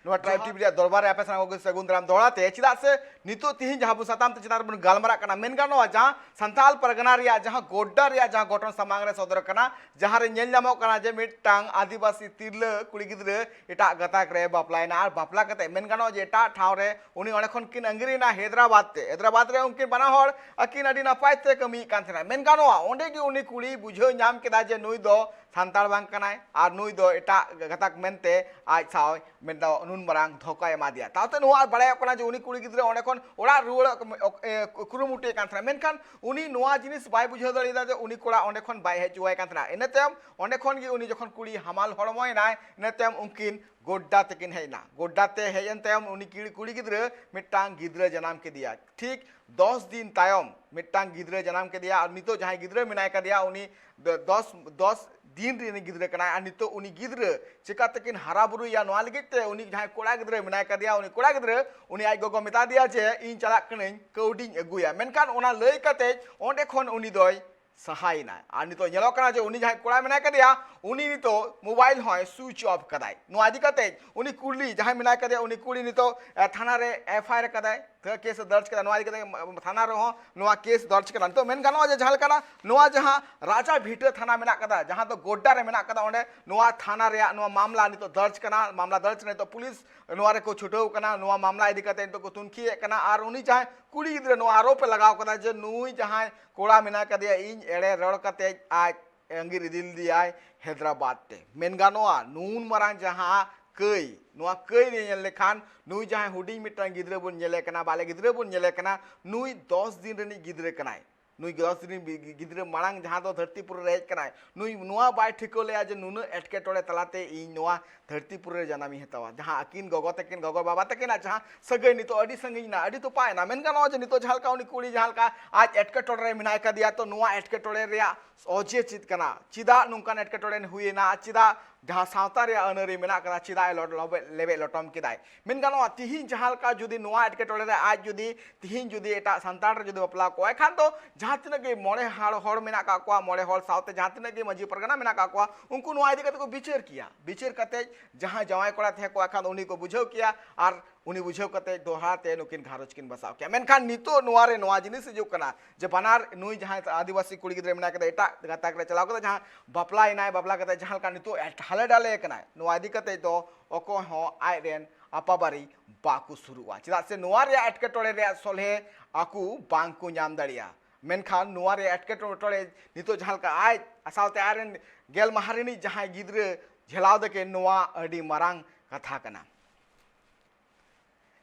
ᱱᱚᱣᱟ ᱴᱨᱟᱭᱤᱵᱽ ᱴᱤᱵᱷᱤ ᱨᱮᱭᱟᱜ ᱫᱚᱨᱵᱟᱨ ᱨᱮ ᱟᱯᱮ ᱥᱟᱱᱟᱢ ᱠᱚᱜᱮ ᱥᱟᱹᱜᱩᱱ ᱫᱟᱨᱟᱢ ᱫᱚᱦᱲᱟ ᱛᱮ᱾ ᱪᱮᱫᱟᱜ ᱥᱮ ᱱᱤᱛᱚᱜ ᱛᱤᱦᱤᱧ ᱡᱟᱦᱟᱸ ᱵᱚᱱ ᱥᱟᱛᱟᱢ ᱛᱮ ᱪᱮᱛᱟᱱ ᱨᱮᱵᱚᱱ ᱜᱟᱞᱢᱟᱨᱟᱜ ᱠᱟᱱᱟ, ᱢᱮᱱ ᱜᱟᱱᱚᱜᱼᱟ ᱡᱟᱦᱟᱸ ᱥᱟᱱᱛᱟᱲ ᱯᱟᱨᱜᱟᱱᱟ ᱨᱮᱭᱟᱜ ᱡᱟᱦᱟᱸ ᱜᱚᱰᱰᱟ ᱨᱮᱭᱟᱜ ᱡᱟᱦᱟᱸ ᱜᱷᱚᱴᱚᱱ ᱥᱟᱢᱟᱝ ᱨᱮ ᱥᱚᱫᱚᱨ ᱠᱟᱱᱟ, ᱡᱟᱦᱟᱸ ᱨᱮ ᱧᱮᱞ ᱧᱟᱢᱚᱜ ᱠᱟᱱᱟ ᱡᱮ ᱢᱤᱫᱴᱟᱝ ᱟᱹᱫᱤᱵᱟᱹᱥᱤ ᱛᱤᱨᱞᱟᱹ ᱠᱩᱲᱤ ᱜᱤᱫᱽᱨᱟᱹ ᱮᱴᱟᱜ ᱜᱟᱛᱟᱠ ᱨᱮ ᱵᱟᱯᱞᱟᱭᱮᱱᱟ ᱟᱨ ᱵᱟᱯᱞᱟ ᱠᱟᱛᱮ ᱢᱮᱱ ᱜᱟᱱᱚᱜᱼᱟ ᱡᱮ ᱮᱴᱟᱜ ᱴᱷᱟᱶ ᱨᱮ ᱩᱱᱤ ᱚᱸᱰᱮ ᱠᱷᱚᱱ ᱠᱤᱱ ᱟᱸᱜᱤᱨᱮᱱᱟ ᱦᱟᱭᱫᱨᱟᱵᱟᱫᱽ ᱛᱮ᱾ ᱦᱟᱭᱫᱨᱟᱵᱟᱫᱽ ᱨᱮ ᱩᱱᱠᱤᱱ ᱵᱟᱱᱟ ᱦᱚᱲ ᱟᱹᱠᱤᱱ ᱟᱹᱰᱤ ᱱᱟᱯᱟᱭ ᱛᱮ ᱠᱟᱹᱢᱤᱭᱮᱫ ᱠᱟᱱ ᱛᱟᱦᱮᱱᱟ᱾ ᱢᱮᱱ ᱜᱟᱱᱚᱜᱼᱟ ᱚᱸᱰᱮ ᱜᱮ ᱩᱱᱤ ᱠᱩᱲᱤ ᱵᱩᱡᱷᱟᱹᱣ ᱧᱟᱢ ᱠᱮᱫᱟ ᱡᱮ ᱱᱩᱭ ᱫᱚ ᱥᱟᱱᱛᱟᱲ ᱵᱟᱝ ᱠᱟᱱᱟᱭ ᱟᱨ ᱱᱩᱭ ᱫᱚ ᱮᱴᱟᱜ ᱜᱟᱛᱟᱠ ᱢᱮᱱᱛᱮ ᱟᱡ ᱥᱟᱶ ᱢᱮᱱ ᱫᱚ ᱱᱩᱱ ᱢᱟᱨᱟᱝ ᱫᱷᱳᱠᱟᱭ ᱮᱢᱟ ᱫᱮᱭᱟ᱾ ᱛᱟᱣᱛᱮ ᱱᱚᱣᱟ ᱵᱟᱲᱟᱭᱚᱜ ᱠᱟᱱᱟ ᱡᱮ ᱩᱱᱤ ᱠᱩᱲᱤ ᱜᱤᱫᱽᱨᱟᱹ ᱚᱸᱰᱮ ᱠᱷᱚᱱ ᱚᱲᱟᱜ ᱨᱩᱣᱟᱹᱲᱚᱜ ᱠᱚ, ᱮ, ᱠᱩᱨᱩᱢᱩᱴᱩᱭᱮᱫ ᱠᱟᱱ ᱛᱟᱦᱮᱱᱟ, ᱢᱮᱱᱠᱷᱟᱱ ᱩᱱᱤ ᱱᱚᱣᱟ ᱡᱤᱱᱤᱥ ᱵᱟᱭ ᱵᱩᱡᱷᱟᱹᱣ ᱫᱟᱲᱮᱭᱟᱫᱟ ᱡᱮ ᱩᱱᱤ ᱠᱚᱲᱟ ᱚᱸᱰᱮ ᱠᱷᱚᱱ ᱵᱟᱭ ᱦᱮᱡ ᱦᱚᱪᱚᱣᱟᱭ ᱠᱟᱱ ᱛᱟᱦᱮᱱᱟ᱾ ᱤᱱᱟᱹ ᱛᱟᱭᱚᱢ ᱚᱸᱰᱮ ᱠᱷᱚᱱ ᱜᱮ ᱩᱱᱤ ᱡᱚᱠᱷᱚᱱ ᱠᱩᱲᱤ ᱦᱟᱢᱟᱞ ᱦᱚᱲᱢᱚᱭᱮᱱᱟᱭ, ᱤᱱᱟᱹ ᱛᱟᱭᱚᱢ ᱩᱱᱠᱤᱱ ᱜᱳᱰᱰᱟ ᱛᱮᱠᱤᱱ ᱦᱮᱡ ᱮᱱᱟ᱾ ᱜᱳᱰᱰᱟ ᱛᱮ ᱦᱮᱡ ᱮᱱ ᱛᱟᱭᱚᱢ ᱩᱱᱤ ᱠᱤᱲ-, ᱠᱩᱲᱤ ᱜᱤᱫᱽᱨᱟᱹ ᱢᱤᱫᱴᱟᱝ ᱜᱤᱫᱽᱨᱟᱹ ᱡᱟᱱᱟᱢ ᱠᱮᱫᱮᱭᱟ᱾ ᱴᱷᱤᱠ ᱫᱚᱥ ᱫᱤᱱ ᱛᱟᱭᱚᱢ ᱢᱤᱫᱴᱟᱝ ᱜᱤᱫᱽᱨᱟᱹ ᱡᱟᱱᱟᱢ ᱠᱮᱫᱮᱭᱟ᱾ ᱟᱨ ᱱᱤᱛᱚᱜ ᱡᱟᱦᱟᱸᱭ ᱜᱤᱫᱽᱨᱟᱹ ᱢᱮᱱᱟᱭ ᱠᱟᱫᱮᱭᱟ, ᱩᱱᱤ ᱫᱚ ᱫᱚᱥ, ᱫᱚᱥ ᱫᱤᱱ ᱨᱤᱱᱤᱡ ᱜᱤᱫᱽᱨᱟᱹ ᱠᱟᱱᱟᱭ᱾ ᱟᱨ ᱱᱤᱛᱚᱜ ᱩᱱᱤ ᱜᱤᱫᱽᱨᱟᱹ ᱪᱤᱠᱟᱹ ᱛᱮᱠᱤᱱ ᱦᱟᱨᱟ ᱵᱩᱨᱩᱭᱟ, ᱱᱚᱣᱟ ᱞᱟᱹᱜᱤᱫ ᱛᱮ ᱩᱱᱤ ᱡᱟᱦᱟᱸᱭ ᱠᱚᱲᱟ ᱜᱤᱫᱽᱨᱟᱹ ᱢᱮᱱᱟᱭ ᱠᱟᱫᱮᱭᱟ, ᱩᱱᱤ ᱠᱚᱲᱟ ᱜᱤᱫᱽᱨᱟᱹ, ᱩᱱᱤ ᱟᱡ ᱜᱚᱜᱚ ᱢᱮᱛᱟ ᱫᱮᱭᱟ ᱡᱮ, "ᱤᱧ ᱪᱟᱞᱟᱜ ᱠᱟᱹᱱᱟᱹᱧ, ᱠᱟᱹᱣᱰᱤᱧ ᱟᱹᱜᱩᱭᱟ᱾" ᱢᱮᱱᱠᱷᱟᱱ ᱚᱱᱟ ᱞᱟᱹᱭ ᱠᱟᱛᱮ ᱚᱸᱰᱮ ᱠᱷᱚᱱ ᱩᱱᱤ ᱫᱚᱭ ᱥᱟᱦᱟᱭᱮᱱᱟᱭ᱾ ᱟᱨ ᱱᱤᱛᱚᱜ ᱧᱮᱞᱚᱜ ᱠᱟᱱᱟ ᱡᱮ ᱩᱱᱤ ᱡᱟᱦᱟᱸᱭ ᱠᱚᱲᱟ ᱢᱮᱱᱟᱭ ᱠᱟᱫᱮᱭᱟ, ᱩᱱᱤ ᱱᱤᱛᱚᱜ ᱢᱳᱵᱟᱭᱤᱞ ᱦᱚᱸᱭ switch off ᱠᱟᱫᱟᱭ᱾ ᱱᱚᱣᱟ ᱤᱫᱤ ᱠᱟᱛᱮ ᱩᱱᱤ ᱠᱩᱲᱤ ᱡᱟᱦᱟᱸᱭ ᱢᱮᱱᱟᱭ ᱠᱟᱫᱮᱭᱟ, ᱩᱱᱤ ᱠᱩᱲᱤ ᱱᱤᱛᱚᱜ, ᱮ, ᱛᱷᱟᱱᱟ ᱨᱮ FIR ᱠᱟᱫᱟᱭ, ᱛᱷᱟ-, case ᱮ ᱫᱚᱨᱡᱽ ᱠᱟᱫᱟ᱾ ᱱᱚᱣᱟ ᱤᱫᱤ ᱠᱟᱛᱮ, ᱮ, ᱛᱷᱟᱱᱟ ᱨᱮᱦᱚᱸ ᱱᱚᱣᱟ case ᱫᱚᱨᱡᱽ ᱠᱟᱫᱟ᱾ ᱱᱤᱛᱚᱜ ᱢᱮᱱ ᱜᱟᱱᱚᱜᱼᱟ ᱡᱮ ᱡᱟᱦᱟᱸ ᱞᱮᱠᱟᱱᱟᱜ ᱱᱚᱣᱟ ᱡᱟᱦᱟᱸ ᱨᱟᱡᱟ ᱵᱷᱤᱴᱟᱹ ᱛᱷᱟᱱᱟ ᱢᱮᱱᱟᱜ ᱠᱟᱫᱟ, ᱡᱟᱦᱟᱸ ᱫᱚ ᱜᱳᱰᱰᱟ ᱨᱮ ᱢᱮᱱᱟᱜ ᱠᱟᱫᱟ, ᱚᱸᱰᱮ ᱱᱚᱣᱟ ᱛᱷᱟᱱᱟ ᱨᱮᱭᱟᱜ ᱱᱚᱣᱟ ᱢᱟᱢᱞᱟ ᱱᱤᱛᱚᱜ ᱫᱚᱨᱡᱽ ᱠᱟᱱᱟ᱾ ᱢᱟᱢᱞᱟ ᱫᱚᱨᱡᱽ ᱠᱟᱱᱟ, ᱱᱤᱛᱚᱜ ᱯᱩᱞᱤᱥ ᱱᱚᱣᱟ ᱨᱮᱠᱚ ᱪᱷᱩᱴᱟᱹᱣ ᱠᱟᱱᱟ᱾ ᱱᱚᱣᱟ ᱢᱟᱢᱞᱟ ᱤᱫᱤ ᱠᱟᱛᱮ ᱱᱤᱛᱚᱜ ᱠᱚ ᱛᱩᱱᱠᱷᱤᱭᱮᱫ ᱠᱟᱱᱟ᱾ ᱟᱨ ᱩᱱᱤ ᱡᱟᱦᱟᱸᱭ ᱠᱩᱲᱤ ᱜᱤᱫᱽᱨᱟᱹ ᱱᱚᱣᱟ ᱟᱨᱳᱯ ᱮ ᱞᱟᱜᱟᱣ ᱠᱟᱫᱟ ᱡᱮ ᱱᱩᱭ ᱡᱟᱦᱟᱸᱭ ᱠᱚᱲᱟ ᱢᱮᱱᱟᱭ ᱠᱟᱫᱮᱭᱟ, ᱤᱧ ᱮᱲᱮ ᱨᱚᱲ ᱠᱟᱛᱮ ᱟᱡ ᱟᱸᱜᱤᱨ ᱤᱫᱤ ᱞᱮᱫᱮᱭᱟᱭ ᱦᱟᱭᱫᱨᱟᱵᱟᱫᱽ ᱛᱮ᱾ ᱢᱮᱱ ᱜᱟᱱᱚᱜᱼᱟ ᱱᱩᱱ ᱢᱟᱨᱟᱝ ᱡᱟᱦᱟᱸ ᱠᱟᱹᱭ, ᱱᱚᱣᱟ ᱠᱟᱹᱭ ᱨᱮ ᱧᱮᱞ ᱞᱮᱠᱷᱟᱱ ᱱᱩᱭ ᱡᱟᱦᱟᱸᱭ ᱦᱩᱰᱤᱧ ᱢᱤᱫᱴᱟᱝ ᱜᱤᱫᱽᱨᱟᱹ ᱵᱚᱱ ᱧᱮᱞᱮ ᱠᱟᱱᱟ, ᱵᱟᱞᱮ ᱜᱤᱫᱽᱨᱟᱹ ᱵᱚᱱ ᱧᱮᱞᱮ ᱠᱟᱱᱟ, ᱱᱩᱭ ᱫᱚᱥ ᱫᱤᱱ ᱨᱤᱱᱤᱡ ᱜᱤᱫᱽᱨᱟᱹ ᱠᱟᱱᱟᱭ᱾ ᱱᱩᱭ ᱫᱚᱥ ᱫᱤᱱ ᱨᱤᱱᱤᱡ ᱜᱤᱫᱽᱨᱟᱹ ᱢᱟᱲᱟᱝ ᱡᱟᱦᱟᱸ ᱫᱚ ᱫᱷᱟᱹᱨᱛᱤ ᱯᱩᱨᱤ ᱨᱮ ᱦᱮᱡ ᱠᱟᱱᱟᱭ, ᱱᱩᱭ ᱱᱚᱣᱟ ᱵᱟᱭ ᱴᱷᱤᱠᱟᱹ ᱞᱮᱜᱼᱟ ᱡᱮ ᱱᱩᱱᱟᱹᱜ ᱮᱴᱠᱮᱴᱚᱬᱮ ᱛᱟᱞᱟᱛᱮ ᱤᱧ ᱱᱚᱣᱟ ᱫᱷᱟᱹᱨᱛᱤ ᱯᱩᱨᱤ ᱨᱮ ᱡᱟᱱᱟᱢᱤᱧ ᱦᱟᱛᱟᱣᱟ᱾ ᱡᱟᱦᱟᱸ ᱟᱹᱠᱤᱱ ᱜᱚᱜᱚ ᱛᱟᱹᱠᱤᱱ, ᱜᱚᱜᱚ ᱵᱟᱵᱟ ᱛᱟᱹᱠᱤᱱᱟᱜ ᱡᱟᱦᱟᱸ ᱥᱟᱹᱜᱟᱹᱭ ᱱᱤᱛᱚᱜ ᱟᱹᱰᱤ ᱥᱟᱺᱜᱤᱧ ᱮᱱᱟ, ᱟᱹᱰᱤ ᱛᱚᱯᱟ ᱮᱱᱟ᱾ ᱢᱮᱱ ᱜᱟᱱᱚᱜᱼᱟ ᱡᱮ ᱱᱤᱛᱚᱜ ᱡᱟᱦᱟᱸ ᱞᱮᱠᱟ ᱩᱱᱤ ᱠᱩᱲᱤ ᱡᱟᱦᱟᱸ ᱞᱮᱠᱟ ᱟᱡ ᱮᱴᱠᱮᱴᱚᱬᱮ ᱨᱮ ᱢᱮᱱᱟᱭ ᱠᱟᱫᱮᱭᱟ, ᱛᱚ ᱱᱚᱣᱟ ᱮᱴᱠᱮᱴᱚᱬᱮ ᱨᱮᱭᱟᱜ ᱚᱡᱮ ᱪᱮᱫ ᱠᱟᱱᱟ? ᱪᱮᱫᱟᱜ ᱱᱚᱝᱠᱟᱱ ᱮᱴᱠᱮᱴᱚᱬᱮ ᱦᱩᱭᱮᱱᱟ? ᱪᱮᱫᱟᱜ ᱡᱟᱦᱟᱸ ᱥᱟᱶᱛᱟ ᱨᱮᱭᱟᱜ ᱟᱹᱱ ᱟᱹᱨᱤ ᱢᱮᱱᱟᱜ ᱠᱟᱫᱟ, ᱪᱮᱫᱟᱜ ᱮ ᱞᱚ-, ᱞᱚᱵᱮ-, ᱞᱮᱵᱮᱫ ᱞᱚᱴᱚᱢ ᱠᱮᱫᱟᱭ? ᱢᱮᱱ ᱜᱟᱱᱚᱜᱼᱟ, ᱛᱤᱦᱤᱧ ᱡᱟᱦᱟᱸ ᱞᱮᱠᱟ ᱡᱩᱫᱤ ᱱᱚᱣᱟ ᱮᱴᱠᱮᱴᱚᱬᱮ ᱨᱮ ᱟᱡ ᱡᱩᱫᱤ ᱛᱤᱦᱤᱧ ᱡᱩᱫᱤ ᱮᱴᱟᱜ ᱥᱟᱱᱛᱟᱲ ᱨᱮ ᱡᱩᱫᱤ ᱵᱟᱯᱞᱟ ᱠᱚᱣᱟᱭ ᱠᱷᱟᱱ ᱫᱚ ᱡᱟᱦᱟᱸ ᱛᱤᱱᱟᱹᱜ ᱜᱮ ᱢᱚᱬᱮ ᱦᱟᱲ-, ᱦᱚᱲ ᱢᱮᱱᱟᱜ ᱠᱟᱜ ᱠᱚᱣᱟ, ᱢᱚᱬᱮ ᱦᱚᱲ ᱥᱟᱶᱛᱮ ᱡᱟᱦᱟᱸ ᱛᱤᱱᱟᱹᱜ ᱜᱮ ᱢᱟᱹᱡᱷᱤ ᱯᱟᱨᱜᱟᱱᱟ ᱢᱮᱱᱟᱜ ᱠᱟᱜ ᱠᱚᱣᱟ, ᱩᱱᱠᱩ ᱱᱚᱣᱟ ᱤᱫᱤ ᱠᱟᱛᱮ ᱠᱚ ᱵᱤᱪᱟᱹᱨ ᱠᱮᱭᱟ᱾ ᱵᱤᱪᱟᱹᱨ ᱠᱟᱛᱮ ᱡᱟᱦᱟᱸᱭ ᱡᱟᱶᱟᱭ ᱠᱚᱲᱟ ᱛᱟᱦᱮᱸ ᱠᱚᱜᱼᱟ ᱠᱷᱟᱱ ᱩᱱᱤ ᱠᱚ ᱵᱩᱡᱷᱟᱹᱣ ᱠᱮᱭᱟ, ᱟᱨ ᱩᱱᱤ ᱵᱩᱡᱷᱟᱹᱣ ᱠᱟᱛᱮ ᱫᱚᱦᱲᱟ ᱛᱮ ᱱᱩᱠᱤᱱ ᱜᱷᱟᱨᱚᱸᱡᱽ ᱠᱤᱱ ᱵᱟᱥᱟᱣ ᱠᱮᱭᱟ᱾ ᱢᱮᱱᱠᱷᱟᱱ ᱱᱤᱛᱚᱜ ᱱᱚᱣᱟ ᱨᱮ ᱱᱚᱣᱟ ᱡᱤᱱᱤᱥ ᱦᱤᱡᱩᱜ ᱠᱟᱱᱟ ᱡᱮ ᱵᱟᱱᱟᱨ ᱱᱩᱭ ᱡᱟᱦᱟᱸᱭ ᱟᱹᱫᱤᱵᱟᱹᱥᱤ ᱠᱩᱲᱤ ᱜᱤᱫᱽᱨᱟᱹ ᱢᱮᱱᱟᱭ ᱠᱟᱫᱮ ᱮᱴᱟᱜ ᱜᱟᱛᱟᱠ ᱨᱮ ᱪᱟᱞᱟᱣ ᱠᱟᱛᱮ ᱡᱟᱦᱟᱸ ᱵᱟᱯᱞᱟᱭᱮᱱᱟᱭ, ᱵᱟᱯᱞᱟ ᱠᱟᱛᱮ ᱡᱟᱦᱟᱸ ᱞᱮᱠᱟ ᱱᱤᱛᱚᱜ ᱦᱟᱞᱮ ᱰᱟᱞᱮ ᱠᱟᱱᱟᱭ, ᱱᱚᱣᱟ ᱤᱫᱤ ᱠᱟᱛᱮ ᱫᱚ ᱚᱠᱚᱭ ᱦᱚᱸ ᱟᱡ ᱨᱮᱱ ᱟᱯᱟᱵᱟᱨᱤ ᱵᱟᱠᱚ ᱥᱩᱨᱩᱜᱼᱟ, ᱪᱮᱫᱟᱜ ᱥᱮ ᱱᱚᱣᱟ ᱨᱮᱭᱟᱜ ᱮᱴᱠᱮᱴᱚᱬᱮ ᱨᱮᱭᱟᱜ ᱥᱚᱞᱦᱮ ᱟᱠᱚ ᱵᱟᱝ ᱠᱚ ᱧᱟᱢ ᱫᱟᱲᱮᱭᱟᱜᱼᱟ᱾ ᱢᱮᱱᱠᱷᱟᱱ ᱱᱚᱣᱟ ᱨᱮᱭᱟᱜ ᱮᱴᱠᱮᱴᱚᱬᱮ ᱱᱤᱛᱚᱜ ᱡᱟᱦᱟᱸ ᱞᱮᱠᱟ ᱟᱡ ᱥᱟᱶᱛᱮ ᱟᱡ ᱨᱮᱱ ᱜᱮᱞ ᱢᱟᱦᱟ ᱨᱤᱱᱤᱡ ᱡᱟᱦᱟᱸᱭ ᱜᱤᱫᱽᱨᱟᱹ ᱡᱷᱮᱞᱟᱣ ᱫᱟᱠᱮ, ᱱᱚᱣᱟ ᱟᱹᱰᱤ ᱢᱟᱨᱟᱝ ᱠᱟᱛᱷᱟ ᱠᱟᱱᱟ᱾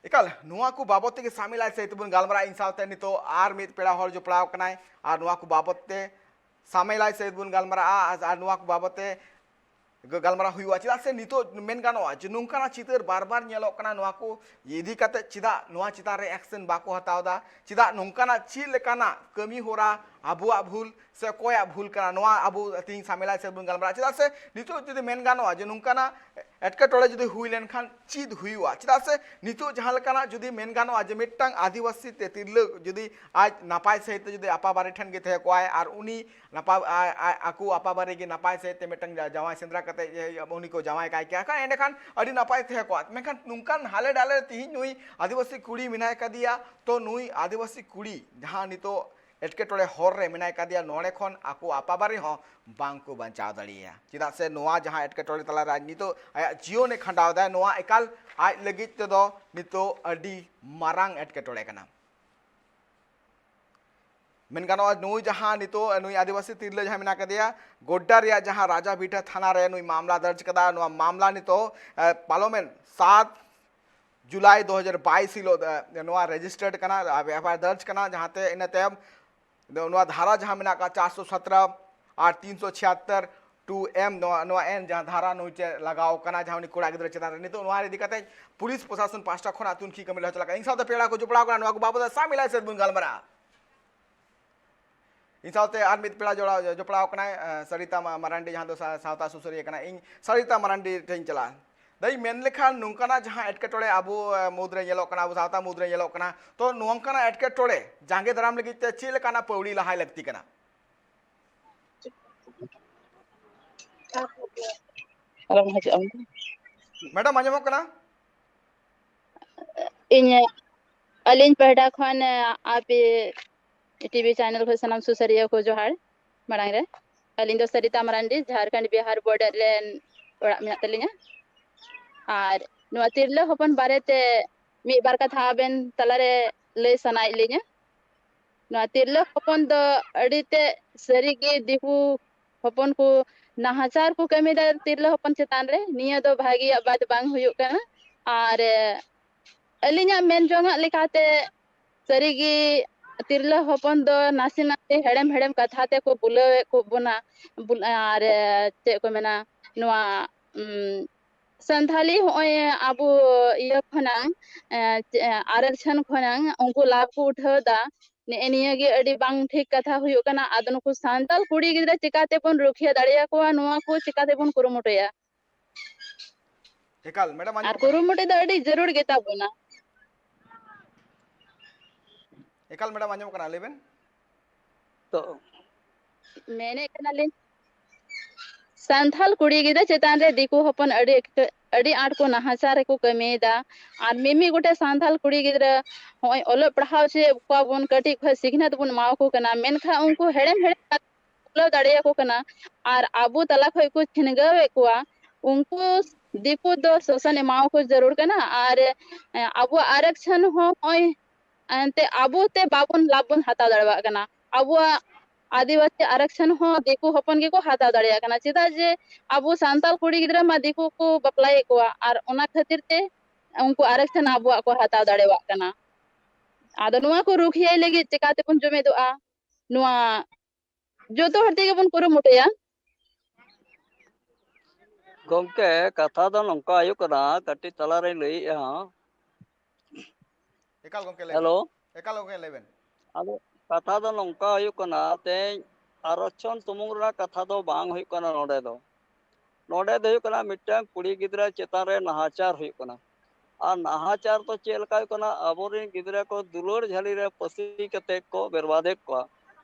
ᱮᱠᱟᱞ, ᱱᱚᱣᱟ ᱠᱚ ᱵᱟᱵᱚᱛ ᱛᱮᱜᱮ ᱥᱟᱢᱤᱞᱟᱭ ᱥᱟᱹᱦᱤᱛ ᱵᱚᱱ ᱜᱟᱞᱢᱟᱨᱟᱜᱼᱟ᱾ ᱤᱧ ᱥᱟᱶᱛᱮ ᱱᱤᱛᱚᱜ ᱟᱨ ᱢᱤᱫ ᱯᱮᱲᱟ ᱦᱚᱲ ᱡᱚᱯᱲᱟᱣ ᱠᱟᱱᱟᱭ, ᱟᱨ ᱱᱚᱣᱟ ᱠᱚ ᱵᱟᱵᱚᱛ ᱛᱮ ᱥᱟᱢᱤᱞᱟᱭ ᱥᱟᱹᱦᱤᱛ ᱵᱚᱱ ᱜᱟᱞᱢᱟᱨᱟᱜᱼᱟ, ᱟᱨ, ᱟᱨ ᱱᱚᱣᱟ ᱠᱚ ᱵᱟᱵᱚᱛ ᱛᱮ ᱜ-, ᱜᱟᱞᱢᱟᱨᱟᱣ ᱦᱩᱭᱩᱜᱼᱟ᱾ ᱪᱮᱫᱟᱜ ᱥᱮ ᱱᱤᱛᱚᱜ ᱢᱮᱱ ᱜᱟᱱᱚᱜᱼᱟ ᱡᱮ ᱱᱚᱝᱠᱟᱱᱟᱜ ᱪᱤᱛᱟᱹᱨ ᱵᱟᱨ ᱵᱟᱨ ᱧᱮᱞᱚᱜ ᱠᱟᱱᱟ, ᱱᱚᱣᱟ ᱠᱚ ᱤᱫᱤ ᱠᱟᱛᱮ ᱪᱮᱫᱟᱜ ᱱᱚᱣᱟ ᱪᱮᱛᱟᱱ ᱨᱮ ᱮᱠᱥᱮᱱ ᱵᱟᱠᱚ ᱦᱟᱛᱟᱣ ᱮᱫᱟ? ᱪᱮᱫᱟᱜ ᱱᱚᱝᱠᱟᱱᱟᱜ ᱪᱮᱫ ᱞᱮᱠᱟᱱᱟᱜ ᱠᱟᱹᱢᱤ ᱦᱚᱨᱟ ᱟᱵᱚᱣᱟᱜ ᱵᱷᱩᱞ ᱥᱮ ᱚᱠᱚᱭᱟᱜ ᱵᱷᱩᱞ ᱠᱟᱱᱟ? ᱱᱚᱣᱟ ᱟᱵᱚ ᱛᱮᱦᱮᱧ ᱥᱟᱢᱮᱞᱟᱭ ᱥᱮᱫ ᱵᱚᱱ ᱜᱟᱞᱢᱟᱨᱟᱜᱼᱟ᱾ ᱪᱮᱫᱟᱜ ᱥᱮ ᱱᱤᱛᱚᱜ ᱡᱩᱫᱤ ᱢᱮᱱ ᱜᱟᱱᱚᱜᱼᱟ ᱡᱮ ᱱᱚᱝᱠᱟᱱᱟᱜ ᱮᱴᱠᱮᱴᱚᱬᱮ ᱡᱩᱫᱤ ᱦᱩᱭ ᱞᱮᱱᱠᱷᱟᱱ ᱪᱮᱫ ᱦᱩᱭᱩᱜᱼᱟ? ᱪᱮᱫᱟᱜ ᱥᱮ ᱱᱤᱛᱚᱜ ᱡᱟᱦᱟᱸ ᱞᱮᱠᱟᱱᱟᱜ ᱡᱩᱫᱤ ᱢᱮᱱ ᱜᱟᱱᱚᱜᱼᱟ ᱡᱮ ᱢᱤᱫᱴᱟᱝ ᱟᱹᱫᱤᱵᱟᱹᱥᱤ ᱛᱮ ᱛᱤᱨᱞᱟᱹ ᱡᱩᱫᱤ ᱟᱡ ᱱᱟᱯᱟᱭ ᱥᱟᱹᱦᱤᱡ ᱛᱮ ᱡᱩᱫᱤ ᱟᱯᱟᱵᱟᱨᱮ ᱴᱷᱮᱱ ᱜᱮ ᱛᱟᱦᱮᱸ ᱠᱚᱜᱼᱟᱭ ᱟᱨ ᱩᱱᱤ ᱱᱟᱯᱟᱭ, ᱟ-, ᱟ-, ᱟᱠᱚ ᱟᱯᱟᱵᱟᱨᱮ ᱜᱮ ᱱᱟᱯᱟᱭ ᱥᱟᱹᱦᱤᱡ ᱛᱮ ᱢᱤᱫᱴᱟᱝ ᱡᱟ-, ᱡᱟᱶᱟᱭ ᱥᱮᱸᱫᱽᱨᱟ ᱠᱟᱛᱮ ᱡᱮ ᱩᱱᱤ ᱠᱚ ᱡᱟᱶᱟᱭ ᱠᱟᱭ ᱠᱮᱭᱟ, ᱠᱷᱟᱱ ᱮᱸᱰᱮᱠᱷᱟᱱ ᱟᱹᱰᱤ ᱱᱟᱯᱟᱭ ᱛᱟᱦᱮᱸ ᱠᱚᱜᱼᱟ᱾ ᱢᱮᱱᱠᱷᱟᱱ ᱱᱚᱝᱠᱟᱱ ᱦᱟᱞᱮ ᱰᱟᱞᱮ ᱨᱮ ᱛᱤᱦᱤᱧ ᱱᱩᱭ ᱟᱹᱫᱤᱵᱟᱹᱥᱤ ᱠᱩᱲᱤ ᱢᱮᱱᱟᱭ ᱠᱟᱫᱮᱭᱟ, ᱛᱚ ᱱᱩᱭ ᱟᱹᱫᱤᱵᱟᱹᱥᱤ ᱠᱩᱲᱤ ᱡᱟᱦᱟᱸ ᱱᱤᱛᱚᱜ ᱮᱴᱠᱮᱴᱚᱬᱮ ᱦᱚᱨ ᱨᱮ ᱢᱮᱱᱟᱭ ᱠᱟᱫᱮᱭᱟ, ᱱᱚᱰᱮ ᱠᱷᱚᱱ ᱟᱠᱚ ᱟᱯᱟᱵᱟᱨᱮ ᱦᱚᱸ ᱵᱟᱝ ᱠᱚ ᱵᱟᱧᱪᱟᱣ ᱫᱟᱲᱮᱭᱟᱭᱟ᱾ ᱪᱮᱫᱟᱜ ᱥᱮ ᱱᱚᱣᱟ ᱡᱟᱦᱟᱸ ᱮᱴᱠᱮᱴᱚᱬᱮ ᱛᱟᱞᱟᱨᱮ ᱟᱡ ᱱᱤᱛᱚᱜ ᱟᱭᱟᱜ ᱡᱤᱭᱚᱱᱮ ᱠᱷᱟᱸᱰᱟᱣ ᱮᱫᱟᱭ, ᱱᱚᱣᱟ ᱮᱠᱟᱞ ᱟᱡ ᱞᱟᱹᱜᱤᱫ ᱛᱮᱫᱚ ᱱᱤᱛᱚᱜ ᱟᱹᱰᱤ ᱢᱟᱨᱟᱝ ᱮᱴᱠᱮᱴᱚᱬᱮ ᱠᱟᱱᱟ᱾ ᱢᱮᱱ ᱜᱟᱱᱚᱜᱼᱟ, ᱱᱩᱭ ᱡᱟᱦᱟᱸ ᱱᱤᱛᱚᱜ ᱱᱩᱭ ᱟᱹᱫᱤᱵᱟᱹᱥᱤ ᱛᱤᱨᱞᱟᱹ ᱡᱟᱦᱟᱸᱭ ᱢᱮᱱᱟᱜ ᱠᱟᱫᱮᱭᱟ, ᱜᱳᱰᱰᱟ ᱨᱮᱭᱟᱜ ᱡᱟᱦᱟᱸ ᱨᱟᱡᱟ ᱵᱷᱤᱴᱟᱹ ᱛᱷᱟᱱᱟ ᱨᱮ ᱱᱩᱭ ᱢᱟᱢᱞᱟ ᱫᱚᱨᱡᱽ ᱠᱟᱫᱟ᱾ ᱱᱚᱣᱟ ᱢᱟᱢᱞᱟ ᱱᱤᱛᱚᱜ, ᱮ, ᱯᱟᱨᱞᱟᱢᱮᱱᱴ ᱥᱟᱛ ᱡᱩᱞᱟᱭ ᱫᱩ ᱦᱟᱡᱟᱨ ᱵᱟᱭᱤᱥ ᱦᱤᱞᱳᱜ, ᱮ, ᱱᱚᱣᱟ ᱨᱮᱡᱤᱥᱴᱟᱨᱰ ᱠᱟᱱᱟ, ᱮᱯᱷ ᱟᱭ ᱟᱨ ᱫᱚᱨᱡᱽ ᱠᱟᱱᱟ, ᱡᱟᱦᱟᱸᱛᱮ ᱤᱱᱟᱹ ᱛᱟᱭᱚᱢ ᱱᱚᱣᱟ ᱫᱷᱟᱨᱟ ᱡᱟᱦᱟᱸ ᱢᱮᱱᱟᱜ ᱟᱠᱟᱫ ᱪᱟᱨᱥᱚ ᱥᱚᱛᱨᱚ ᱟᱨ ᱛᱤᱱᱥᱚ ᱪᱷᱤᱭᱟᱛᱛᱚᱨ ᱴᱩ ᱮᱢ, ᱱᱚᱣᱟ, ᱱᱚᱣᱟ ᱮᱱ ᱡᱟᱦᱟᱸ ᱫᱷᱟᱨᱟ ᱱᱩᱭ ᱪᱮ ᱞᱟᱜᱟᱣ ᱠᱟᱱᱟ ᱡᱟᱦᱟᱸ ᱩᱱᱤ ᱠᱚᱲᱟ ᱜᱤᱫᱽᱨᱟᱹ ᱪᱮᱛᱟᱱ ᱨᱮ, ᱱᱤᱛᱚᱜ ᱱᱚᱣᱟ ᱤᱫᱤ ᱠᱟᱛᱮ ᱯᱩᱞᱤᱥ ᱯᱨᱚᱥᱟᱥᱚᱱ ᱯᱟᱦᱴᱟ ᱠᱷᱚᱱᱟᱜ ᱛᱩᱱᱠᱷᱤ ᱠᱟᱹᱢᱤ ᱞᱮ ᱪᱟᱞᱟᱜ ᱠᱟᱱᱟ᱾ ᱤᱧ ᱥᱟᱶᱛᱮ ᱯᱮᱲᱟ ᱠᱚ ᱡᱚᱯᱲᱟᱣ ᱠᱟᱱᱟ, ᱱᱚᱣᱟ ᱠᱚ ᱵᱟᱵᱚᱫ ᱥᱟᱢᱤᱞᱟᱭ ᱥᱮᱫ ᱵᱚᱱ ᱜᱟᱞᱢᱟᱨᱟᱜᱼᱟ᱾ ᱤᱧ ᱥᱟᱶᱛᱮ ᱟᱨ ᱢᱤᱫ ᱯᱮᱲᱟ ᱡᱚᱲᱟᱣ, ᱡᱚᱯᱲᱟᱣ ᱠᱟᱱᱟᱭ, ᱮ, ᱥᱟᱨᱤᱛᱟ ᱢᱟ-, ᱢᱟᱨᱟᱱᱰᱤ, ᱡᱟᱦᱟᱸ ᱫᱚ ᱥᱟ-, ᱥᱟᱶᱛᱟ ᱥᱩᱥᱟᱹᱨᱤᱭᱟᱹ ᱠᱟᱱᱟᱭ᱾ ᱤᱧ ᱥᱟᱨᱤᱛᱟ ᱢᱟᱨᱟᱱᱰᱤ ᱴᱷᱮᱱ ᱤᱧ ᱪᱟᱞᱟᱜᱼᱟ᱾ ᱫᱟᱹᱭ, ᱢᱮᱱ ᱞᱮᱠᱷᱟᱱ ᱱᱚᱝᱠᱟᱱᱟᱜ ᱡᱟᱦᱟᱸ ᱮᱴᱠᱮᱴᱚᱬᱮ ᱟᱵᱚ, ᱮ, ᱢᱩᱫᱽᱨᱮ ᱧᱮᱞᱚᱜ ᱠᱟᱱᱟ, ᱟᱵᱚ ᱥᱟᱶᱛᱟ ᱢᱩᱫᱽᱨᱮ ᱧᱮᱞᱚᱜ ᱠᱟᱱᱟ, ᱛᱚ ᱱᱚᱝᱠᱟᱱᱟᱜ ᱮᱴᱠᱮᱴᱚᱬᱮ ᱡᱟᱸᱜᱮ ᱫᱟᱨᱟᱢ ᱞᱟᱹᱜᱤᱫ ᱛᱮ ᱪᱮᱫ ᱞᱮᱠᱟᱱᱟᱜ ᱯᱟᱹᱣᱲᱤ ᱞᱟᱦᱟᱭ ᱞᱟᱹᱠᱛᱤ ᱠᱟᱱᱟ? ᱟᱞᱚᱢ ᱦᱤᱡᱩᱜᱼᱟ᱾ ᱢᱮᱰᱟᱢ, ᱟᱸᱡᱚᱢᱚᱜ ᱠᱟᱱᱟ? ᱤᱧ, ᱟᱹᱞᱤᱧ ᱯᱟᱦᱴᱟ ᱠᱷᱚᱱ, ᱟᱯᱮ ᱴᱤᱵᱷᱤ ᱪᱮᱱᱮᱞ ᱠᱷᱚᱱ ᱥᱟᱱᱟᱢ ᱥᱩᱥᱟᱹᱨᱤᱭᱟᱹ ᱠᱚ ᱡᱚᱦᱟᱨ᱾ ᱢᱟᱲᱟᱝ ᱨᱮ, ᱟᱹᱞᱤᱧ ᱫᱚ ᱥᱟᱨᱤᱛᱟ ᱢᱟᱨᱟᱱᱰᱤ, ᱡᱷᱟᱲᱠᱷᱚᱸᱰ ᱵᱤᱦᱟᱨ ᱵᱚᱰᱟᱨ ᱨᱮᱱ ᱚᱲᱟᱜ ᱢᱮᱱᱟᱜ ᱛᱟᱹᱞᱤᱧᱟ᱾ ᱟᱨ ᱱᱚᱣᱟ ᱛᱤᱨᱞᱟᱹ ᱦᱚᱯᱚᱱ ᱵᱟᱨᱮᱛᱮ ᱢᱤᱫ ᱵᱟᱨ ᱠᱟᱛᱷᱟ ᱟᱵᱮᱱ ᱛᱟᱞᱟᱨᱮ ᱞᱟᱹᱭ ᱥᱟᱱᱟᱭᱮᱫ ᱞᱤᱧᱟ᱾ ᱱᱚᱣᱟ ᱛᱤᱨᱞᱟᱹ ᱦᱚᱯᱚᱱ ᱫᱚ ᱟᱹᱰᱤ ᱛᱮ ᱥᱟᱹᱨᱤᱜᱮ ᱫᱤᱠᱩ ᱦᱚᱯᱚᱱ ᱠᱚ ᱱᱟᱦᱟᱪᱟᱨ ᱠᱚ ᱠᱟᱹᱢᱤᱭᱮᱫᱟ ᱛᱤᱨᱞᱟᱹ ᱦᱚᱯᱚᱱ ᱪᱮᱛᱟᱱ ᱨᱮ᱾ ᱱᱤᱭᱟᱹ ᱫᱚ ᱵᱷᱟᱜᱤᱭᱟᱜ ᱵᱟᱛ ᱵᱟᱝ ᱦᱩᱭᱩᱜ ᱠᱟᱱᱟ᱾ ᱟᱨ ᱟᱹᱞᱤᱧᱟᱜ ᱢᱮᱱ ᱡᱚᱝᱟᱜ ᱞᱮᱠᱟᱛᱮ, ᱥᱟᱹᱨᱤᱜᱮ ᱛᱤᱨᱞᱟᱹ ᱦᱚᱯᱚᱱ ᱫᱚ ᱱᱟᱥᱮ ᱱᱟᱥᱮ ᱦᱮᱲᱮᱢ ᱦᱮᱲᱮᱢ ᱠᱟᱛᱷᱟ ᱛᱮᱠᱚ ᱵᱩᱞᱟᱹᱣᱮᱫ ᱠᱚ ᱵᱚᱱᱟ᱾ ᱵᱩᱞ-, ᱟᱨ ᱪᱮᱫ ᱠᱚ ᱢᱮᱱᱟ, ᱱᱚᱣᱟ, ᱩᱢ, ᱥᱟᱱᱛᱷᱟᱞᱤ ᱦᱚᱸᱜᱼᱚᱭ ᱟᱵᱚ ᱤᱭᱟᱹ ᱠᱷᱚᱱᱟᱝ, ᱮ, ᱪᱮ-, ᱟᱨᱟᱠᱪᱷᱟᱱ ᱠᱷᱚᱱᱟᱝ ᱩᱱᱠᱩ ᱞᱟᱵᱷ ᱠᱚ ᱩᱴᱷᱟᱹᱣ ᱫᱟ᱾ ᱱᱮᱜᱼᱮ ᱱᱤᱭᱟᱹ ᱜᱮ ᱟᱹᱰᱤ ᱵᱟᱝ ᱴᱷᱤᱠ ᱠᱟᱛᱷᱟ ᱦᱩᱭᱩᱜ ᱠᱟᱱᱟ᱾ ᱟᱫᱚ ᱱᱩᱠᱩ ᱥᱟᱱᱛᱟᱞ ᱠᱩᱲᱤ ᱜᱤᱫᱽᱨᱟᱹ ᱪᱤᱠᱟ ᱛᱮᱵᱚᱱ ᱨᱩᱠᱷᱤᱭᱟᱹ ᱫᱟᱲᱮᱭᱟᱠᱚᱣᱟ, ᱱᱚᱣᱟ ᱠᱚ ᱪᱤᱠᱟ ᱛᱮᱵᱚᱱ ᱠᱩᱨᱩᱢᱩᱴᱩᱭᱟ? ᱮᱠᱟᱞ, ᱢᱮᱰᱟᱢ, ᱟᱨ ᱟᱸᱡᱚᱢᱚᱜ ᱠᱟᱱᱟ? ᱠᱩᱨᱩᱢᱩᱴᱩ ᱫᱚ ᱟᱹᱰᱤ ᱡᱟᱹᱨᱩᱲ ᱜᱮᱛᱟ ᱵᱚᱱᱟ᱾ ᱮᱠᱟᱞ, ᱢᱮᱰᱟᱢ, ᱟᱸᱡᱚᱢᱚᱜ ᱠᱟᱱᱟ, ᱞᱟᱹᱭ ᱵᱮᱱ᱾ ᱛᱚ, ᱢᱮᱱᱮᱫ ᱠᱟᱱᱟᱞᱤᱧ, ᱥᱟᱱᱛᱷᱟᱞ ᱠᱩᱲᱤ ᱜᱤᱫᱽᱨᱟᱹ ᱪᱮᱛᱟᱱ ᱨᱮ ᱫᱤᱠᱩ ᱦᱚᱯᱚᱱ ᱟᱹᱰᱤ ᱮᱠᱴ-, ᱟᱹᱰᱤ ᱟᱸᱴ ᱠᱚ ᱱᱟᱦᱟᱪᱟᱨ ᱨᱮᱠᱚ ᱠᱟᱹᱢᱤᱭᱮᱫᱟ᱾ ᱟᱨ ᱢᱤᱢᱤᱫ ᱜᱚᱴᱮᱡ ᱥᱟᱱᱛᱷᱟᱞ ᱠᱩᱲᱤ ᱜᱤᱫᱽᱨᱟᱹ ᱦᱚᱸᱜᱼᱚᱭ ᱚᱞᱚᱜ ᱯᱟᱲᱦᱟᱣ ᱦᱚᱪᱚᱭᱮᱫ ᱠᱚᱣᱟ ᱵᱚᱱ, ᱠᱟᱹᱴᱤᱡ ᱠᱷᱚᱱ ᱥᱤᱠᱷᱱᱟᱹᱛ ᱵᱚᱱ ᱮᱢᱟ ᱠᱚ ᱠᱟᱱᱟ, ᱢᱮᱱᱠᱷᱟᱱ ᱩᱱᱠᱩ ᱦᱮᱲᱮᱢ ᱦᱮᱲᱮᱢ ᱠᱟᱛᱮ ᱵᱩᱞᱟᱹᱣ ᱫᱟᱲᱮᱭᱟᱠᱚ ᱠᱟᱱᱟ᱾ ᱟᱨ ᱟᱵᱚ ᱛᱟᱞᱟ ᱠᱷᱚᱱ ᱠᱚ ᱪᱷᱤᱱᱜᱟᱹᱣᱮᱫ ᱠᱚᱣᱟ᱾ ᱩᱱᱠᱩ ᱫᱤᱠᱩ ᱫᱚ ᱥᱟᱥᱚᱱ ᱮᱢᱟᱣᱟᱠᱚ ᱡᱟᱹᱨᱩᱲ ᱠᱟᱱᱟ᱾ ᱟᱨ, ᱮ, ᱟᱵᱚᱣᱟᱜ ᱟᱨᱟᱠᱪᱷᱟᱱ ᱦᱚᱸ ᱱᱚᱜᱼᱚᱭ ᱮᱱᱛᱮ ᱟᱵᱚ ᱛᱮ ᱵᱟᱵᱚᱱ, ᱞᱟᱵᱷ ᱵᱚᱱ ᱦᱟᱛᱟᱣ ᱫᱟᱲᱮᱭᱟᱜ ᱠᱟᱱᱟ᱾ ᱟᱵᱚᱣᱟᱜ ᱟᱹᱫᱤᱵᱟᱹᱥᱤ ᱟᱨᱟᱠᱪᱷᱟᱱ ᱦᱚᱸ ᱫᱤᱠᱩ ᱦᱚᱯᱚᱱ ᱜᱮᱠᱚ ᱦᱟᱛᱟᱣ ᱫᱟᱲᱮᱭᱟᱜ ᱠᱟᱱᱟ᱾ ᱪᱮᱫᱟᱜ ᱡᱮ ᱟᱵᱚ ᱥᱟᱱᱛᱟᱲ ᱠᱩᱲᱤ ᱜᱤᱫᱽᱨᱟᱹ ᱢᱟ ᱫᱤᱠᱩ ᱠᱚ ᱵᱟᱯᱞᱟᱭᱮᱫ ᱠᱚᱣᱟ, ᱟᱨ ᱚᱱᱟ ᱠᱷᱟᱹᱛᱤᱨ ᱛᱮ ᱩᱱᱠᱩ ᱟᱨᱟᱠᱪᱷᱟᱱ ᱟᱵᱚᱣᱟᱜ ᱠᱚ ᱦᱟᱛᱟᱣ ᱫᱟᱲᱮᱭᱟᱜ ᱠᱟᱱᱟ᱾ ᱟᱫᱚ ᱱᱚᱣᱟ ᱠᱚ ᱨᱩᱠᱷᱤᱭᱟᱹᱭ ᱞᱟᱹᱜᱤᱫ ᱪᱮᱠᱟ ᱛᱮᱵᱚᱱ ᱡᱩᱢᱤᱫᱚᱜᱼᱟ? ᱱᱚᱣᱟ ᱡᱚᱛᱚ ᱦᱚᱲ ᱛᱮᱜᱮ ᱵᱚᱱ ᱠᱩᱨᱩᱢᱩᱴᱩᱭᱟ᱾ ᱜᱚᱢᱠᱮ, ᱠᱟᱛᱷᱟ ᱫᱚ ᱱᱚᱝᱠᱟ ᱦᱩᱭᱩᱜ ᱠᱟᱱᱟ, ᱠᱟᱹᱴᱤᱡ ᱛᱟᱞᱟᱨᱮᱧ ᱞᱟᱹᱭᱮᱜᱼᱟ ᱦᱟᱸᱜ᱾ ᱮᱠᱟᱞ ᱜᱚᱢᱠᱮ, ᱞᱟᱹᱭ ᱵᱮᱱ᱾ ᱦᱮᱞᱳ᱾ ᱮᱠᱟᱞ ᱜᱚᱢᱠᱮ, ᱞᱟᱹᱭ ᱵᱮᱱ᱾ ᱟᱫᱚ ᱠᱟᱛᱷᱟ ᱫᱚ ᱱᱚᱝᱠᱟ ᱦᱩᱭᱩᱜ ᱠᱟᱱᱟ, ᱛᱮᱦᱮᱧ ᱟᱨᱚᱠᱠᱷᱚᱱ ᱥᱩᱢᱩᱝ ᱨᱮᱱᱟᱜ ᱠᱟᱛᱷᱟ ᱫᱚ ᱵᱟᱝ ᱦᱩᱭᱩᱜ ᱠᱟᱱᱟ ᱱᱚᱰᱮ ᱫᱚ᱾ ᱱᱚᱰᱮ ᱫᱚ ᱦᱩᱭᱩᱜ ᱠᱟᱱᱟ ᱢᱤᱫᱴᱟᱝ ᱠᱩᱲᱤ ᱜᱤᱫᱽᱨᱟᱹ ᱪᱮᱛᱟᱱ ᱨᱮ ᱱᱟᱦᱟᱪᱟᱨ ᱦᱩᱭᱩᱜ ᱠᱟᱱᱟ᱾ ᱟᱨ ᱱᱟᱦᱟᱪᱟᱨ ᱫᱚ ᱪᱮᱫ ᱞᱮᱠᱟ ᱦᱩᱭᱩᱜ ᱠᱟᱱᱟ, ᱟᱵᱚᱨᱮᱱ ᱜᱤᱫᱽᱨᱟᱹ ᱠᱚ ᱫᱩᱞᱟᱹᱲ ᱡᱷᱟᱹᱞᱤ ᱨᱮ ᱯᱟᱹᱥᱤ ᱠᱟᱛᱮ ᱠᱚ ᱵᱮᱨᱵᱟᱫᱮᱫ ᱠᱚᱣᱟ᱾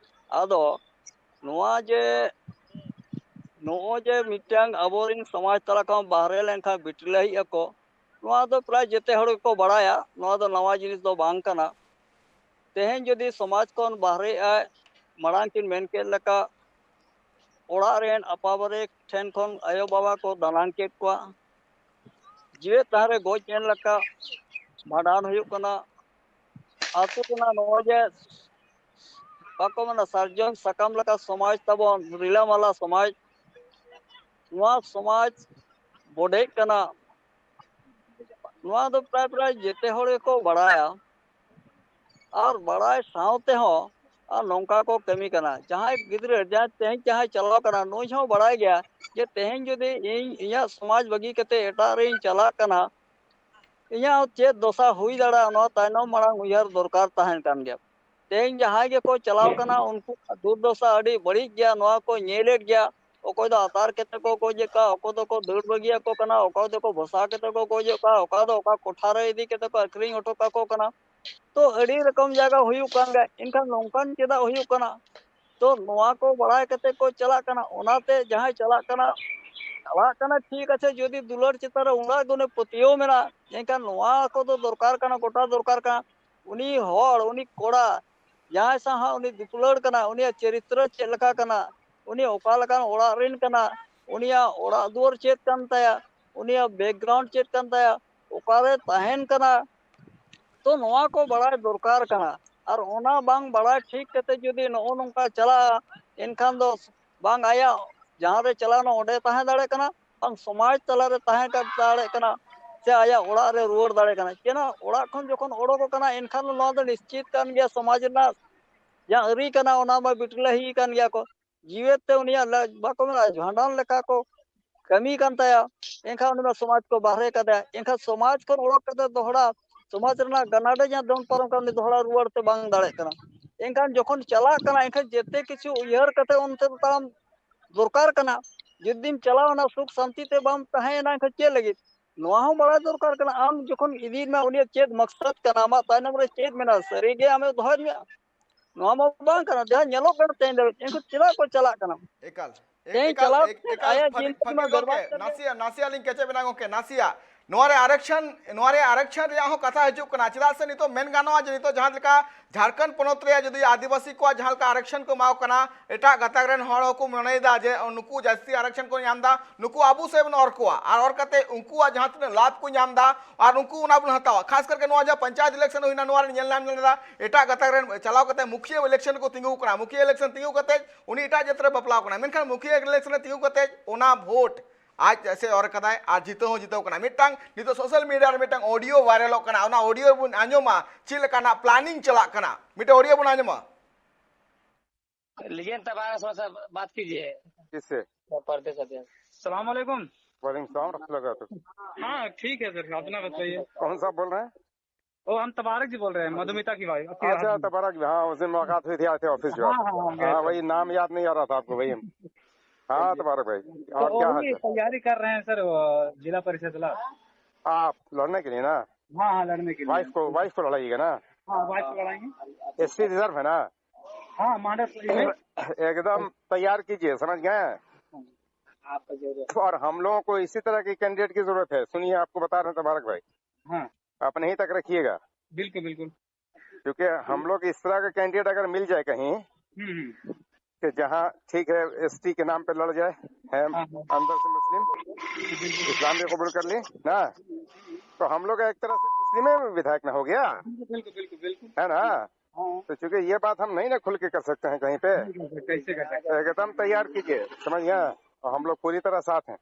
ᱟᱫᱚ ᱱᱚᱣᱟ ᱡᱮ, ᱱᱚᱜᱼᱚᱭ ᱡᱮ ᱢᱤᱫᱴᱟᱝ ᱟᱵᱚᱨᱮᱱ ᱥᱚᱢᱟᱡᱽ ᱛᱟᱞᱟ ᱠᱷᱚᱱ ᱵᱟᱦᱨᱮ ᱞᱮᱱᱠᱷᱟᱱ ᱵᱤᱴᱞᱟᱹᱦᱤᱜ ᱟᱠᱚ, ᱱᱚᱣᱟ ᱫᱚ ᱯᱨᱟᱭ ᱡᱮᱛᱮ ᱦᱚᱲ ᱜᱮᱠᱚ ᱵᱟᱲᱟᱭᱟ, ᱱᱚᱣᱟ ᱫᱚ ᱱᱟᱣᱟ ᱡᱤᱱᱤᱥ ᱫᱚ ᱵᱟᱝ ᱠᱟᱱᱟ᱾ ᱛᱮᱦᱮᱧ ᱡᱩᱫᱤ ᱥᱚᱢᱟᱡᱽ ᱠᱷᱚᱱ ᱵᱟᱦᱨᱮᱜ ᱟᱭ, ᱢᱟᱲᱟᱝ ᱠᱤᱱ ᱢᱮᱱ ᱠᱮᱫ ᱞᱮᱠᱟ, ᱚᱲᱟᱜ ᱨᱮᱱ ᱟᱯᱟᱵᱟᱨᱮ ᱴᱷᱮᱱ ᱠᱷᱚᱱ ᱟᱭᱳᱼᱵᱟᱵᱟ ᱠᱚ ᱫᱟᱱᱟᱝ ᱠᱮᱫ ᱠᱚᱣᱟ, ᱡᱤᱣᱮᱫ ᱛᱟᱦᱮᱸ ᱨᱮ ᱜᱚᱡ ᱮᱱ ᱞᱮᱠᱟ ᱵᱷᱟᱸᱰᱟᱱ ᱦᱩᱭᱩᱜ ᱠᱟᱱᱟ᱾ ᱟᱹᱛᱩ ᱨᱮᱱᱟᱜ ᱱᱚᱜᱼᱚᱭ ᱡᱮ ᱵᱟᱠᱚ ᱢᱮᱱᱟ, ᱥᱟᱨᱡᱚᱢ ᱥᱟᱠᱟᱢ ᱞᱮᱠᱟ ᱥᱚᱢᱟᱡᱽ ᱛᱟᱵᱚᱱ, ᱨᱤᱞᱟᱹᱢᱟᱞᱟ ᱥᱚᱢᱟᱡᱽ, ᱱᱚᱣᱟ ᱥᱚᱢᱟᱡᱽ ᱵᱚᱰᱮᱜ ᱠᱟᱱᱟ᱾ ᱱᱚᱣᱟ ᱫᱚ ᱯᱨᱟᱭ ᱯᱨᱟᱭ ᱡᱮᱛᱮ ᱦᱚᱲ ᱜᱮᱠᱚ ᱵᱟᱲᱟᱭᱟ᱾ ᱟᱨ ᱵᱟᱲᱟᱭ ᱥᱟᱶ ᱛᱮᱦᱚᱸ ᱟᱨ ᱱᱚᱝᱠᱟ ᱠᱚ ᱠᱟᱹᱢᱤ ᱠᱟᱱᱟ᱾ ᱡᱟᱦᱟᱸᱭ ᱜᱤᱫᱽᱨᱟᱹ, ᱡᱟᱦᱟᱸᱭ ᱛᱮᱦᱮᱧ ᱡᱟᱦᱟᱸᱭ ᱪᱟᱞᱟᱣ ᱠᱟᱱᱟ, ᱱᱩᱭ ᱦᱚᱸ ᱵᱟᱲᱟᱭ ᱜᱮᱭᱟ ᱡᱮ ᱛᱮᱦᱮᱧ ᱡᱩᱫᱤ ᱤᱧ ᱤᱧᱟᱹᱜ ᱥᱚᱢᱟᱡᱽ ᱵᱟᱹᱜᱤ ᱠᱟᱛᱮ ᱮᱴᱟᱜ ᱨᱮᱧ ᱪᱟᱞᱟᱜ ᱠᱟᱱᱟ, ᱤᱧᱟᱹᱜ ᱪᱮᱫ ᱫᱚᱥᱟ ᱦᱩᱭ ᱫᱟᱲᱮᱭᱟᱜᱼᱟ, ᱱᱚᱣᱟ ᱛᱟᱭᱱᱚᱢ ᱢᱟᱲᱟᱝ ᱩᱭᱦᱟᱹᱨ ᱫᱚᱨᱠᱟᱨ ᱛᱟᱦᱮᱱ ᱠᱟᱱ ᱜᱮᱭᱟ᱾ ᱛᱮᱦᱮᱧ ᱡᱟᱦᱟᱸᱭ ᱜᱮᱠᱚ ᱪᱟᱞᱟᱣ ᱠᱟᱱᱟ, ᱩᱱᱠᱩᱣᱟᱜ ᱫᱩᱨᱫᱚᱥᱟ ᱟᱹᱰᱤ ᱵᱟᱹᱲᱤᱡ ᱜᱮᱭᱟ, ᱱᱚᱣᱟ ᱠᱚ ᱧᱮᱞᱮᱫ ᱜᱮᱭᱟ᱾ ᱚᱠᱚᱭ ᱫᱚ ᱟᱛᱟᱨ ᱠᱟᱛᱮ ᱠᱚ ᱜᱚᱡᱮᱫ ᱠᱚᱣᱟ, ᱚᱠᱚᱭ ᱫᱚᱠᱚ ᱫᱟᱹᱲ ᱵᱟᱹᱜᱤᱭᱟᱠᱚ ᱠᱟᱱᱟ, ᱚᱠᱚᱭ ᱫᱚᱠᱚ ᱵᱷᱚᱥᱟ ᱠᱟᱛᱮ ᱠᱚ ᱜᱚᱡᱮᱫ ᱠᱚᱣᱟ, ᱚᱠᱟ ᱫᱚ ᱚᱠᱟ ᱠᱚᱴᱷᱟ ᱨᱮ ᱤᱫᱤ ᱠᱟᱛᱮ ᱠᱚ ᱟᱹᱠᱷᱨᱤᱧ ᱦᱚᱴᱚ ᱠᱟᱠᱚ ᱠᱟᱱᱟ᱾ ᱛᱚ ᱟᱹᱰᱤ ᱨᱚᱠᱚᱢ ᱡᱟᱭᱜᱟ ᱦᱩᱭᱩᱜ ᱠᱟᱱ ᱜᱮᱭᱟ᱾ ᱮᱱᱠᱷᱟᱱ ᱱᱚᱝᱠᱟᱱ ᱪᱮᱫᱟᱜ ᱦᱩᱭᱩᱜ ᱠᱟᱱᱟ? ᱛᱚ ᱱᱚᱣᱟ ᱠᱚ ᱵᱟᱲᱟᱭ ᱠᱟᱛᱮ ᱠᱚ ᱪᱟᱞᱟᱜ ᱠᱟᱱᱟ᱾ ᱚᱱᱟᱛᱮ ᱡᱟᱦᱟᱸᱭ ᱪᱟᱞᱟᱜ ᱠᱟᱱᱟ, ᱪᱟᱞᱟᱜ ᱠᱟᱱᱟ ᱴᱷᱤᱠ ᱟᱪᱷᱮ, ᱡᱩᱫᱤ ᱫᱩᱞᱟᱹᱲ ᱪᱮᱛᱟᱱ ᱨᱮ ᱩᱱᱟᱹᱜ ᱜᱩᱱᱮ ᱯᱟᱹᱛᱭᱟᱹᱣ ᱢᱮᱱᱟᱜᱼᱟ, ᱮᱱᱠᱷᱟᱱ ᱱᱚᱣᱟ ᱠᱚᱫᱚ ᱫᱚᱨᱠᱟᱨ ᱠᱟᱱᱟ, ᱜᱚᱴᱟ ᱫᱚᱨᱠᱟᱨ ᱠᱟᱱᱟ᱾ ᱩᱱᱤ ᱦᱚᱲ, ᱩᱱᱤ ᱠᱚᱲᱟ ᱡᱟᱦᱟᱸᱭ ᱥᱟᱶ ᱦᱟᱸᱜ ᱩᱱᱤ ᱫᱩᱯᱞᱟᱹᱲ ᱠᱟᱱᱟ, ᱩᱱᱤᱭᱟᱜ ᱪᱚᱨᱤᱛᱨᱚ ᱪᱮᱫ ᱞᱮᱠᱟ ᱠᱟᱱᱟ, ᱩᱱᱤ ᱚᱠᱟ ᱞᱮᱠᱟᱱ ᱚᱲᱟᱜ ᱨᱮᱱ ᱠᱟᱱᱟ, ᱩᱱᱤᱭᱟᱜ ᱚᱲᱟᱜ ᱫᱩᱣᱟᱹᱨ ᱪᱮᱫ ᱠᱟᱱ ᱛᱟᱭᱟ, ᱩᱱᱤᱭᱟᱜ background ᱪᱮᱫ ᱠᱟᱱ ᱛᱟᱭᱟ, ᱚᱠᱟᱨᱮ ᱛᱟᱦᱮᱱ ᱠᱟᱱᱟ, ᱛᱚ ᱱᱚᱣᱟ ᱠᱚ ᱵᱟᱲᱟᱭ ᱫᱚᱨᱠᱟᱨ ᱠᱟᱱᱟ᱾ ᱟᱨ ᱚᱱᱟ ᱵᱟᱝ ᱵᱟᱲᱟᱭ ᱴᱷᱤᱠ ᱠᱟᱛᱮ ᱡᱩᱫᱤ ᱱᱚᱜᱼᱚ ᱱᱚᱝᱠᱟ ᱪᱟᱞᱟᱜᱼᱟ, ᱮᱱᱠᱷᱟᱱ ᱫᱚ ᱵᱟᱝ ᱟᱭᱟᱜ ᱡᱟᱦᱟᱸ ᱨᱮ ᱪᱟᱞᱟᱣᱱᱟ ᱚᱸᱰᱮ ᱛᱟᱦᱮᱸ ᱫᱟᱲᱮᱭᱟᱜ ᱠᱟᱱᱟ, ᱵᱟᱝ ᱥᱚᱢᱟᱡᱽ ᱛᱟᱞᱟᱨᱮ ᱛᱟᱦᱮᱸ ᱠᱟ- ᱫᱟᱲᱮᱭᱟᱜ ᱠᱟᱱᱟ, ᱥᱮ ᱟᱭᱟᱜ ᱚᱲᱟᱜ ᱨᱮ ᱨᱩᱣᱟᱹᱲ ᱫᱟᱲᱮᱭᱟᱜ ᱠᱟᱱᱟ᱾ ᱪᱮᱫᱟᱜ ᱚᱲᱟᱜ ᱠᱷᱚᱱ ᱡᱚᱠᱷᱚᱱ ᱚᱰᱚᱠᱚᱜ ᱠᱟᱱᱟ, ᱮᱱᱠᱷᱟᱱ ᱱᱚᱣᱟ ᱫᱚ ᱱᱤᱥᱪᱤᱛ ᱠᱟᱱ ᱜᱮᱭᱟ, ᱥᱚᱢᱟᱡᱽ ᱨᱮᱱᱟᱜ ᱡᱟᱦᱟᱸ ᱟᱹᱨᱤ ᱠᱟᱱᱟ ᱚᱱᱟ ᱢᱟ ᱵᱤᱴᱞᱟᱹᱦᱤ ᱠᱟᱱ ᱜᱮᱭᱟ ᱠᱚ᱾ ᱡᱤᱣᱮᱫ ᱛᱮ ᱩᱱᱤᱭᱟᱜ ᱞᱟ- ᱵᱟᱠᱚ ᱢᱮᱱᱟ, ᱵᱷᱟᱸᱰᱟᱱ ᱞᱮᱠᱟ ᱠᱚ ᱠᱟᱹᱢᱤ ᱠᱟᱱ ᱛᱟᱭᱟ᱾ ᱮᱱᱠᱷᱟᱱ ᱩᱱᱤ ᱢᱟ ᱥᱚᱢᱟᱡᱽ ᱠᱚ ᱵᱟᱦᱨᱮ ᱠᱟᱫᱮᱭᱟ᱾ ᱮᱱᱠᱷᱟᱱ ᱥᱚᱢᱟᱡᱽ ᱠᱷᱚᱱ ᱚᱰᱚᱠ ᱠᱟᱛᱮ ᱫᱚᱦᱲᱟ ᱥᱚᱢᱟᱡᱽ ᱨᱮᱱᱟᱜ ᱜᱟᱱᱟᱰᱮ ᱡᱟᱦᱟᱸ ᱫᱚᱱ ᱯᱟᱨᱚᱢ ᱠᱟᱱᱟ, ᱩᱱᱤ ᱫᱚᱦᱲᱟ ᱨᱩᱣᱟᱹᱲ ᱛᱮ ᱵᱟᱝ ᱫᱟᱲᱮᱭᱟᱜ ᱠᱟᱱᱟ᱾ ᱮᱱᱠᱷᱟᱱ ᱡᱚᱠᱷᱚᱱ ᱪᱟᱞᱟᱜ ᱠᱟᱱᱟ, ᱮᱱᱠᱷᱟᱱ ᱡᱮᱛᱮ ᱠᱤᱪᱷᱩ ᱩᱭᱦᱟᱹᱨ ᱠᱟᱛᱮ ᱚᱱᱛᱮ ᱫᱚ ᱛᱟᱲᱟᱢ ᱫᱚᱨᱠᱟᱨ ᱠᱟᱱᱟ᱾ ᱡᱩᱫᱤᱢ ᱪᱟᱞᱟᱣᱱᱟ ᱥᱩᱠ ᱥᱟᱱᱛᱤ ᱛᱮ ᱵᱟᱢ ᱛᱟᱦᱮᱸᱭᱮᱱᱟ, ᱮᱱᱠᱷᱟᱱ ᱪᱮᱫ ᱞᱟᱹᱜᱤᱫ? ᱱᱚᱣᱟ ᱦᱚᱸ ᱵᱟᱲᱟᱭ ᱫᱚᱨᱠᱟᱨ ᱠᱟᱱᱟ᱾ ᱟᱢ ᱡᱚᱠᱷᱚᱱ ᱤᱫᱤᱭᱮ ᱢᱮ, ᱩᱱᱤᱭᱟᱜ ᱪᱮᱫ ᱢᱟᱠᱥᱟᱫ ᱠᱟᱱᱟ, ᱟᱢᱟᱜ ᱛᱟᱭᱱᱚᱢ ᱨᱮ ᱪᱮᱫ ᱢᱮᱱᱟᱜᱼᱟ, ᱥᱟᱹᱨᱤ ᱜᱮ ᱟᱢᱮ ᱫᱚᱦᱚᱭᱮᱫ ᱢᱮᱭᱟ? ᱱᱚᱣᱟ ᱢᱟ ᱵᱟᱝ ᱠᱟᱱᱟ᱾ ᱡᱟᱦᱟᱸ ᱧᱮᱞᱚᱜ ᱠᱟᱱᱟ ᱛᱮᱦᱮᱧ ᱫᱷᱟᱹᱵᱤᱡ, ᱮᱱᱠᱷᱟᱱ ᱪᱮᱫᱟᱜ ᱠᱚ ᱪᱟᱞᱟᱜ ᱠᱟᱱᱟ? ᱮᱠᱟᱞ᱾ ᱮ- ᱛᱮᱦᱮᱧ ᱮᱠᱟᱞ᱾ ᱪᱟᱞᱟᱣ ᱮ- ᱠᱟᱛᱮ ᱮᱠᱟᱞ᱾ ᱟᱭᱟᱜ ᱯᱷᱟᱹᱜᱤ- ᱡᱤᱭᱚᱱ ᱛᱟᱭᱱᱚᱢ ᱯᱷᱟᱹᱜᱤᱞ ᱜᱚᱢᱠᱮ, ᱵᱮᱨᱵᱟᱫ ᱠᱟᱛᱮ ᱱᱟᱥᱮᱭᱟᱜ ᱱᱟᱥᱮᱭᱟᱜ ᱞᱤᱧ ᱠᱮᱪᱮᱫ ᱵᱮᱱᱟ ᱜᱚᱢᱠᱮ, ᱱᱟᱥᱮᱭᱟᱜ᱾ ᱱᱚᱣᱟ ᱨᱮ ᱟᱨᱮᱠᱥᱚᱱ, ᱱᱚᱣᱟ ᱨᱮ ᱟᱨᱮᱠᱥᱚᱱ ᱨᱮᱭᱟᱜ ᱦᱚᱸ ᱠᱟᱛᱷᱟ ᱦᱤᱡᱩᱜ ᱠᱟᱱᱟ᱾ ᱪᱮᱫᱟᱜ ᱥᱮ ᱱᱤᱛᱚᱜ ᱢᱮᱱ ᱜᱟᱱᱚᱜᱼᱟ ᱡᱮ ᱱᱤᱛᱚᱜ ᱡᱟᱦᱟᱸ ᱞᱮᱠᱟ ᱡᱷᱟᱲᱠᱷᱚᱸᱰ ᱯᱚᱱᱚᱛ ᱨᱮᱭᱟᱜ ᱟᱹᱫᱤᱵᱟᱹᱥᱤ ᱠᱚᱣᱟᱜ ᱡᱟᱦᱟᱸ ᱞᱮᱠᱟ ᱟᱨᱮᱠᱥᱚᱱ ᱠᱚ ᱮᱢᱟ ᱠᱚ ᱠᱟᱱᱟ, ᱮᱴᱟᱜ ᱜᱟᱛᱟᱠ ᱨᱮᱱ ᱦᱚᱲ ᱦᱚᱸᱠᱚ ᱢᱚᱱᱮᱭᱮᱫᱟ ᱡᱮ ᱱᱩᱠᱩ ᱡᱟᱹᱥᱛᱤ ᱟᱨᱮᱠᱥᱚᱱ ᱠᱚ ᱧᱟᱢ ᱮᱫᱟ, ᱱᱩᱠᱩ ᱟᱵᱚ ᱥᱮᱫ ᱵᱚᱱ ᱚᱨ ᱠᱚᱣᱟ, ᱟᱨ ᱚᱨ ᱠᱟᱛᱮ ᱩᱱᱠᱩᱣᱟᱜ ᱡᱟᱦᱟᱸ ᱛᱤᱱᱟᱹᱜ ᱞᱟᱵᱷ ᱠᱚ ᱧᱟᱢ ᱮᱫᱟ, ᱟᱨ ᱩᱱᱠᱩ ᱚᱱᱟ ᱵᱚᱱ ᱦᱟᱛᱟᱣᱟ᱾ ᱠᱷᱟᱥ ᱠᱟᱨᱠᱮ ᱱᱚᱣᱟ ᱡᱟᱦᱟᱸ ᱯᱚᱧᱪᱟᱭᱮᱛ ᱤᱞᱮᱠᱥᱚᱱ ᱦᱩᱭᱱᱟ, ᱱᱚᱣᱟ ᱨᱮ ᱧᱮᱞ ᱧᱟᱢ ᱞᱮᱱᱟ ᱮᱴᱟᱜ ᱜᱟᱛᱟᱠ ᱨᱮᱱ ᱪᱟᱞᱟᱣ ᱠᱟᱛᱮ ᱢᱩᱠᱷᱤᱭᱟᱹ ᱤᱞᱮᱠᱥᱚᱱ ᱠᱚ ᱛᱤᱸᱜᱩ ᱠᱟᱱᱟ, ᱢᱩᱠᱷᱤᱭᱟᱹ ᱤᱞᱮᱠᱥᱚᱱ ᱛᱤᱸᱜᱩ ᱠᱟᱛᱮ ᱩᱱᱤ ᱮᱴᱟᱜ ᱡᱟᱹᱛ ᱨᱮ ᱵᱟᱯᱞᱟᱣ ᱠᱟᱱᱟ, ᱢᱮᱱᱠᱷᱟᱱ ᱢᱩᱠᱷᱤᱭᱟᱹ ᱤᱞᱮᱠᱥᱚᱱ ᱨᱮ ᱛᱤᱸᱜᱩ ᱠᱟᱛᱮ ᱚᱱᱟ ᱵᱷᱳᱴ ᱟᱡ ᱥᱮ ᱚᱨ ᱠᱟᱫᱟᱭ ᱟᱨ ᱡᱤᱛᱟᱹᱣ ᱦᱚᱸ ᱡᱤᱛᱟᱹᱣ ᱠᱟᱱᱟ᱾ ᱢᱤᱫᱴᱟᱝ ᱱᱤᱛᱚᱜ ᱥᱳᱥᱟᱞ ᱢᱤᱰᱤᱭᱟ ᱨᱮ ᱢᱤᱫᱴᱟᱝ ᱚᱰᱤᱭᱳ ᱵᱷᱟᱭᱨᱟᱞᱚᱜ ᱠᱟᱱᱟ, ᱚᱱᱟ ᱚᱰᱤᱭᱳ ᱵᱚᱱ ᱟᱸᱡᱚᱢᱟ ᱪᱮᱫ ᱞᱮᱠᱟᱱᱟᱜ ᱯᱞᱟᱱᱤᱝ ᱪᱟᱞᱟᱜ ᱠᱟᱱᱟ᱾ ᱢᱤᱫᱴᱟᱝ ᱚᱰᱤᱭᱳ ᱵᱚᱱ ᱟᱸᱡᱚᱢᱟ᱾ लीजिए तबारा से बात कीजिए। किससे? परदेश अध्यक्ष। सलाम वालेकुम। वालेकुम सलाम रहमतुल्लाह वबरकातुह। हाँ, ठीक है सर, अपना बताइए। कौन साहब बोल रहे हैं? ओ, हम तबारक जी बोल रहे हैं, मधुमिता की वाइफ, आपकी अच्छा, husband। तबारक जी, हाँ, उस दिन मुलाकात हुई थी, आए थे ऑफिस जो हाँ, आप। हाँ, हाँ, गए हाँ, थे। वही नाम याद नहीं आ रहा था आपको, वही हम। हाँ, तबारक भाई, तो और क्या वो हाल भी चाल? तैयारी कर रहे हैं सर, वो जिला परिषद ला। आप लड़ने के लिए ना? हाँ, हाँ, लड़ने के लिए। वाइफ को, वाइफ को लड़ाइएगा ना? हाँ, वाइफ को लड़ाएंगे। एसटी रिजर्व है ना? हाँ, मांडर सही है। एकदम तैयार कीजिए, समझ गए? आपका जरूरत। और हम लोगों को इसी तरह के कैंडिडेट की जरूरत है। सुनिए, आपको बता रहे हैं तबारक भाई, हाँ, अपने ही तक रखिएगा, बिल्कुल बिल्कुल। क्योंकि हम लोग इस तरह का कैंडिडेट अगर मिल जाए कहीं हम्म हम्म। कि जहाँ ठीक है एसटी के नाम पे लड़ जाए, है हाँ, हाँ। अंदर से मुस्लिम, इस्लाम भी कबूल कर ली ना, तो हम लोग एक तरह से मुस्लिम में विधायक ना हो गया, बिल्कुल बिल्कुल बिल्कुल। है ना? हाँ, तो चूंकि ये बात हम नहीं ना खुल के कर सकते हैं कहीं पे, कैसे कर सकते तो एकदम तैयार कीजिए, समझ गए? और हम लोग पूरी तरह साथ हैं।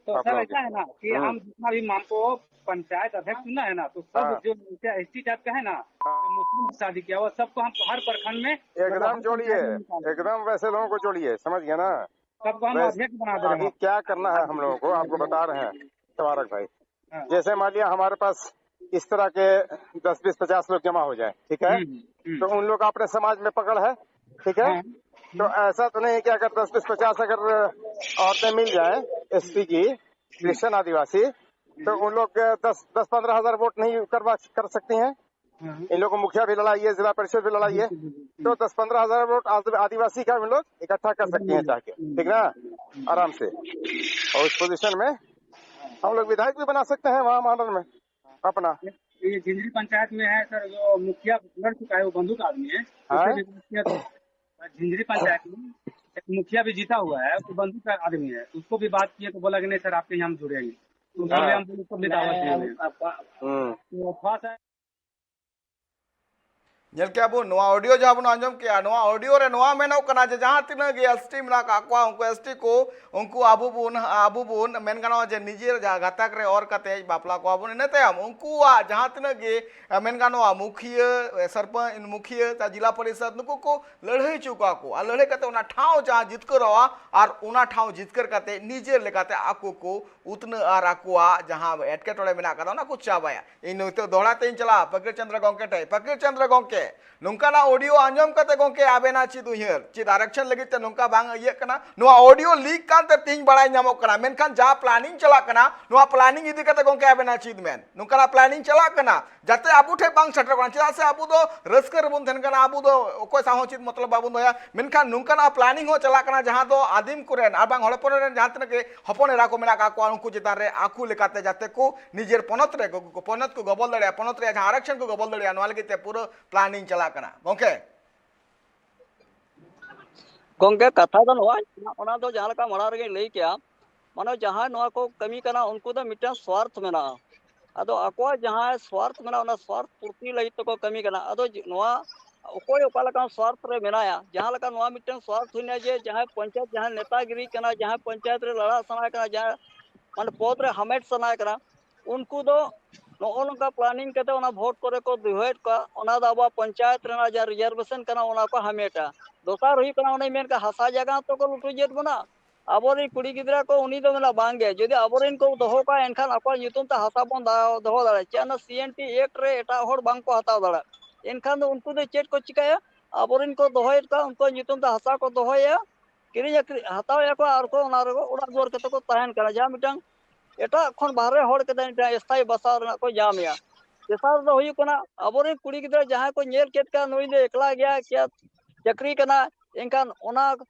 तो आप सर लोग ऐसा है ना कि हम्म। हम जितना भी मान को पंचायत अध्यक्ष चुना है ना, तो सब हाँ। जो एसटी टाइप का है ना, हाँ। जो मुस्लिम से शादी किया हुआ, सबको हम हर प्रखंड में एकदम मतलब जोड़िए, पंचायत में निकालेंगे। एकदम वैसे लोगों को जोड़िए, समझ गए ना? सबको हम वैस- अध्यक्ष बना दे रहे अभी हैं। क्या करना है हम लोगों को, आपको बता रहे हैं तबारक भाई। हाँ। जैसे मान लिया हमारे पास इस तरह के दस बीस पचास लोग जमा हो जाए, ठीक है? हम्म, हम्म। तो उन लोग का अपने समाज में पकड़ है, ठीक है? हाँ। तो ऐसा तो नहीं कि अगर दस बीस पचास अगर औरतें मिल जाए एसटी की, क्रिश्चियन आदिवासी, तो उन लोग दस दस पन्द्रह हज़ार वोट नहीं करवा कर सकती हैं। हाँ। इन लोगों को मुखिया भी लड़ाई है, जिला परिषद भी लड़ाई है। बिल्कुल, बिल्कुल। तो दस पन्द्रह हज़ार वोट आद- आदिवासी का हम लोग इकट्ठा कर सकते हैं चाह के, ठीक ना? आराम से। और उस पोजीशन में हम लोग विधायक भी बना सकते हैं वहाँ मॉडल में अपना। ये झिंझरी पंचायत में है सर, जो मुखिया लड़ चुका है, वो बंधु का आदमी है। हाँ। उससे भी बात किया था। झिंझरी पंचायत में एक मुखिया भी जीता हुआ है, वो बंधु का आदमी है। उसको भी बात किए तो बोला कि नहीं सर, आपके यहाँ हम जुड़ेंगे। तो उसको भी हाँ। हम उसको भी दावत दिए हुए हैं। हम्म। तो थोड़ा सा ᱧᱮᱞ ᱠᱮᱜᱼᱟ ᱵᱚᱱ ᱱᱚᱣᱟ ᱚᱰᱤᱭᱳ ᱡᱟᱦᱟᱸ ᱵᱚᱱ ᱟᱸᱡᱚᱢ ᱠᱮᱜᱼᱟ, ᱱᱚᱣᱟ ᱚᱰᱤᱭᱳ ᱨᱮ ᱱᱚᱣᱟ ᱢᱮᱱᱚᱜ ᱠᱟᱱᱟ ᱡᱮ ᱡᱟᱦᱟᱸ ᱛᱤᱱᱟᱹᱜ ᱜᱮ ᱮᱥᱴᱤ ᱢᱮᱱᱟᱜ ᱠᱟᱜ ᱠᱚᱣᱟ, ᱩᱱᱠᱩ ᱮᱥᱴᱤ ᱠᱚ, ᱩᱱᱠᱩ ᱟᱵᱚ ᱵᱚᱱ, ᱟᱵᱚ ᱵᱚᱱ ᱢᱮᱱ ᱜᱟᱱᱚᱜᱼᱟ ᱡᱮ ᱱᱤᱡᱮᱨ ᱡᱟᱦᱟᱸ ᱜᱟᱛᱟᱠ ᱨᱮ ᱚᱨ ᱠᱟᱛᱮ ᱵᱟᱯᱞᱟ ᱠᱚᱣᱟ ᱵᱚᱱ, ᱤᱱᱟᱹ ᱛᱟᱭᱚᱢ ᱩᱱᱠᱩᱣᱟᱜ ᱡᱟᱦᱟᱸ ᱛᱤᱱᱟᱹᱜ ᱜᱮ, ᱢᱮᱱ ᱜᱟᱱᱚᱜᱼᱟ, ᱢᱩᱠᱷᱤᱭᱟᱹ, ᱥᱚᱨᱯᱚᱧᱪ, ᱢᱩᱠᱷᱤᱭᱟᱹ, ᱡᱤᱞᱟ ᱯᱚᱨᱤᱥᱚᱫ, ᱱᱩᱠᱩ ᱠᱚ ᱞᱟᱹᱲᱦᱟᱹᱭ ᱦᱚᱪᱚ ᱠᱚᱣᱟ ᱠᱚ᱾ ᱟᱨ ᱞᱟᱹᱲᱦᱟᱹᱭ ᱠᱟᱛᱮ ᱚᱱᱟ ᱴᱷᱟᱶ ᱡᱟᱦᱟᱸ ᱡᱤᱛᱠᱟᱹᱨᱚᱜᱼᱟ, ᱟᱨ ᱚᱱᱟ ᱴᱷᱟᱶ ᱡᱤᱛᱠᱟᱹᱨ ᱠᱟᱛᱮ ᱱᱤᱡᱮᱨ ᱞᱮᱠᱟᱛᱮ ᱟᱠᱚ ᱠᱚ ᱩᱛᱱᱟᱹᱜ ᱟᱨ ᱟᱠᱚᱣᱟᱜ ᱡᱟᱦᱟᱸ ᱮᱴᱠᱮᱴᱚᱬᱮ ᱢᱮᱱᱟᱜ ᱠᱟᱫᱟ, ᱚᱱᱟ ᱠᱚ ᱪᱟᱵᱟᱭᱟ᱾ ᱤᱧ ᱱᱤᱛᱚᱜ ᱫᱚᱦᱲᱟ ᱛᱮᱧ ᱪᱟᱞᱟᱜᱼᱟ ᱯᱷᱟᱹᱠᱤᱨ ᱪᱚᱸᱫᱽᱨᱚ ᱜᱚᱝᱠᱮ ᱴᱷᱮᱱ᱾ ᱯᱷᱟᱹᱠᱤᱨ ᱪᱚᱸᱫᱽᱨᱚ ᱜᱚᱝᱠᱮ, ᱱᱚᱝᱠᱟᱱᱟᱜ ᱚᱰᱤᱭᱳ ᱟᱸᱡᱚᱢ ᱠᱟᱛᱮ ᱜᱚᱝᱠᱮ ᱟᱵᱮᱱᱟᱜ ᱪᱮᱫ ᱩᱭᱦᱟᱹᱨ? ᱪᱮᱫ ᱟᱨᱟᱠᱥᱚᱱ ᱞᱟᱹᱜᱤᱫ ᱛᱮ ᱱᱚᱝᱠᱟ ᱵᱟᱝ ᱤᱭᱟᱹᱜ ᱠᱟᱱᱟ? ᱱᱚᱣᱟ ᱚᱰᱤᱭᱳ ᱞᱤᱠ ᱠᱟᱱᱛᱮ ᱛᱮᱦᱮᱧ ᱵᱟᱲᱟᱭ ᱧᱟᱢᱚᱜ ᱠᱟᱱᱟ, ᱢᱮᱱᱠᱷᱟᱱ ᱡᱟ ᱯᱞᱟᱱᱤᱝ ᱪᱟᱞᱟᱜ ᱠᱟᱱᱟ, ᱱᱚᱣᱟ ᱯᱞᱟᱱᱤᱝ ᱤᱫᱤ ᱠᱟᱛᱮ ᱜᱚᱝᱠᱮ ᱟᱵᱮᱱᱟᱜ ᱪᱮᱫ ᱢᱮᱱ? ᱱᱚᱝᱠᱟᱱᱟᱜ ᱯᱞᱟᱱᱤᱝ ᱪᱟᱞᱟᱜ ᱠᱟᱱᱟ ᱡᱟᱛᱮ ᱟᱵᱚ ᱴᱷᱮᱱ ᱵᱟᱝ ᱥᱮᱴᱮᱨᱚᱜ ᱠᱟᱱᱟ, ᱪᱮᱫᱟᱜ ᱥᱮ ᱟᱵᱚ ᱫᱚ ᱨᱟᱹᱥᱠᱟᱹ ᱨᱮᱵᱚᱱ ᱛᱟᱦᱮᱱ ᱠᱟᱱᱟ, ᱟᱵᱚ ᱫᱚ ᱚᱠᱚᱭ ᱥᱟᱶ ᱦᱚᱸ ᱪᱮᱫ ᱢᱚᱛᱞᱚᱵ ᱵᱟᱵᱚᱱ ᱫᱚᱦᱚᱭᱟ, ᱢᱮᱱᱠᱷᱟᱱ ᱱᱚᱝᱠᱟᱱᱟᱜ ᱯᱞᱟᱱᱤᱝ ᱦᱚᱸ ᱪᱟᱞᱟᱜ ᱠᱟᱱᱟ ᱡᱟᱦᱟᱸ ᱫᱚ ᱟᱹᱫᱤᱢ ᱠᱚᱨᱮᱱ ᱟᱨ ᱵᱟᱝ ᱦᱚᱲ ᱦᱚᱯᱚᱱ ᱨᱮᱱ ᱡᱟᱦᱟᱸ ᱛᱤᱱᱟᱹᱜ ᱜᱮ ᱦᱚᱯᱚᱱ ᱮᱨᱟ ᱠᱚ ᱢᱮᱱᱟᱜ ᱠᱟᱜ ᱠᱚᱣᱟ, ᱩᱱᱠᱩ ᱪᱮᱛᱟᱱ ᱨᱮ ᱟᱠᱚ ᱞᱮᱠᱟᱛᱮ ᱡᱟᱛᱮ ᱠᱚ ᱱᱤᱡᱮᱨ ᱯᱚᱱᱚᱛ ᱨᱮ ᱜᱚ-, ᱯᱚᱱᱚᱛ ᱠᱚ ᱜᱚᱵᱚᱞ ᱫᱟᱲᱮᱭᱟᱜᱼᱟ, ᱯᱚᱱᱚᱛ ᱨᱮᱭᱟᱜ ᱡᱟᱦᱟᱸ ᱟᱨᱟᱠᱥᱚᱱ ᱠᱚ ᱜᱚᱵᱚᱞ ᱫᱟᱲᱮᱭᱟᱜᱼᱟ, ᱱᱚᱣᱟ ᱞᱟᱹᱜᱤᱫ ᱛᱮ ᱯᱩᱨᱟᱹ ᱯᱞᱟᱱᱤᱝ ᱪᱟᱞᱟᱜ ᱠᱟᱱᱟ᱾ ᱜᱚᱝᱠᱮ, ᱜᱚᱝᱠᱮ, ᱠᱟᱛᱷᱟ ᱫᱚ ᱱᱚᱣᱟ, ᱚᱱᱟ ᱫᱚ ᱡᱟᱦᱟᱸ ᱞᱮᱠᱟ ᱢᱟᱲᱟᱝ ᱨᱮᱜᱮᱧ ᱞᱟᱹᱭ ᱠᱮᱜᱼᱟ, ᱢᱟᱱᱮ ᱡᱟᱦᱟᱸᱭ ᱱᱚᱣᱟ ᱠᱚ ᱠᱟᱹᱢᱤ ᱠᱟᱱᱟ, ᱩᱱᱠᱩ ᱫᱚ ᱢᱤᱫᱴᱟᱝ ᱥᱣᱟᱨᱛᱷ ᱢᱮᱱᱟᱜᱼᱟ᱾ ᱟᱫᱚ ᱟᱠᱚᱣᱟᱜ ᱡᱟᱦᱟᱸ ᱥᱣᱟᱨᱛᱷ ᱢᱮᱱᱟᱜᱼᱟ, ᱚᱱᱟ ᱥᱣᱟᱨᱛᱷ ᱯᱩᱨᱛᱤ ᱞᱟᱹᱜᱤᱫ ᱛᱮᱠᱚ ᱠᱟᱹᱢᱤ ᱠᱟᱱᱟ᱾ ᱟᱫᱚ ᱡᱮ-, ᱱᱚᱣᱟ ᱚᱠᱚᱭ ᱚᱠᱟ ᱞᱮᱠᱟᱱ ᱥᱣᱟᱨᱛᱷ ᱨᱮ ᱢᱮᱱᱟᱭᱟ, ᱡᱟᱦᱟᱸ ᱞᱮᱠᱟ ᱱᱚᱣᱟ ᱢᱤᱫᱴᱟᱝ ᱥᱣᱟᱨᱛᱷ ᱦᱩᱭᱱᱟ ᱡᱮ ᱡᱟᱦᱟᱸᱭ ᱯᱚᱧᱪᱟᱭᱮᱛ, ᱡᱟᱦᱟᱸᱭ ᱱᱮᱛᱟᱜᱤᱨᱤ ᱠᱟᱱᱟ, ᱡᱟᱦᱟᱸᱭ ᱯᱚᱧᱪᱟᱭᱮᱛ ᱨᱮ ᱞᱟᱲᱟᱜ ᱥᱟᱱᱟᱭᱮ ᱠᱟᱱᱟ, ᱡᱟᱦᱟᱸᱭ ᱢᱟᱱᱮ ᱯᱚᱫᱽ ᱨᱮ ᱦᱟᱢᱮᱴ ᱥᱟᱱᱟᱭᱮ ᱠᱟᱱᱟ, ᱩᱱᱠᱩ ᱫᱚ ᱱᱚᱜᱼᱚ ᱱᱚᱝᱠᱟ ᱯᱞᱟᱱᱤᱝ ᱠᱟᱛᱮ ᱚᱱᱟ ᱵᱷᱳᱴ ᱠᱚᱨᱮ ᱠᱚ ᱫᱚᱦᱚᱭᱮᱫ ᱠᱚᱣᱟ᱾ ᱚᱱᱟ ᱫᱚ ᱟᱵᱚᱣᱟᱜ ᱯᱚᱧᱪᱟᱭᱮᱛ ᱨᱮᱱᱟᱜ ᱡᱟᱦᱟᱸ ᱨᱤᱡᱟᱨᱵᱷᱮᱥᱚᱱ ᱠᱟᱱᱟ, ᱚᱱᱟ ᱠᱚ ᱦᱟᱢᱮᱴᱟ᱾ ᱫᱚᱥᱟᱨ ᱦᱩᱭᱩᱜ ᱠᱟᱱᱟ, ᱚᱱᱮᱧ ᱢᱮᱱ ᱠᱟᱜ, ᱦᱟᱥᱟ ᱡᱟᱭᱜᱟ ᱦᱚᱸᱛᱚ ᱠᱚ ᱞᱩᱴᱩᱡᱮᱫ ᱵᱚᱱᱟ᱾ ᱟᱵᱚᱨᱮᱱ ᱠᱩᱲᱤ ᱜᱤᱫᱽᱨᱟᱹ ᱠᱚ, ᱩᱱᱤ ᱫᱚ ᱢᱮᱱᱟ ᱵᱟᱝ ᱜᱮ, ᱡᱩᱫᱤ ᱟᱵᱚᱨᱮᱱ ᱠᱚ ᱫᱚᱦᱚ ᱠᱚᱣᱟ, ᱮᱱᱠᱷᱟᱱ ᱟᱠᱚᱣᱟᱜ ᱧᱩᱛᱩᱢ ᱛᱮ ᱦᱟᱥᱟ ᱵᱚᱱ ᱫᱟ-, ᱫᱚᱦᱚ ᱫᱟᱲᱮᱭᱟᱜᱼᱟ᱾ ᱪᱮᱫ ᱚᱱᱟ C and T Act ᱨᱮ ᱮᱴᱟᱜ ᱦᱚᱲ ᱵᱟᱝ ᱠᱚ ᱦᱟᱛᱟᱣ ᱫᱟᱲᱮᱭᱟᱜᱼᱟ᱾ ᱮᱱᱠᱷᱟᱱ ᱫᱚ ᱩᱱᱠᱩ ᱫᱚ ᱪᱮᱫ ᱠᱚ ᱪᱤᱠᱟᱹᱭᱟ? ᱟᱵᱚᱨᱮᱱ ᱠᱚ ᱫᱚᱦᱚᱭᱮᱫ ᱠᱚᱣᱟ, ᱩᱱᱠᱩᱣᱟᱜ ᱧᱩᱛᱩᱢ ᱛᱮ ᱦᱟᱥᱟ ᱠᱚ ᱫᱚᱦᱚᱭᱟ, ᱠᱤᱨᱤᱧ ᱟᱹᱠᱷᱨᱤᱧ ᱦᱟᱛᱟᱣᱮᱫᱼᱟ ᱠᱚ, ᱟᱨ ᱠᱚ ᱚᱱᱟ ᱨᱮ ᱚᱲᱟᱜ ᱫᱩᱣᱟᱹᱨ ᱠᱟᱛᱮ ᱠᱚ ᱛᱟᱦᱮᱱ ᱠᱟᱱᱟ, ᱡᱟᱦᱟᱸ ᱢᱤᱫᱴᱟᱝ ᱮᱴᱟᱜ ᱠᱷᱚᱱ ᱵᱟᱦᱨᱮ ᱦᱚᱲ ᱠᱟᱛᱮ ᱢᱤᱫᱴᱟᱝ ᱮᱥᱛᱷᱟᱭᱤ ᱵᱟᱥᱟ ᱨᱮᱱᱟᱜ ᱠᱚ ᱧᱟᱢᱮᱜᱼᱟ᱾ ᱛᱮᱥᱟᱨ ᱫᱚ ᱦᱩᱭᱩᱜ ᱠᱟᱱᱟ, ᱟᱵᱚᱨᱮᱱ ᱠᱩᱲᱤ ᱜᱤᱫᱽᱨᱟᱹ ᱡᱟᱦᱟᱸᱭ ᱠᱚ ᱧᱮᱞ ᱠᱮᱫ ᱠᱚᱣᱟ, ᱱᱩᱭ ᱫᱚ ᱮᱠᱞᱟ ᱜᱮᱭᱟ, ᱪᱮᱫ ᱪᱟᱹᱠᱨᱤ ᱠᱟᱱᱟ, ᱮᱱᱠᱷᱟᱱ ᱚᱱᱟ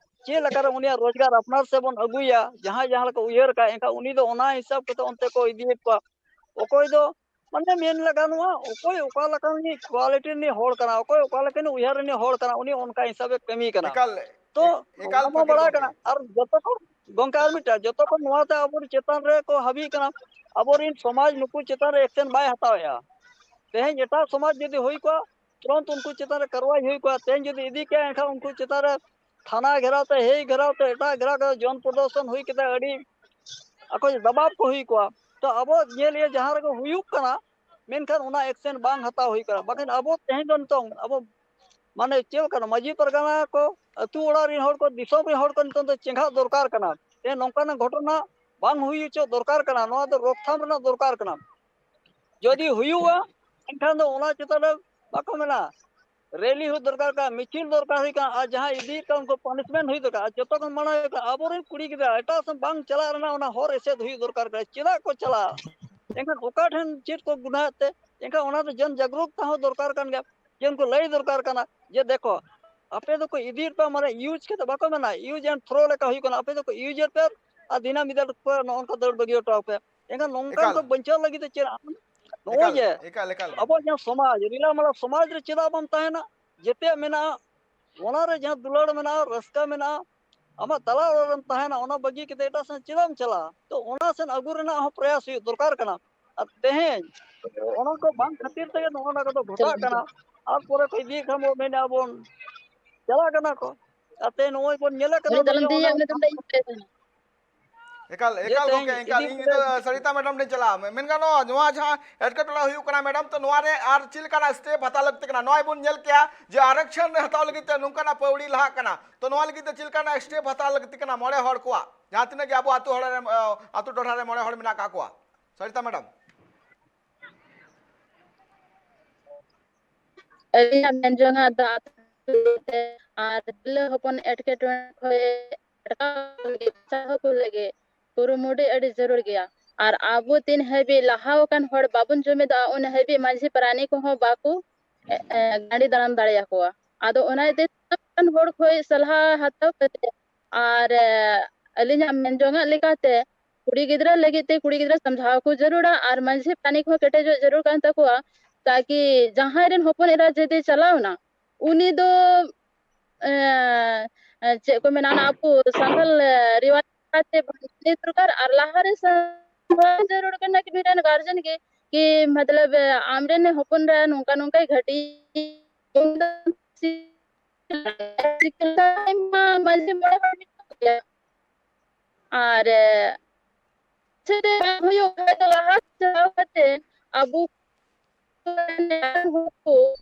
ᱪᱮᱫ ᱞᱮᱠᱟᱨᱮ ᱩᱱᱤᱭᱟᱜ ᱨᱳᱡᱽᱜᱟᱨ ᱟᱯᱱᱟᱨ ᱥᱮᱫ ᱵᱚᱱ ᱟᱹᱜᱩᱭᱟ, ᱡᱟᱦᱟᱸᱭ ᱡᱟᱦᱟᱸ ᱞᱮᱠᱟ ᱩᱭᱦᱟᱹᱨ ᱠᱟᱜᱼᱟ, ᱮᱱᱠᱷᱟᱱ ᱩᱱᱤ ᱫᱚ ᱚᱱᱟ ᱦᱤᱥᱟᱹᱵ ᱠᱟᱛᱮ ᱚᱱᱛᱮ ᱠᱚ ᱤᱫᱤᱭᱮᱫ ᱠᱚᱣᱟ᱾ ᱚᱠᱚᱭ ᱫᱚ ᱢᱟᱱᱮ ᱢᱮᱱ ᱞᱮᱠᱟ ᱱᱚᱣᱟ, ᱚᱠᱚᱭ ᱚᱠᱟ ᱞᱮᱠᱟᱱ ᱨᱤᱱᱤᱡ quality ᱨᱤᱱᱤᱡ ᱦᱚᱲ ᱠᱟᱱᱟ, ᱚᱠᱚᱭ ᱚᱠᱟ ᱞᱮᱠᱟᱱ ᱩᱭᱦᱟᱹᱨ ᱨᱤᱱᱤᱡ ᱦᱚᱲ ᱠᱟᱱᱟ, ᱩᱱᱤ ᱚᱱᱠᱟ ᱦᱤᱥᱟᱹᱵᱮ ᱠᱟᱹᱢᱤ ᱠᱟᱱᱟ᱾ ᱮᱠᱟᱞ, ᱛᱚ ᱮ-, ᱮᱠᱟᱞ ᱚᱱᱟ ᱢᱟ ᱯᱷᱟᱹᱠᱤᱨ ᱵᱟᱲᱟᱭ ᱜᱚᱢᱠᱮ᱾ ᱠᱟᱱᱟ᱾ ᱟᱨ ᱡᱚᱛᱚ ᱠᱷᱚᱱ, ᱜᱚᱢᱠᱮ, ᱟᱨ ᱢᱤᱫᱴᱟᱝ, ᱡᱚᱛᱚ ᱠᱷᱚᱱ ᱱᱚᱣᱟ ᱛᱮ ᱟᱵᱚ ᱪᱮᱛᱟᱱ ᱨᱮ ᱠᱚ ᱦᱟᱹᱵᱤ ᱠᱟᱱᱟ, ᱟᱵᱚᱨᱮᱱ ᱥᱚᱢᱟᱡᱽ ᱱᱩᱠᱩ ᱪᱮᱛᱟᱱ ᱨᱮ action ᱵᱟᱭ ᱦᱟᱛᱟᱣᱮᱫᱼᱟ᱾ ᱛᱮᱦᱮᱧ ᱮᱴᱟᱜ ᱥᱚᱢᱟᱡᱽ ᱡᱩᱫᱤ ᱦᱩᱭ ᱠᱚᱜᱼᱟ, ᱛᱩᱨᱚᱱᱛ ᱩᱱᱠᱩ ᱪᱮᱛᱟᱱ ᱨᱮ ᱠᱟᱨᱣᱟᱭ ᱦᱩᱭ ᱠᱚᱜᱼᱟ᱾ ᱛᱮᱦᱮᱧ ᱡᱩᱫᱤ ᱤᱫᱤ ᱠᱮᱭᱟ, ᱮᱱᱠᱷᱟᱱ ᱩᱱᱠᱩ ᱪᱮᱛᱟᱱ ᱨᱮ ᱛᱷᱟᱱᱟ ᱜᱷᱮᱨᱟᱣ ᱛᱮ, ᱦᱮᱭ ᱜᱷᱮᱨᱟᱣ ᱛᱮ, ᱮᱴᱟᱜ ᱜᱷᱮᱨᱟᱣ ᱠᱟᱛᱮ ᱡᱚᱱ ᱯᱨᱚᱫᱚᱨᱥᱚᱱ ᱦᱩᱭ ᱠᱟᱛᱮ ᱟᱹᱰᱤ ᱟᱠᱚ ᱫᱟᱵᱟᱣ ᱠᱚ ᱦᱩᱭ ᱠᱚᱣᱟ᱾ ᱛᱚ ᱟᱵᱚ ᱧᱮᱞ ᱤᱭᱟᱹ ᱡᱟᱦᱟᱸ ᱨᱮᱜᱮ ᱦᱩᱭᱩᱜ ᱠᱟᱱᱟ, ᱢᱮᱱᱠᱷᱟᱱ ᱚᱱᱟ action ᱵᱟᱝ ᱦᱟᱛᱟᱣ ᱦᱩᱭ ᱠᱟᱱᱟ᱾ ᱵᱟᱠᱷᱟᱱ ᱟᱵᱚ ᱛᱮᱦᱮᱧ ᱫᱚ ᱱᱤᱛᱚᱝ ᱟᱵᱚ ᱢᱟᱱᱮ ᱪᱮᱫ ᱞᱮᱠᱟᱱᱟ, ᱢᱟᱹᱡᱷᱤ ᱯᱟᱨᱜᱟᱱᱟ ᱠᱚ, ᱟᱹᱛᱩ ᱚᱲᱟᱜ ᱨᱮᱱ ᱦᱚᱲ ᱠᱚ, ᱫᱤᱥᱚᱢ ᱨᱮᱱ ᱦᱚᱲ ᱠᱚ ᱱᱤᱛᱚᱝ ᱫᱚ ᱪᱮᱸᱜᱷᱟᱜ ᱫᱚᱨᱠᱟᱨ ᱠᱟᱱᱟ᱾ ᱛᱮ ᱱᱚᱝᱠᱟᱱᱟᱜ ᱜᱷᱚᱴᱚᱱᱟ ᱵᱟᱝ ᱦᱩᱭ ᱦᱚᱪᱚ ᱫᱚᱨᱠᱟᱨ ᱠᱟᱱᱟ, ᱱᱚᱣᱟ ᱫᱚ ᱨᱳᱠᱛᱷᱟᱢ ᱨᱮᱱᱟᱜ ᱫᱚᱨᱠᱟᱨ ᱠᱟᱱᱟ᱾ ᱡᱩᱫᱤ ᱦᱩᱭᱩᱜᱼᱟ, ᱮᱱᱠᱷᱟᱱ ᱫᱚ ᱚᱱᱟ ᱪᱮᱛᱟᱱ ᱨᱮ ᱵᱟᱠᱚ ᱢᱮᱱᱟ, ᱨᱮᱞᱤ ᱦᱩᱭ ᱫᱚᱨᱠᱟᱨ ᱠᱟᱱᱟ, ᱢᱤᱪᱷᱤᱞ ᱫᱚᱨᱠᱟᱨ ᱦᱩᱭ ᱠᱟᱱᱟ, ᱟᱨ ᱡᱟᱦᱟᱸᱭ ᱤᱫᱤᱭᱮᱫ ᱠᱚᱣᱟ ᱩᱱᱠᱩ punishment ᱦᱩᱭ ᱫᱚᱨᱠᱟᱨ᱾ ᱟᱨ ᱡᱚᱛᱚ ᱠᱷᱚᱱ ᱢᱟᱲᱟᱝ ᱦᱩᱭᱩᱜ ᱠᱟᱱᱟ, ᱟᱵᱚᱨᱮᱱ ᱠᱩᱲᱤ ᱜᱤᱫᱽᱨᱟᱹ ᱮᱴᱟᱜ ᱥᱮᱫ ᱵᱟᱝ ᱪᱟᱞᱟᱜ ᱨᱮᱱᱟᱜ ᱚᱱᱟ ᱦᱚᱨ ᱮᱥᱮᱫ ᱦᱩᱭᱩᱜ ᱫᱚᱨᱠᱟᱨ ᱠᱟᱱᱟ᱾ ᱪᱮᱫᱟᱜ ᱠᱚ ᱪᱟᱞᱟᱜᱼᱟ? ᱮᱱᱠᱷᱟᱱ ᱚᱠᱟ ᱴᱷᱮᱱ ᱪᱮᱫ ᱠᱚ ᱜᱩᱱᱟᱹᱣᱮᱫ ᱛᱮ? ᱮᱱᱠᱷᱟᱱ ᱚᱱᱟ ᱫᱚ ᱡᱚᱱ ᱡᱟᱜᱽᱨᱩᱠᱛᱟ ᱦᱚᱸ ᱫᱚᱨᱠᱟᱨ ᱠᱟᱱ ᱜᱮᱭᱟ, ᱡᱮ ᱩᱱᱠᱩ ᱞᱟᱹᱭ ᱫᱚᱨᱠᱟᱨ ᱠᱟᱱᱟ ᱡᱮ ᱫᱮᱠᱷᱚ, ᱟᱯᱮ ᱫᱚᱠᱚ ᱤᱫᱤᱭᱮᱫ ᱯᱮ, ᱢᱟᱱᱮ use ᱠᱟᱛᱮ ᱵᱟᱠᱚ ᱢᱮᱱᱟ, use and throw ᱞᱮᱠᱟ ᱦᱩᱭᱩᱜ ᱠᱟᱱᱟ, ᱟᱯᱮ ᱫᱚᱠᱚ use ᱮᱫ ᱯᱮ ᱟᱨ ᱫᱤᱱᱟᱹᱢ ᱤᱫᱤ ᱯᱮ, ᱱᱚᱜᱼᱚ ᱱᱚᱝᱠᱟ ᱫᱟᱹᱲ ᱵᱟᱹᱜᱤ ᱦᱚᱴᱚ ᱟᱯᱮ᱾ ᱮᱱᱠᱷᱟᱱ ᱱᱚᱝᱠᱟᱱ ᱮᱠᱟᱞ᱾ ᱠᱚ ᱵᱟᱧᱪᱟᱣ ᱞᱟᱹᱜᱤᱫ ᱛᱮ ᱪᱮᱫ ᱟᱢ? ᱱᱚᱜᱼᱚᱭ ᱮᱠᱟᱞ, ᱡᱮ ᱮᱠᱟᱞ, ᱮᱠᱟᱞ ᱜᱮ᱾ ᱟᱵᱚᱣᱟᱜ ᱡᱟᱦᱟᱸ ᱥᱚᱢᱟᱡᱽ, ᱨᱤᱞᱟᱹᱢᱟᱞᱟ ᱥᱚᱢᱟᱡᱽ ᱨᱮ ᱪᱮᱫᱟᱜ ᱵᱟᱢ ᱛᱟᱦᱮᱱᱟ? ᱡᱮᱛᱮᱭᱟᱜ ᱢᱮᱱᱟᱜᱼᱟ, ᱚᱱᱟ ᱨᱮ ᱡᱟᱦᱟᱸ ᱫᱩᱞᱟᱹᱲ ᱢᱮᱱᱟᱜᱼᱟ, ᱨᱟᱹᱥᱠᱟᱹ ᱢᱮᱱᱟᱜᱼᱟ, ᱟᱢᱟᱜ ᱛᱟᱞᱟ ᱚᱲᱟᱜ ᱨᱮᱢ ᱛᱟᱦᱮᱱᱟ, ᱚᱱᱟ ᱵᱟᱹᱜᱤ ᱠᱟᱛᱮ ᱮᱴᱟᱜ ᱥᱮᱫ ᱪᱮᱫᱟᱜ ᱮᱢ ᱪᱟᱞᱟᱜᱼᱟ? ᱛᱚ ᱚᱱᱟ ᱥᱮᱫ ᱟᱹᱜᱩ ᱨᱮᱱᱟᱜ ᱦᱚᱸ ᱯᱨᱚᱭᱟᱥ ᱦᱩᱭᱩᱜ ᱫᱚᱨᱠᱟᱨ ᱠᱟᱱᱟ᱾ ᱟᱨ ᱛᱮᱦᱮᱧ ᱚᱱᱟ ᱠᱚ ᱵᱟᱝ ᱠᱷᱟᱹᱛᱤᱨ ᱛᱮᱜᱮ ᱱᱚᱜᱼᱚ ᱱᱚᱣᱟ ᱠᱚᱫᱚ ᱜᱷᱚᱴᱟᱜ ᱠᱟᱱᱟ᱾ ᱟᱨ ᱯᱚᱨᱮ ᱠᱚ ᱤᱫᱤᱭᱮᱫ ᱠᱷᱟᱱ ᱵᱚ ᱢᱮᱱᱮᱫᱼᱟ ᱵᱚᱱ ᱪᱟᱞᱟᱜ ᱠᱟᱱᱟ ᱠᱚ, ᱟᱨ ᱛᱮᱦᱮᱧ ᱱᱚᱜᱼᱚᱭ ᱵᱚᱱ ᱧᱮᱞᱮᱫ ᱠᱟᱱᱟ, ᱩᱱᱤ ᱫᱚ ᱱᱚᱜᱼᱚᱭ ᱞᱟᱹᱭ ᱚᱱᱟ ᱩᱱᱤ ᱫᱚ ᱞᱟᱹᱭ ᱮᱠᱟᱞ ᱮᱠᱟᱞ ᱜᱚᱝᱠᱮ, ᱮᱠᱟᱞ ᱤᱧ ᱱᱤᱛᱚᱜ ᱥᱟᱨᱤᱛᱟ ᱢᱮᱰᱟᱢ ᱴᱷᱮᱱ ᱪᱟᱞᱟᱜᱼᱟ᱾ ᱢᱮᱱ ᱜᱟᱱᱚᱜᱼᱟ, ᱱᱚᱣᱟ ᱡᱟᱦᱟᱸ ᱮᱴᱠᱮᱴᱚᱬᱮ ᱦᱩᱭᱩᱜ ᱠᱟᱱᱟ ᱢᱮᱰᱟᱢ, ᱛᱚ ᱱᱚᱣᱟ ᱨᱮ ᱟᱨ ᱪᱮᱫ ᱞᱮᱠᱟᱱᱟᱜ ᱥᱴᱮᱯ ᱦᱟᱛᱟᱣ ᱞᱟᱹᱠᱛᱤ ᱠᱟᱱᱟ? ᱱᱚᱜᱼᱚᱭ ᱵᱚᱱ ᱧᱮᱞ ᱠᱮᱜᱼᱟ ᱡᱮ ᱟᱨᱮᱠᱥᱚᱱ ᱦᱟᱛᱟᱣ ᱞᱟᱹᱜᱤᱫ ᱛᱮ ᱱᱚᱝᱠᱟᱱᱟᱜ ᱯᱟᱹᱣᱲᱤ ᱞᱟᱦᱟᱜ ᱠᱟᱱᱟ, ᱛᱚ ᱱᱚᱣᱟ ᱞᱟᱹᱜᱤᱫ ᱛᱮ ᱪᱮᱫ ᱞᱮᱠᱟᱱᱟᱜ ᱥᱴᱮᱯ ᱦᱟᱛᱟᱣ ᱞᱟᱹᱠᱛᱤ ᱠᱟᱱᱟ ᱢᱚᱬᱮ ᱦᱚᱲ ᱠᱚᱣᱟᱜ, ᱡᱟᱦᱟᱸ ᱛᱤᱱᱟᱹᱜ ᱜᱮ ᱟᱵᱚ ᱟᱹᱛᱩ ᱦᱚᱲ ᱨᱮ, ᱟᱹᱛᱩ ᱴᱚᱴᱷᱟ ᱨᱮ ᱢᱚᱬᱮ ᱦᱚᱲ ᱢᱮᱱᱟᱜ ᱠᱟᱜ ᱠᱚᱣᱟ? ᱥᱟᱨᱤᱛᱟ ᱢᱮᱰᱟᱢ᱾ ᱟᱹᱞᱤᱧᱟᱜ ᱢᱮᱱ ᱡᱚᱝᱟᱜ ᱫᱚ ᱟᱨ ᱛᱤᱨᱞᱟᱹ ᱦᱚᱯᱚᱱ ᱮᱴᱠᱮᱴᱚᱬᱮ ᱠᱷᱚᱱ ᱟᱴᱠᱟᱣ ᱞᱟᱹᱜᱤᱫ, ᱵᱟᱧᱪᱟᱣ ᱠᱚ ᱞᱟᱹᱜᱤᱫ ᱠᱩᱨᱩᱢᱩᱴᱩ ᱟᱹᱰᱤ ᱡᱟᱹᱨᱩᱲ ᱜᱮᱭᱟ᱾ ᱟᱨ ᱟᱵᱚ ᱛᱤᱱ ᱦᱟᱹᱵᱤᱡ ᱞᱟᱦᱟ ᱟᱠᱟᱱ ᱦᱚᱲ ᱵᱟᱵᱚᱱ ᱡᱩᱢᱤᱫᱚᱜᱼᱟ, ᱩᱱ ᱦᱟᱹᱵᱤᱡ ᱢᱟᱹᱡᱷᱤ ᱯᱟᱨᱟᱱᱤᱠ ᱠᱚᱦᱚᱸ ᱵᱟᱠᱚ, ᱮ, ᱮ, ᱜᱟᱹᱰᱤ ᱫᱟᱨᱟᱢ ᱫᱟᱲᱮᱭᱟᱠᱚᱣᱟ᱾ ᱟᱫᱚ ᱚᱱᱟ ᱤᱫᱤ ᱛᱮ ᱦᱚᱲ ᱠᱷᱚᱱ ᱥᱟᱞᱦᱟ ᱦᱟᱛᱟᱣ ᱠᱟᱛᱮ, ᱟᱨ, ᱮ, ᱟᱹᱞᱤᱧᱟᱜ ᱢᱮᱱ ᱡᱚᱝᱟᱜ ᱞᱮᱠᱟᱛᱮ ᱠᱩᱲᱤ ᱜᱤᱫᱽᱨᱟᱹ ᱞᱟᱹᱜᱤᱫ ᱛᱮ ᱠᱩᱲᱤ ᱜᱤᱫᱽᱨᱟᱹ ᱥᱟᱢᱡᱷᱟᱣ ᱠᱚ ᱡᱟᱹᱨᱩᱲᱟ, ᱟᱨ ᱢᱟᱹᱡᱷᱤ ᱯᱟᱨᱟᱱᱤᱠ ᱦᱚᱸ ᱠᱮᱴᱮᱡᱚᱜ ᱡᱟᱹᱨᱩᱲ ᱠᱟᱱ ᱛᱟᱠᱚᱣᱟ, ᱛᱟᱠᱤ ᱡᱟᱦᱟᱸᱭ ᱨᱮᱱ ᱦᱚᱯᱚᱱ ᱮᱨᱟ ᱡᱩᱫᱤ ᱪᱟᱞᱟᱣ ᱮᱱᱟ, ᱩᱱᱤ ᱫᱚ, ᱮ, ᱮ, ᱪᱮᱫ ᱠᱚ ᱢᱮᱱᱟ, ᱚᱱᱟ ᱟᱵᱚ ᱥᱟᱱᱛᱟᱲ, ᱮ, ᱨᱮᱣᱟᱡᱽ ᱞᱮᱠᱟᱛᱮ ᱵᱟᱝ ᱫᱚᱨᱠᱟᱨ, ᱟᱨ ᱞᱟᱦᱟᱨᱮ ᱥᱟᱱᱛᱟᱲ ᱡᱟᱹᱨᱩᱲ ᱠᱟᱱᱟ ᱠᱤ ᱢᱤᱫᱴᱮᱱ ᱜᱟᱨᱡᱮᱱ ᱜᱮ, ᱠᱤ ᱢᱚᱛᱞᱚᱵ, ᱮ, ᱟᱢᱨᱮᱱ ᱦᱚᱯᱚᱱ ᱨᱮ ᱱᱚᱝᱠᱟ ᱱᱚᱝᱠᱟᱭ ᱜᱷᱟᱹᱴᱤ, ᱢᱟᱹᱡᱷᱤ ᱢᱚᱬᱮ ᱦᱚᱲ ᱢᱮᱱᱟᱜ ᱠᱚᱜᱮᱭᱟ᱾ ᱟᱨ, ᱮ, ᱥᱮ ᱵᱟᱝ ᱦᱩᱭᱩᱜ ᱠᱷᱟᱡ ᱫᱚ ᱞᱟᱦᱟ ᱪᱟᱞᱟᱣ ᱠᱟᱛᱮ ᱟᱵᱚ ᱠᱚ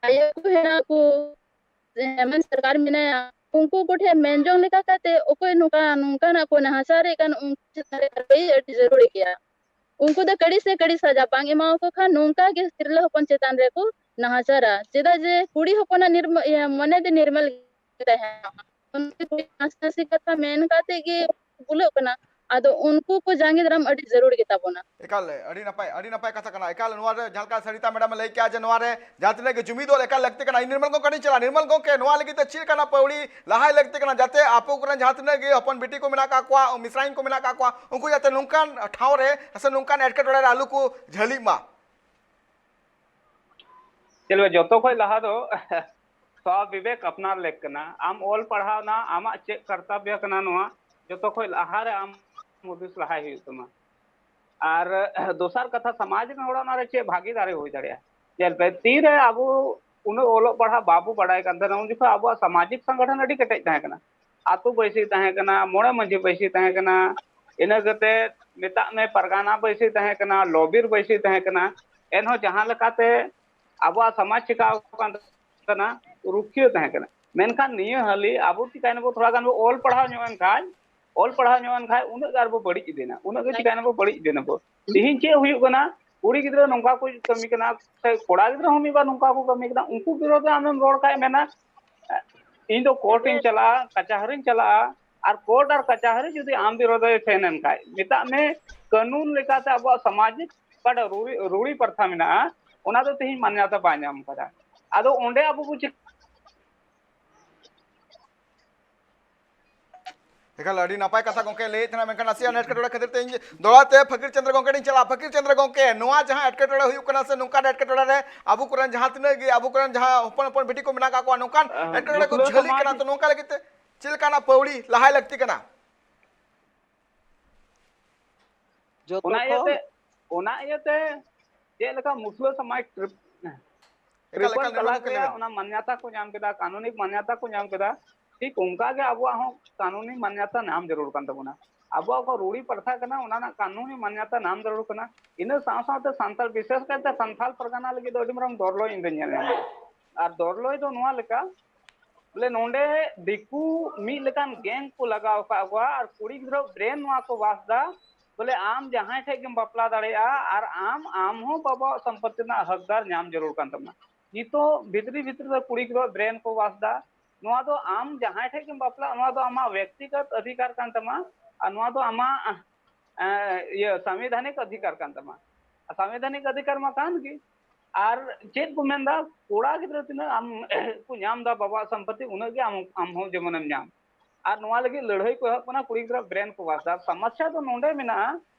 ᱟᱭᱳ ᱠᱚ ᱦᱮᱱᱟᱜ ᱠᱚ, ᱮᱢᱚᱱ ᱥᱚᱨᱠᱟᱨ ᱢᱮᱱᱟᱭᱟ, ᱩᱱᱠᱩ ᱠᱚᱴᱷᱮᱱ ᱢᱮᱱ ᱡᱚᱝ ᱞᱮᱠᱟ ᱠᱟᱛᱮ ᱚᱠᱚᱭ ᱱᱚᱝᱠᱟ, ᱱᱚᱝᱠᱟᱱᱟᱜ ᱠᱚ ᱱᱟᱦᱟᱪᱟᱨᱮᱫ ᱠᱟᱱ, ᱩᱱᱠᱩ ᱪᱮᱛᱟᱱ ᱨᱮ ᱠᱟᱨᱣᱟᱭ ᱟᱹᱰᱤ ᱡᱟᱹᱨᱩᱲ ᱜᱮᱭᱟ᱾ ᱩᱱᱠᱩ ᱫᱚ ᱠᱟᱹᱲᱤ ᱥᱮ ᱠᱟᱹᱲᱤ ᱥᱟᱡᱟ ᱵᱟᱝ ᱮᱢᱟᱣᱟᱠᱚ ᱠᱷᱟᱱ ᱱᱚᱝᱠᱟ ᱜᱮ ᱛᱤᱨᱞᱟᱹ ᱦᱚᱯᱚᱱ ᱪᱮᱛᱟᱱ ᱨᱮᱠᱚ ᱱᱟᱦᱟᱪᱟᱨᱟ᱾ ᱪᱮᱫᱟᱜ ᱡᱮ ᱠᱩᱲᱤ ᱦᱚᱯᱚᱱᱟᱜ ᱱᱤᱨᱢ-, ᱤᱭᱟᱹ, ᱢᱚᱱᱮ ᱫᱚ ᱱᱤᱨᱢᱟᱞ ᱜᱮ ᱛᱟᱦᱮᱱᱟ᱾ ᱩᱱᱠᱩ ᱠᱩᱲᱤ ᱦᱟᱸᱥ ᱦᱟᱸᱥᱤ ᱠᱟᱛᱷᱟ ᱢᱮᱱ ᱠᱟᱛᱮ ᱜᱮ ᱵᱩᱞᱟᱹᱜ ᱠᱟᱱᱟ᱾ ᱟᱫᱚ ᱩᱱᱠᱩ ᱠᱚ ᱡᱟᱸᱜᱮ ᱫᱟᱨᱟᱢ ᱟᱹᱰᱤ ᱡᱟᱹᱨᱩᱲ ᱜᱮ ᱛᱟᱵᱚᱱᱟ᱾ ᱮᱠᱟᱞ, ᱟᱹᱰᱤ ᱱᱟᱯᱟᱭ, ᱟᱹᱰᱤ ᱱᱟᱯᱟᱭ ᱠᱟᱛᱷᱟ ᱠᱟᱱᱟ᱾ ᱮᱠᱟᱞ, ᱱᱚᱣᱟ ᱨᱮ ᱡᱟᱦᱟᱸ ᱞᱮᱠᱟ ᱥᱟᱨᱤᱛᱟ ᱢᱮᱰᱟᱢ ᱮ ᱞᱟᱹᱭ ᱠᱮᱜᱼᱟ ᱡᱮ ᱱᱚᱣᱟ ᱨᱮ ᱡᱟᱦᱟᱸ ᱛᱤᱱᱟᱹᱜ ᱜᱮ ᱡᱩᱢᱤᱫᱚᱜ ᱮᱠᱟᱞ ᱞᱟᱹᱠᱛᱤ ᱠᱟᱱᱟ᱾ ᱤᱧ ᱱᱤᱨᱢᱚᱞ ᱜᱚᱝᱠᱮ ᱴᱷᱮᱱ ᱤᱧ ᱪᱟᱞᱟᱜᱼᱟ᱾ ᱱᱤᱨᱢᱚᱞ ᱜᱚᱝᱠᱮ, ᱱᱚᱣᱟ ᱞᱟᱹᱜᱤᱫ ᱛᱮ ᱪᱮᱫ ᱞᱮᱠᱟᱱᱟᱜ ᱯᱟᱹᱣᱲᱤ ᱞᱟᱦᱟᱭ ᱞᱟᱹᱠᱛᱤ ᱠᱟᱱᱟ, ᱡᱟᱛᱮ ᱟᱯᱮ ᱠᱚᱨᱮᱱ ᱡᱟᱦᱟᱸ ᱛᱤᱱᱟᱹᱜ ᱜᱮ ᱦᱚᱯᱚᱱ ᱵᱤᱴᱤ ᱠᱚ ᱢᱮᱱᱟᱜ ᱠᱟᱜ ᱠᱚᱣᱟ, ᱢᱤᱥᱨᱟᱧ ᱠᱚ ᱢᱮᱱᱟᱜ ᱠᱟᱜ ᱠᱚᱣᱟ, ᱩᱱᱠᱩ ᱡᱟᱛᱮ ᱱᱚᱝᱠᱟᱱ ᱴᱷᱟᱶ ᱨᱮ ᱥᱮ ᱱᱚᱝᱠᱟᱱ ᱮᱴᱠᱮᱴᱚᱬᱮ ᱨᱮ ᱟᱞᱚ ᱠᱚ ᱡᱷᱟᱹᱞᱤᱜ ᱢᱟ? ᱪᱮᱫ ᱞᱮᱠᱟ, ᱡᱚᱛᱚ ᱠᱷᱚᱡ ᱞᱟᱦᱟ ᱫᱚ ᱥᱚ ᱵᱤᱵᱮᱠ ᱟᱯᱱᱟᱨ ᱞᱮᱠ ᱠᱟᱱᱟ᱾ ᱟᱢ ᱚᱞ ᱯᱟᱲᱦᱟᱣ ᱱᱟ, ᱟᱢᱟᱜ ᱪᱮᱫ ᱠᱟᱨᱛᱚᱵᱵᱚ ᱠᱟᱱᱟ, ᱱᱚᱣᱟ ᱡᱚᱛᱚ ᱠᱷᱚᱡ ᱞᱟᱦᱟ ᱨᱮ ᱟᱢ ᱦᱩᱫᱤᱥ ᱞᱟᱦᱟᱭ ᱦᱩᱭᱩᱜ ᱛᱟᱢᱟ᱾ ᱟᱨ ᱫᱚᱥᱟᱨ ᱠᱟᱛᱷᱟ, ᱥᱚᱢᱟᱡᱽ ᱨᱮᱱ ᱦᱚᱲ ᱚᱱᱟ ᱨᱮ ᱪᱮᱫ ᱵᱷᱟᱜᱤᱫᱟᱨᱮ ᱦᱩᱭ ᱫᱟᱲᱮᱭᱟᱜᱼᱟ? ᱧᱮᱞ ᱯᱮ, ᱛᱤᱨᱮ ᱟᱵᱚ ᱩᱱᱟᱹᱜ ᱚᱞᱚᱜ ᱯᱟᱲᱦᱟᱜ ᱵᱟᱵᱚ ᱵᱟᱲᱟᱭ ᱠᱟᱱ ᱛᱟᱦᱮᱱᱟ, ᱩᱱ ᱡᱚᱠᱷᱚᱱ ᱟᱵᱚᱣᱟᱜ ᱥᱟᱢᱟᱡᱤᱠ ᱥᱚᱝᱜᱚᱴᱷᱚᱱ ᱟᱹᱰᱤ ᱠᱮᱴᱮᱡ ᱛᱟᱦᱮᱸ ᱠᱟᱱᱟ᱾ ᱟᱛᱳ ᱵᱟᱹᱭᱥᱤ ᱛᱟᱦᱮᱸ ᱠᱟᱱᱟ, ᱢᱚᱬᱮ ᱢᱟᱹᱡᱷᱤ ᱵᱟᱹᱭᱥᱤ ᱛᱟᱦᱮᱸ ᱠᱟᱱᱟ, ᱤᱱᱟᱹ ᱠᱟᱛᱮ ᱢᱮᱛᱟᱜ ᱢᱮ ᱯᱟᱨᱜᱟᱱᱟ ᱵᱟᱹᱭᱥᱤ ᱛᱟᱦᱮᱸ ᱠᱟᱱᱟ, ᱞᱚᱵᱤᱨ ᱵᱟᱹᱭᱥᱤ ᱛᱟᱦᱮᱸ ᱠᱟᱱᱟ᱾ ᱮᱱᱦᱚᱸ ᱡᱟᱦᱟᱸ ᱞᱮᱠᱟᱛᱮ ᱟᱵᱚᱣᱟᱜ ᱥᱚᱢᱟᱡᱽ ᱪᱤᱠᱟᱣ ᱟᱠᱟᱱ ᱛᱟᱦᱮᱱᱟ, ᱨᱩᱠᱷᱤᱭᱟᱹ ᱛᱟᱦᱮᱸ ᱠᱟᱱᱟ᱾ ᱢᱮᱱᱠᱷᱟᱱ ᱱᱤᱭᱟᱹ ᱦᱟᱹᱞᱤ ᱟᱵᱚ ᱪᱤᱠᱟᱭᱱᱟ ᱵᱚ, ᱛᱷᱚᱲᱟ ᱜᱟᱱ ᱵᱚ ᱚᱞ ᱯᱟᱲᱦᱟᱣ ᱧᱚᱜ ᱮᱱ ᱠᱷᱟᱱ, ᱚᱞ ᱯᱟᱲᱦᱟᱣ ᱧᱚᱜ ᱮᱱ ᱠᱷᱟᱱ ᱩᱱᱟᱹᱜ ᱜᱮ ᱟᱨᱵᱚ ᱵᱟᱹᱲᱤᱡ ᱤᱫᱤᱭᱮᱱᱟ, ᱩᱱᱟᱹᱜ ᱜᱮ ᱪᱤᱠᱟᱭᱱᱟ ᱵᱚ ᱵᱟᱹᱲᱤᱡ ᱤᱫᱤᱭᱮᱱᱟ ᱵᱚ᱾ ᱛᱤᱦᱤᱧ ᱪᱮᱫ ᱦᱩᱭᱩᱜ ᱠᱟᱱᱟ, ᱠᱩᱲᱤ ᱜᱤᱫᱽᱨᱟᱹ ᱱᱚᱝᱠᱟ ᱠᱚ ᱠᱟᱹᱢᱤ ᱠᱟᱱᱟ, ᱥᱮ ᱠᱚᱲᱟ ᱜᱤᱫᱽᱨᱟᱹ ᱦᱚᱸ ᱢᱤᱫ ᱵᱟᱨ ᱱᱚᱝᱠᱟ ᱠᱚ ᱠᱟᱹᱢᱤ ᱠᱟᱱᱟ, ᱩᱱᱠᱩ ᱵᱤᱨᱳᱫᱷ ᱨᱮ ᱟᱢᱮᱢ ᱨᱚᱲ ᱠᱷᱟᱡ ᱢᱮᱱᱟ, "ᱤᱧ ᱫᱚ ᱠᱳᱨᱴ ᱤᱧ ᱪᱟᱞᱟᱜᱼᱟ, ᱠᱟᱪᱟᱦᱟᱨᱤᱧ ᱪᱟᱞᱟᱜᱼᱟ", ᱟᱨ ᱠᱳᱨᱴ ᱟᱨ ᱠᱟᱪᱟᱦᱟᱨᱤ ᱡᱩᱫᱤ ᱟᱢ ᱵᱤᱨᱳᱫᱷ ᱨᱮ ᱯᱷᱮᱱ ᱮᱱ ᱠᱷᱟᱡ, ᱢᱮᱛᱟᱜ ᱢᱮ ᱠᱟᱹᱱᱩᱱ ᱞᱮᱠᱟᱛᱮ ᱟᱵᱚᱣᱟᱜ ᱥᱟᱢᱟᱡᱤᱠ ᱚᱠᱟᱴᱟᱜ ᱨᱩᱲᱤ, ᱨᱩᱲᱤ ᱯᱨᱚᱛᱷᱟ ᱢᱮᱱᱟᱜᱼᱟ, ᱚᱱᱟ ᱫᱚ ᱛᱮᱦᱮᱧ ᱢᱟᱱᱭᱟᱛᱟ ᱵᱟᱭ ᱧᱟᱢ ᱠᱟᱫᱟ᱾ ᱟᱫᱚ ᱚᱸᱰᱮ ᱟᱵᱚ ᱵᱚ ᱪᱤᱠᱟᱹ- ᱮᱠᱟᱞ ᱟᱹᱰᱤ ᱱᱟᱯᱟᱭ ᱠᱟᱛᱷᱟ ᱜᱚᱝᱠᱮ ᱞᱟᱹᱭᱮᱫ ᱛᱟᱦᱮᱱᱟ, ᱢᱮᱱᱠᱷᱟᱱ ᱱᱟᱥᱮᱭᱟᱜ ᱮᱴᱠᱮᱴᱚᱬᱮ ᱠᱷᱟᱹᱛᱤᱨ ᱛᱮ ᱤᱧ ᱫᱚᱦᱲᱟ ᱛᱮ ᱯᱷᱟᱹᱠᱤᱨ ᱪᱚᱸᱫᱽᱨᱚ ᱜᱚᱝᱠᱮ ᱴᱷᱮᱱ ᱪᱟᱞᱟᱜᱼᱟ᱾ ᱯᱷᱟᱹᱠᱤᱨ ᱪᱚᱸᱫᱽᱨᱚ ᱜᱚᱝᱠᱮ, ᱱᱚᱣᱟ ᱡᱟᱦᱟᱸ ᱮᱴᱠᱮᱴᱚᱬᱮ ᱦᱩᱭᱩᱜ ᱠᱟᱱᱟ ᱥᱮ ᱱᱚᱝᱠᱟᱱ ᱮᱴᱠᱮᱴᱚᱬᱮ ᱨᱮ ᱟᱵᱚ ᱠᱚᱨᱮᱱ ᱡᱟᱦᱟᱸ ᱛᱤᱱᱟᱹᱜ ᱜᱮ ᱟᱵᱚ ᱠᱚᱨᱮᱱ ᱡᱟᱦᱟᱸ ᱦᱚᱯᱚᱱ ᱦᱚᱯᱚᱱ ᱵᱤᱴᱤ ᱠᱚ ᱢᱮᱱᱟᱜ ᱠᱟᱜ ᱠᱚᱣᱟ, ᱱᱚᱝᱠᱟᱱ ᱮᱴᱠᱮᱴᱚᱬᱮ ᱠᱚ ᱡᱷᱟᱹᱞᱤᱜ ᱠᱟᱱᱟ, ᱛᱚ ᱱᱚᱝᱠᱟ ᱞᱟᱹᱜᱤᱫ ᱛᱮ ᱪᱮᱫ ᱞᱮᱠᱟᱱᱟᱜ ᱯᱟᱹᱣᱲᱤ ᱞᱟᱦᱟᱭ ᱞᱟᱹᱠᱛᱤ ᱠᱟᱱᱟ? ᱚᱱᱟ ᱤᱭᱟᱹᱛᱮ ᱚᱱᱟ ᱤᱭᱟᱹᱛᱮ ᱪᱮᱫ ᱞᱮᱠᱟ ᱢᱩᱥᱞᱟᱹ ᱥᱚᱢᱟᱡᱽ ᱴᱨᱤᱯᱚᱞ ᱛᱟᱞᱟᱠ ᱨᱮᱭᱟᱜ ᱚᱱᱟ ᱢᱟᱱᱭᱟᱛᱟ ᱠᱚ ᱧᱟᱢ ᱠᱮᱫᱟ, ᱠᱟᱹᱱᱩᱱᱤ ᱢᱟᱱᱭᱟᱛᱟ ᱠᱚ ᱧᱟᱢ ᱠᱮᱫᱟ, ᱴᱷᱤᱠ ᱚᱱᱠᱟ ᱜᱮ ᱟᱵᱚᱣᱟᱜ ᱦᱚᱸ ᱠᱟᱹᱱᱩᱱᱤ ᱢᱟᱱᱭᱟᱛᱟ ᱧᱟᱢ ᱡᱟᱹᱨᱩᱲ ᱠᱟᱱ ᱛᱟᱵᱚᱱᱟ᱾ ᱟᱵᱚᱣᱟᱜ ᱠᱚ ᱨᱩᱲᱤ ᱯᱨᱚᱛᱷᱟ ᱠᱟᱱᱟ, ᱚᱱᱟ ᱨᱮᱱᱟᱜ ᱠᱟᱹᱱᱩᱱᱤ ᱢᱟᱱᱭᱟᱛᱟ ᱧᱟᱢ ᱡᱟᱹᱨᱩᱲ ᱠᱟᱱᱟ᱾ ᱤᱱᱟᱹ ᱥᱟᱶ ᱥᱟᱶᱛᱮ ᱥᱟᱱᱛᱟᱲ, ᱵᱤᱥᱮᱥ ᱠᱟᱭᱛᱮ ᱥᱟᱱᱛᱟᱲ ᱯᱟᱨᱜᱟᱱᱟ ᱞᱟᱹᱜᱤᱫ ᱫᱚ ᱟᱹᱰᱤ ᱢᱟᱨᱟᱝ ᱫᱚᱨᱞᱚᱭ ᱤᱧ ᱫᱚᱧ ᱧᱮᱞ ᱧᱟᱢᱟ᱾ ᱟᱨ ᱫᱚᱨᱞᱚᱭ ᱫᱚ ᱱᱚᱣᱟ ᱞᱮᱠᱟ, ᱵᱚᱞᱮ ᱱᱚᱰᱮ ᱫᱤᱠᱩ ᱢᱤᱫ ᱞᱮᱠᱟᱱ ᱜᱮᱝ ᱠᱚ ᱞᱟᱜᱟᱣ ᱟᱠᱟᱫ ᱠᱚᱣᱟ ᱟᱨ ᱠᱩᱲᱤ ᱜᱤᱫᱽᱨᱟᱹ ᱵᱨᱮᱱ ᱱᱚᱣᱟ ᱠᱚ ᱣᱟᱥ ᱮᱫᱟ, ᱵᱚᱞᱮ ᱟᱢ ᱡᱟᱦᱟᱸᱭ ᱴᱷᱮᱡ ᱜᱮᱢ ᱵᱟᱯᱞᱟ ᱫᱟᱲᱮᱭᱟᱜᱼᱟ ᱟᱨ ᱟᱢ, ᱟᱢ ᱦᱚᱸ ᱵᱟᱵᱟᱣᱟᱜ ᱥᱚᱢᱯᱚᱛᱤ ᱨᱮᱱᱟᱜ ᱦᱚᱠᱫᱟᱨ ᱧᱟᱢ ᱡᱟᱹᱨᱩᱲ ᱠᱟᱱ ᱛᱟᱢᱟ᱾ ᱱᱤᱛᱚᱜ ᱵᱷᱤᱛᱨᱤ ᱵᱷᱤᱛᱨᱤ ᱨᱮ ᱠᱩᱲᱤ ᱜᱤᱫᱽᱨᱟᱹ ᱵᱨᱮᱱ ᱠᱚ ᱣᱟᱥ ᱮᱫᱟ᱾ ᱱᱚᱣᱟ ᱫᱚ ᱟᱢ ᱡᱟᱦᱟᱸᱭ ᱴᱷᱮᱡ ᱜᱮᱢ ᱵᱟᱯᱞᱟᱜ, ᱱᱚᱣᱟ ᱫᱚ ᱟᱢᱟᱜ ᱵᱮᱠᱛᱤᱜᱚᱛ ᱚᱫᱷᱤᱠᱟᱨ ᱠᱟᱱ ᱛᱟᱢᱟ ᱟᱨ ᱱᱚᱣᱟ ᱫᱚ ᱟᱢᱟᱜ, ᱮᱸ, ᱤᱭᱟᱹ, ᱥᱟᱝᱵᱤᱫᱷᱟᱱᱤᱠ ᱚᱫᱷᱤᱠᱟᱨ ᱠᱟᱱ ᱛᱟᱢᱟ᱾ ᱟᱨ ᱥᱟᱝᱵᱤᱫᱷᱟᱱᱤᱠ ᱚᱫᱷᱤᱠᱟᱨ ᱢᱟ ᱠᱟᱱ ᱜᱮ᱾ ᱟᱨ ᱪᱮᱫ ᱠᱚ ᱢᱮᱱᱫᱟ, ᱠᱚᱲᱟ ᱜᱤᱫᱽᱨᱟᱹ ᱛᱤᱱᱟᱹᱜ ᱟᱢ ᱠᱚ ᱧᱟᱢ ᱮᱫᱟ ᱵᱟᱵᱟᱣᱟᱜ ᱥᱚᱢᱯᱚᱛᱤ, ᱩᱱᱟᱹᱜ ᱜᱮ ᱟᱢ, ᱟᱢ ᱦᱚᱸ ᱡᱮᱢᱚᱱᱮᱢ ᱧᱟᱢ᱾ ᱟᱨ ᱱᱚᱣᱟ ᱞᱟᱹᱜᱤᱫ ᱞᱟᱹᱲᱦᱟᱹᱭ ᱠᱚ ᱮᱦᱚᱵ ᱠᱟᱱᱟ ᱠᱩᱲᱤ ᱜᱤᱫᱽᱨᱟᱹ ᱵᱨᱮᱱ ᱠᱚ ᱣᱟᱥ ᱮᱫᱟ᱾ ᱥᱚᱢᱚᱥᱥᱟ ᱫᱚ ᱱᱚᱰᱮ ᱢᱮᱱᱟᱜᱼᱟ,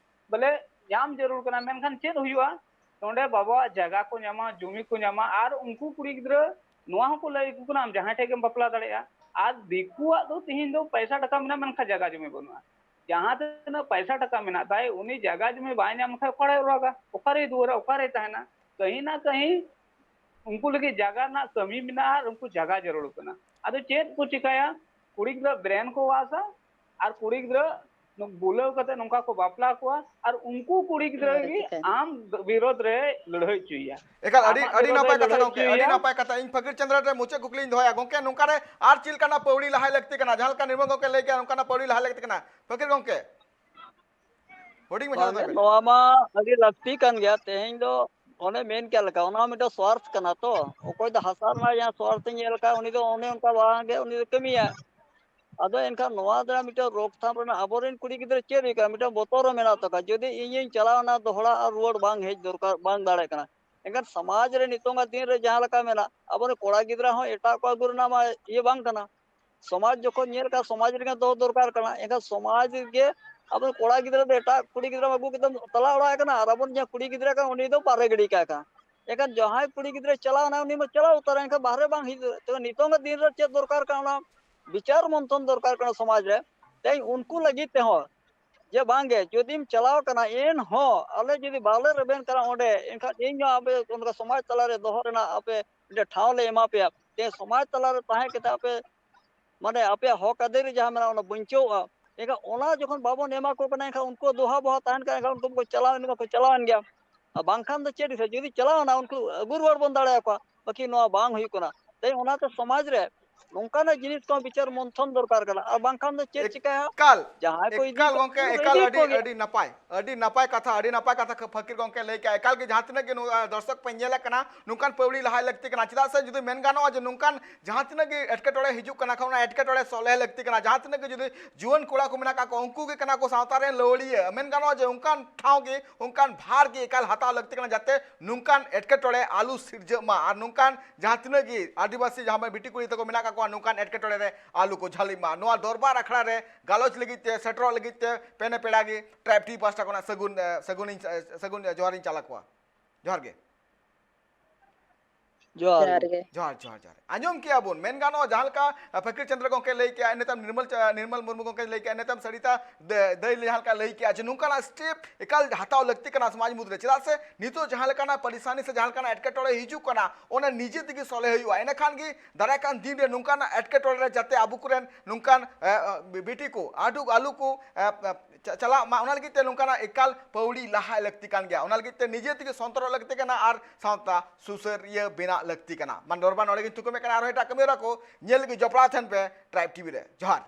ᱵᱚᱞᱮ ᱧᱟᱢ ᱡᱟᱹᱨᱩᱲ ᱠᱟᱱᱟ, ᱢᱮᱱᱠᱷᱟᱱ ᱪᱮᱫ ᱦᱩᱭᱩᱜᱼᱟ? ᱱᱚᱰᱮ ᱵᱟᱵᱟᱣᱟᱜ ᱡᱟᱭᱜᱟ ᱠᱚ ᱧᱟᱢᱟ, ᱡᱩᱢᱤ ᱠᱚ ᱧᱟᱢᱟ, ᱟᱨ ᱩᱱᱠᱩ ᱠᱩᱲᱤ ᱜᱤᱫᱽᱨᱟᱹ ᱱᱚᱣᱟ ᱦᱚᱸᱠᱚ ᱞᱟᱹᱭ ᱟᱠᱚ ᱠᱟᱱᱟ, ᱟᱢ ᱡᱟᱦᱟᱸᱭ ᱴᱷᱮᱡ ᱜᱮᱢ ᱵᱟᱯᱞᱟ ᱫᱟᱲᱮᱭᱟᱜᱼᱟ᱾ ᱟᱨ ᱫᱤᱠᱩᱣᱟᱜ ᱫᱚ ᱛᱤᱦᱤᱧ ᱫᱚ ᱯᱚᱭᱥᱟ ᱴᱟᱠᱟ ᱢᱮᱱᱟᱜᱼᱟ, ᱢᱮᱱᱠᱷᱟᱱ ᱡᱟᱭᱜᱟ ᱡᱩᱢᱤ ᱵᱟᱹᱱᱩᱜᱼᱟ᱾ ᱡᱟᱦᱟᱸ ᱛᱤᱱᱟᱹᱜ ᱯᱚᱭᱥᱟ ᱴᱟᱠᱟ ᱢᱮᱱᱟᱜ ᱛᱟᱭ, ᱩᱱᱤ ᱡᱟᱭᱜᱟ ᱡᱩᱢᱤ ᱵᱟᱭ ᱧᱟᱢ ᱠᱷᱟᱱ ᱚᱠᱟᱨᱮᱭ ᱚᱲᱟᱜᱟ, ᱚᱠᱟᱨᱮᱭ ᱫᱩᱣᱟᱹᱨᱟ, ᱚᱠᱟᱨᱮᱭ ᱛᱟᱦᱮᱱᱟ? ᱠᱟᱹᱦᱤ ᱱᱟ ᱠᱟᱹᱦᱤ ᱩᱱᱠᱩ ᱞᱟᱹᱜᱤᱫ ᱡᱟᱭᱜᱟ ᱨᱮᱱᱟᱜ ᱠᱟᱹᱢᱤ ᱢᱮᱱᱟᱜᱼᱟ ᱟᱨ ᱩᱱᱠᱩ ᱡᱟᱭᱜᱟ ᱡᱟᱹᱨᱩᱲ ᱠᱟᱱᱟ᱾ ᱟᱫᱚ ᱪᱮᱫ ᱠᱚ ᱪᱤᱠᱟᱹᱭᱟ? ᱠᱩᱲᱤ ᱜᱤᱫᱽᱨᱟᱹ ᱵᱨᱮᱱ ᱠᱚ ᱣᱟᱥᱟ ᱟᱨ ᱠᱩᱲᱤ ᱜᱤᱫᱽᱨᱟᱹ ᱱᱩ- ᱵᱩᱞᱟᱹᱣ ᱠᱟᱛᱮ ᱱᱚᱝᱠᱟ ᱠᱚ ᱵᱟᱯᱞᱟ ᱠᱚᱣᱟ ᱟᱨ ᱩᱱᱠᱩ ᱠᱩᱲᱤ ᱜᱤᱫᱽᱨᱟᱹ ᱦᱳᱭ, ᱜᱮ ᱴᱷᱤᱠᱟᱹᱱ᱾ ᱟᱢ ᱵᱤᱨᱳᱫᱷ ᱨᱮ ᱞᱟᱹᱲᱦᱟᱹᱭ ᱦᱚᱪᱚᱭᱮᱭᱟ᱾ ᱮᱠᱟᱞ ᱟᱹᱰᱤ ᱟᱢᱟᱜ ᱟᱹᱰᱤ ᱵᱤᱨᱳᱫᱷ ᱱᱟᱯᱟᱭ ᱨᱮ ᱠᱟᱛᱷᱟ ᱞᱟᱹᱲᱦᱟᱹᱭ ᱜᱚᱝᱠᱮ, ᱟᱹᱰᱤ ᱦᱚᱪᱚᱭᱮᱭᱟ᱾ ᱱᱟᱯᱟᱭ ᱠᱟᱛᱷᱟ᱾ ᱤᱧ ᱯᱷᱟᱹᱠᱤᱨ ᱪᱚᱸᱫᱽᱨᱟ ᱨᱮ ᱢᱩᱪᱟᱹᱫ ᱠᱩᱠᱞᱤᱧ ᱫᱚᱦᱚᱭᱟ ᱜᱚᱝᱠᱮ, ᱱᱚᱝᱠᱟ ᱨᱮ ᱟᱨ ᱪᱮᱫ ᱞᱮᱠᱟᱱᱟᱜ ᱯᱟᱹᱣᱲᱤ ᱞᱟᱦᱟᱭ ᱞᱟᱹᱠᱛᱤ ᱠᱟᱱᱟ? ᱡᱟᱦᱟᱸ ᱞᱮᱠᱟ ᱱᱤᱨᱢᱚᱞ ᱜᱚᱝᱠᱮ ᱞᱟᱹᱭ ᱠᱮᱜᱼᱟ, ᱱᱚᱝᱠᱟᱱᱟᱜ ᱯᱟᱹᱣᱲᱤ ᱞᱟᱦᱟᱭ ᱞᱟᱹᱠᱛᱤ ᱠᱟᱱᱟ᱾ ᱯᱷᱟᱹᱠᱤᱨ ᱜᱚᱝᱠᱮ, ᱦᱩᱰᱤᱧ ᱢᱟᱪᱷᱟ ᱵᱟᱝ, ᱛᱮ ᱢᱮᱱ ᱵᱮᱱ᱾ ᱱᱚᱣᱟ ᱢᱟ ᱟᱹᱰᱤ ᱞᱟᱹᱠᱛᱤ ᱠᱟᱱ ᱜᱮᱭᱟ᱾ ᱛᱮᱦᱮᱧ ᱫᱚ ᱚᱱᱮ ᱢᱮᱱ ᱠᱮᱫ ᱞᱮᱠᱟ, ᱚᱱᱟ ᱦᱚᱸ ᱢᱤᱫᱴᱟᱝ ᱥᱣᱟᱨᱛᱷ ᱠᱟᱱᱟ ᱛᱚ᱾ ᱚᱠᱚᱭ ᱫᱚ ᱦᱟᱥᱟ ᱨᱮᱱᱟᱜ ᱡᱟᱦᱟᱸ ᱥᱣᱟᱨᱛᱷ ᱮ ᱧᱮᱞ ᱟᱠᱟᱫ, ᱩᱱᱤ ᱫᱚ ᱚᱱᱮ ᱚᱱᱠᱟ ᱵᱟᱝ ᱜᱮ ᱩᱱᱤ ᱫᱚ ᱠᱟᱹᱢᱤᱭᱟ᱾ ᱟᱫᱚ ᱮᱱᱠᱷᱟᱱ ᱱᱚᱣᱟ ᱫᱚ ᱢᱤᱫᱴᱟᱝ ᱨᱳᱠᱛᱷᱟᱢ ᱨᱮᱱᱟᱜ ᱟᱵᱚᱨᱮᱱ ᱠᱩᱲᱤ ᱜᱤᱫᱽᱨᱟᱹ ᱪᱮᱫ ᱦᱩᱭᱩᱜ ᱠᱟᱱᱟ, ᱢᱤᱫᱴᱟᱝ ᱵᱚᱛᱚᱨ ᱦᱚᱸ ᱢᱮᱱᱟᱜ ᱛᱟᱠᱚᱣᱟ, ᱡᱩᱫᱤ ᱤᱧᱤᱧ ᱪᱟᱞᱟᱣᱱᱟ ᱫᱚᱦᱲᱟ ᱟᱨ ᱨᱩᱣᱟᱹᱲ ᱵᱟᱝ ᱦᱮᱡ ᱫᱚᱨᱠᱟᱨ, ᱵᱟᱝ ᱫᱟᱲᱮᱭᱟᱜ ᱠᱟᱱᱟ᱾ ᱮᱱᱠᱷᱟᱱ ᱥᱚᱢᱟᱡᱽ ᱨᱮ ᱱᱤᱛᱚᱝᱟᱜ ᱫᱤᱱ ᱨᱮ ᱡᱟᱦᱟᱸ ᱞᱮᱠᱟ ᱢᱮᱱᱟᱜ, ᱟᱵᱚᱨᱮᱱ ᱠᱚᱲᱟ ᱜᱤᱫᱽᱨᱟᱹ ᱦᱚᱸ ᱮᱴᱟᱜ ᱠᱚ ᱟᱹᱜᱩ ᱨᱮᱱᱟᱜ ᱢᱟ ᱤᱭᱟᱹ ᱵᱟᱝ ᱠᱟᱱᱟ᱾ ᱥᱚᱢᱟᱡᱽ ᱡᱚᱠᱷᱚᱱ ᱧᱮᱞ ᱠᱟᱜ, ᱥᱚᱢᱟᱡᱽ ᱨᱮᱜᱮ ᱫᱚᱦᱚ ᱫᱚᱨᱠᱟᱨ ᱠᱟᱱᱟ᱾ ᱮᱱᱠᱷᱟᱱ ᱥᱚᱢᱟᱡᱽ ᱜᱮ ᱟᱵᱚ ᱠᱚᱲᱟ ᱜᱤᱫᱽᱨᱟᱹ ᱫᱚ ᱮᱴᱟᱜ ᱠᱩᱲᱤ ᱜᱤᱫᱽᱨᱟᱹ ᱟᱹᱜᱩ ᱠᱟᱛᱮ ᱛᱟᱞᱟ ᱚᱲᱟᱜ ᱠᱟᱱᱟ, ᱟᱨ ᱟᱵᱚ ᱡᱟᱦᱟᱸ ᱠᱩᱲᱤ ᱜᱤᱫᱽᱨᱟᱹ ᱠᱟᱱᱟ ᱩᱱᱤ ᱫᱚ ᱵᱟᱦᱨᱮ ᱜᱤᱰᱤ ᱠᱟᱭ ᱠᱟᱱᱟ᱾ ᱮᱱᱠᱷᱟᱱ ᱡᱟᱦᱟᱸᱭ ᱠᱩᱲᱤ ᱜᱤᱫᱽᱨᱟᱹ ᱪᱟᱞᱟᱣ ᱮᱱᱟ ᱩᱱᱤ ᱢᱟ ᱪᱟᱞᱟᱣ ᱩᱛᱟᱹᱨ, ᱮᱱᱠᱷᱟᱱ ᱵᱟᱦᱨᱮ ᱵᱟᱝ ᱦᱤᱡᱩᱜ᱾ ᱛᱚᱵᱮ ᱱᱤᱛᱚᱝ ᱫᱤᱱ ᱨᱮ ᱪᱮᱫ ᱫᱚᱨᱠᱟᱨ ᱠᱟᱱᱟ, ᱚᱱᱟ ᱵᱤᱪᱟᱨ ᱢᱚᱱᱛᱷᱚᱱ ᱫᱚᱨᱠᱟᱨ ᱠᱟᱱᱟ ᱥᱚᱢᱟᱡᱽ ᱨᱮ᱾ ᱛᱮᱦᱮᱧ ᱩᱱᱠᱩ ᱞᱟᱹᱜᱤᱫ ᱛᱮᱦᱚᱸ ᱡᱮ ᱵᱟᱝᱜᱮ, ᱡᱩᱫᱤᱢ ᱪᱟᱞᱟᱣ ᱠᱟᱱᱟ, ᱮᱱᱦᱚᱸ ᱟᱞᱮ ᱡᱩᱫᱤ ᱵᱟᱞᱮ ᱨᱮᱵᱮᱱ ᱠᱟᱱᱟ ᱚᱸᱰᱮ, ᱮᱱᱠᱷᱟᱱ ᱤᱧ ᱦᱚᱸ ᱟᱯᱮ ᱚᱱᱠᱟ ᱥᱚᱢᱟᱡᱽ ᱛᱟᱞᱟᱨᱮ ᱫᱚᱦᱚ ᱨᱮᱱᱟᱜ ᱟᱯᱮ ᱢᱤᱫᱴᱮᱱ ᱴᱷᱟᱶ ᱞᱮ ᱮᱢᱟ ᱯᱮᱭᱟ᱾ ᱛᱮᱦᱮᱧ ᱥᱚᱢᱟᱡᱽ ᱛᱟᱞᱟᱨᱮ ᱛᱟᱦᱮᱸ ᱠᱟᱛᱮ ᱟᱯᱮ ᱢᱟᱱᱮ ᱟᱯᱮᱭᱟᱜ ᱦᱚᱠ ᱟᱹᱭᱫᱟᱹᱨᱤ ᱡᱟᱦᱟᱸ ᱢᱮᱱᱟᱜᱼᱟ ᱚᱱᱟ ᱵᱟᱹᱧᱪᱟᱹᱣᱚᱜᱼᱟ᱾ ᱮᱱᱠᱷᱟᱱ ᱚᱱᱟ ᱡᱚᱠᱷᱚᱱ ᱵᱟᱵᱚᱱ ᱮᱢᱟ ᱠᱚ ᱠᱟᱱᱟ, ᱮᱱᱠᱷᱟᱱ ᱩᱱᱠᱩ ᱫᱚᱦᱟ ᱵᱚᱦᱟ ᱛᱟᱦᱮᱱ ᱠᱟᱱᱟ, ᱮᱱᱠᱷᱟᱱ ᱩᱱᱠᱩ ᱠᱚ ᱪᱟᱞᱟᱣ ᱮᱱ ᱜᱮ, ᱵᱟᱠᱚ ᱪᱟᱞᱟᱣ ᱮᱱ ᱜᱮᱭᱟ᱾ ᱟᱨ ᱵᱟᱝᱠᱷᱟᱱ ᱫᱚ ᱪᱮᱫ ᱦᱩᱭᱩᱜᱼᱟ? ᱡᱩᱫᱤ ᱪᱟᱞᱟᱣ ᱮᱱᱟ ᱩᱱᱠᱩ ᱟᱹᱜᱩ ᱨᱩᱣᱟᱹᱲ ᱵᱚᱱ ᱫᱟᱲᱮᱭᱟᱠᱚᱣᱟ, ᱵᱟᱹᱠᱤ ᱱᱚᱣᱟ ᱵᱟᱝ ᱦᱩᱭᱩᱜ ᱠᱟᱱᱟ᱾ ᱛᱮᱦᱮᱧ ᱚᱱᱟᱛᱮ ᱥᱚᱢᱟᱡᱽ ᱨᱮ ᱱᱚᱝᱠᱟᱱᱟᱜ ᱡᱤᱱᱤᱥ ᱠᱚ ᱵᱤᱪᱟᱹᱨ ᱢᱚᱱᱛᱷᱚᱱ ᱫᱚᱨᱠᱟᱨ ᱠᱟᱱᱟ, ᱟᱨ ᱵᱟᱝᱠᱷᱟᱱ ᱫᱚ ᱪᱮᱫ ᱪᱤᱠᱟᱹᱭᱟ? ᱮᱠᱟᱞ ᱡᱟᱦᱟᱸᱭ ᱠᱚ ᱤᱫᱤ ᱮᱠᱟᱞ ᱠᱚ- ᱜᱚᱝᱠᱮ, ᱩᱱᱠᱩ ᱮᱠᱟᱞ ᱤᱫᱤ ᱟᱹᱰᱤ ᱠᱚᱜᱮ᱾ ᱟᱹᱰᱤ ᱱᱟᱯᱟᱭ, ᱟᱹᱰᱤ ᱱᱟᱯᱟᱭ ᱠᱟᱛᱷᱟ, ᱟᱹᱰᱤ ᱱᱟᱯᱟᱭ ᱠᱟᱛᱷᱟ ᱠᱷᱟᱹ- ᱯᱷᱟᱹᱠᱤᱨ ᱜᱚᱝᱠᱮ ᱞᱟᱹᱭ ᱠᱮᱜᱼᱟ᱾ ᱮᱠᱟᱞ ᱜᱮ ᱡᱟᱦᱟᱸ ᱛᱤᱱᱟᱹᱜ ᱜᱮ ᱱᱚᱣᱟ ᱫᱚᱨᱥᱚᱠ ᱯᱮ ᱧᱮᱞ ᱠᱟᱱᱟ, ᱱᱚᱝᱠᱟᱱ ᱯᱟᱹᱣᱲᱤ ᱞᱟᱦᱟᱭ ᱞᱟᱹᱠᱛᱤ ᱠᱟᱱᱟ᱾ ᱪᱮᱫᱟᱜ ᱥᱮ ᱡᱩᱫᱤ ᱢᱮᱱ ᱜᱟᱱᱚᱜᱼᱟ ᱡᱮ ᱱᱚᱝᱠᱟᱱ ᱡᱟᱦᱟᱸ ᱛᱤᱱᱟᱹᱜ ᱜᱮ ᱮᱴᱠᱮᱴᱚᱬᱮ ᱦᱤᱡᱩᱜ ᱠᱟᱱᱟ, ᱠᱷᱟᱱ ᱚᱱᱟ ᱮᱴᱠᱮᱴᱚᱬᱮ ᱥᱚᱞᱦᱮ ᱞᱟᱹᱠᱛᱤ ᱠᱟᱱᱟ᱾ ᱡᱟᱦᱟᱸ ᱛᱤᱱᱟᱹᱜ ᱜᱮ ᱡᱩᱫᱤ ᱡᱩᱣᱟᱹᱱ ᱠᱚᱲᱟ ᱠᱚ ᱢᱮᱱᱟᱜ ᱠᱟᱜ ᱠᱚᱣᱟ, ᱩᱱᱠᱩ ᱜᱮ ᱠᱟᱱᱟ ᱠᱚ ᱥᱟᱶᱛᱟ ᱨᱮᱱ ᱞᱟᱹᱣᱲᱤᱭᱟᱹ᱾ ᱢᱮᱱ ᱜᱟᱱᱚᱜᱼᱟ ᱡᱮ ᱚᱱᱠᱟᱱ ᱴᱷᱟᱶ ᱜᱮ, ᱚᱱᱠᱟᱱ ᱵᱷᱟᱨ ᱜᱮ ᱮᱠᱟᱞ ᱦᱟᱛᱟᱣ ᱞᱟᱹᱠᱛᱤ ᱠᱟᱱᱟ, ᱡᱟᱛᱮ ᱱᱚᱝᱠᱟᱱ ᱮᱴᱠᱮᱴᱚᱬᱮ ᱟᱞᱚ ᱥᱤᱨᱡᱟᱹᱜ ᱢᱟ ᱟᱨ ᱱᱚᱝᱠᱟᱱ ᱡᱟᱦᱟᱸ ᱛᱤᱱᱟᱹᱜ ᱜᱮ ᱟᱹᱫᱤᱵᱟᱹᱥᱤ ᱡᱟᱦᱟᱸ ᱵᱤᱴᱤ ᱠᱩᱲᱤ ᱛᱟᱠᱚ ᱢᱮᱱᱟᱜ ᱠᱟᱜ ᱠᱚᱣᱟ, ᱱᱚᱝᱠᱟᱱ ᱮᱴᱠᱮᱴᱚᱬᱮ ᱨᱮ ᱟᱞᱚ ᱠᱚ ᱡᱷᱟᱹᱞᱤᱜ ᱢᱟ᱾ ᱱᱚᱣᱟ ᱫᱚᱨᱵᱟᱨ ᱟᱠᱷᱲᱟ ᱨᱮ ᱜᱟᱞᱚᱪ ᱞᱟᱹᱜᱤᱫ ᱛᱮ ᱥᱮᱴᱮᱨᱚᱜ ᱞᱟᱹᱜᱤᱫ ᱛᱮ ᱯᱮᱱᱮ ᱯᱮᱲᱟ ᱜᱮ ᱴᱨᱟᱭᱤᱵᱽ ᱴᱤᱵᱷᱤ ᱯᱟᱦᱴᱟ ᱠᱷᱚᱱᱟᱜ ᱥᱟᱹᱜᱩᱱ, ᱮ, ᱥᱟᱹᱜᱩᱱᱤᱧ, ᱮ, ᱥᱟᱹᱜᱩᱱ ᱡᱚᱦᱟᱨᱤᱧ ᱪᱟᱞ ᱟᱠᱚᱣᱟ᱾ ᱡᱚᱦᱟᱨ ᱜᱮ᱾ ᱡᱚᱦᱟᱨ ᱡᱚᱦᱟᱨ ᱜᱮ᱾ ᱜᱮ᱾ ᱡᱚᱦᱟᱨ ᱡᱚᱦᱟᱨ ᱡᱚᱦᱟᱨ᱾ ᱟᱸᱡᱚᱢ ᱠᱮᱜᱼᱟ ᱵᱚᱱ, ᱢᱮᱱ ᱜᱟᱱᱚᱜᱼᱟ ᱡᱟᱦᱟᱸ ᱞᱮᱠᱟ ᱯᱷᱟᱹᱠᱤᱨ ᱪᱚᱸᱫᱽᱨᱚ ᱜᱚᱢᱠᱮ ᱞᱟᱹᱭ ᱠᱮᱜᱼᱟ, ᱤᱱᱟᱹ ᱛᱟᱭᱚᱢ ᱱᱤᱨᱢᱚᱞ ᱪᱟ- ᱱᱤᱨᱢᱚᱞ ᱢᱩᱨᱢᱩ ᱜᱚᱢᱠᱮ ᱞᱟᱹᱭ ᱠᱮᱜᱼᱟ, ᱤᱱᱟᱹ ᱛᱟᱭᱚᱢ ᱥᱟᱨᱤᱛᱟ ᱫᱟᱹ- ᱫᱟᱹᱭ ᱡᱟᱦᱟᱸ ᱞᱮᱠᱟ ᱞᱟᱹᱭ ᱠᱮᱜᱼᱟ, ᱡᱮ ᱱᱚᱝᱠᱟᱱᱟᱜ ᱥᱴᱮᱯ ᱮᱠᱟᱞ ᱦᱟᱛᱟᱣ ᱞᱟᱹᱠᱛᱤ ᱠᱟᱱᱟ ᱥᱚᱢᱟᱡᱽ ᱢᱩᱫᱽᱨᱮ᱾ ᱪᱮᱫᱟᱜ ᱥᱮ ᱱᱤᱛᱚᱜ ᱡᱟᱦᱟᱸ ᱞᱮᱠᱟᱱᱟᱜ ᱯᱟᱨᱤᱥᱟᱱᱤ ᱥᱮ ᱡᱟᱦᱟᱸ ᱞᱮᱠᱟᱱᱟᱜ ᱮᱴᱠᱮᱴᱚᱬᱮ ᱦᱤᱡᱩᱜ ᱠᱟᱱᱟ, ᱚᱱᱟ ᱱᱤᱡᱮ ᱛᱮᱜᱮ ᱥᱚᱞᱦᱮ ᱦᱩᱭᱩᱜᱼᱟ᱾ ᱮᱸᱰᱮᱠᱷᱟᱱ ᱜᱮ ᱫᱟᱨᱟᱭ ᱠᱟᱱ ᱫᱤᱱ ᱨᱮ ᱱᱚᱝᱠᱟᱱᱟᱜ ᱮᱴᱠᱮᱴᱚᱬᱮ ᱨᱮ ᱡᱟᱛᱮ ᱟᱵᱚ ᱠᱚᱨᱮᱱ ᱱᱚᱝᱠᱟᱱ ᱮ, ᱮ, ᱵᱤᱴᱤ ᱠᱚ ᱟᱰᱩ ᱟᱞᱩ ᱠᱚ ᱮ, ᱮ, ᱪᱟ- ᱪᱟᱞᱟᱜ ᱢᱟ, ᱚᱱᱟ ᱞᱟᱹᱜᱤᱫ ᱛᱮ ᱱᱚᱝᱠᱟᱱᱟᱜ ᱮᱠᱟᱞ ᱯᱟᱹᱣᱲᱤ ᱞᱟᱦᱟ ᱞᱟᱹᱠᱛᱤ ᱠᱟᱱ ᱜᱮᱭᱟ᱾ ᱚᱱᱟ ᱞᱟᱹᱜᱤᱫ ᱛᱮ ᱱᱤᱡᱮ ᱛᱮᱜᱮ ᱥᱚᱱᱛᱚᱨᱚᱜ ᱞᱟᱹᱠᱛᱤ ᱠᱟᱱᱟ ᱟᱨ ᱥᱟᱶᱛᱟ ᱥᱩᱥᱟᱹᱨᱤᱭᱟᱹ ᱵᱮᱱᱟᱜ ᱞᱟᱹᱠᱛᱤ ᱠᱟᱱᱟ᱾ ᱢᱟ ᱱᱚᱨᱵᱟ ᱱᱚᱰᱮ ᱜᱤᱧ ᱛᱷᱩᱠᱩᱢᱮᱫ ᱠᱟᱱᱟ, ᱟᱨᱦᱚᱸ ᱮᱴᱟᱜ ᱠᱟᱹᱢᱤ ᱦᱚᱨᱟ ᱠᱚ ᱧᱮᱞ ᱞᱟᱹᱜᱤᱫ ᱡᱚᱯᱲᱟᱣ ᱛᱟᱦᱮᱱ ᱯᱮ ᱴᱨᱟᱭᱤᱵᱽ ᱴᱤᱵᱷᱤ ᱨᱮ᱾ ᱡᱚᱦᱟᱨ᱾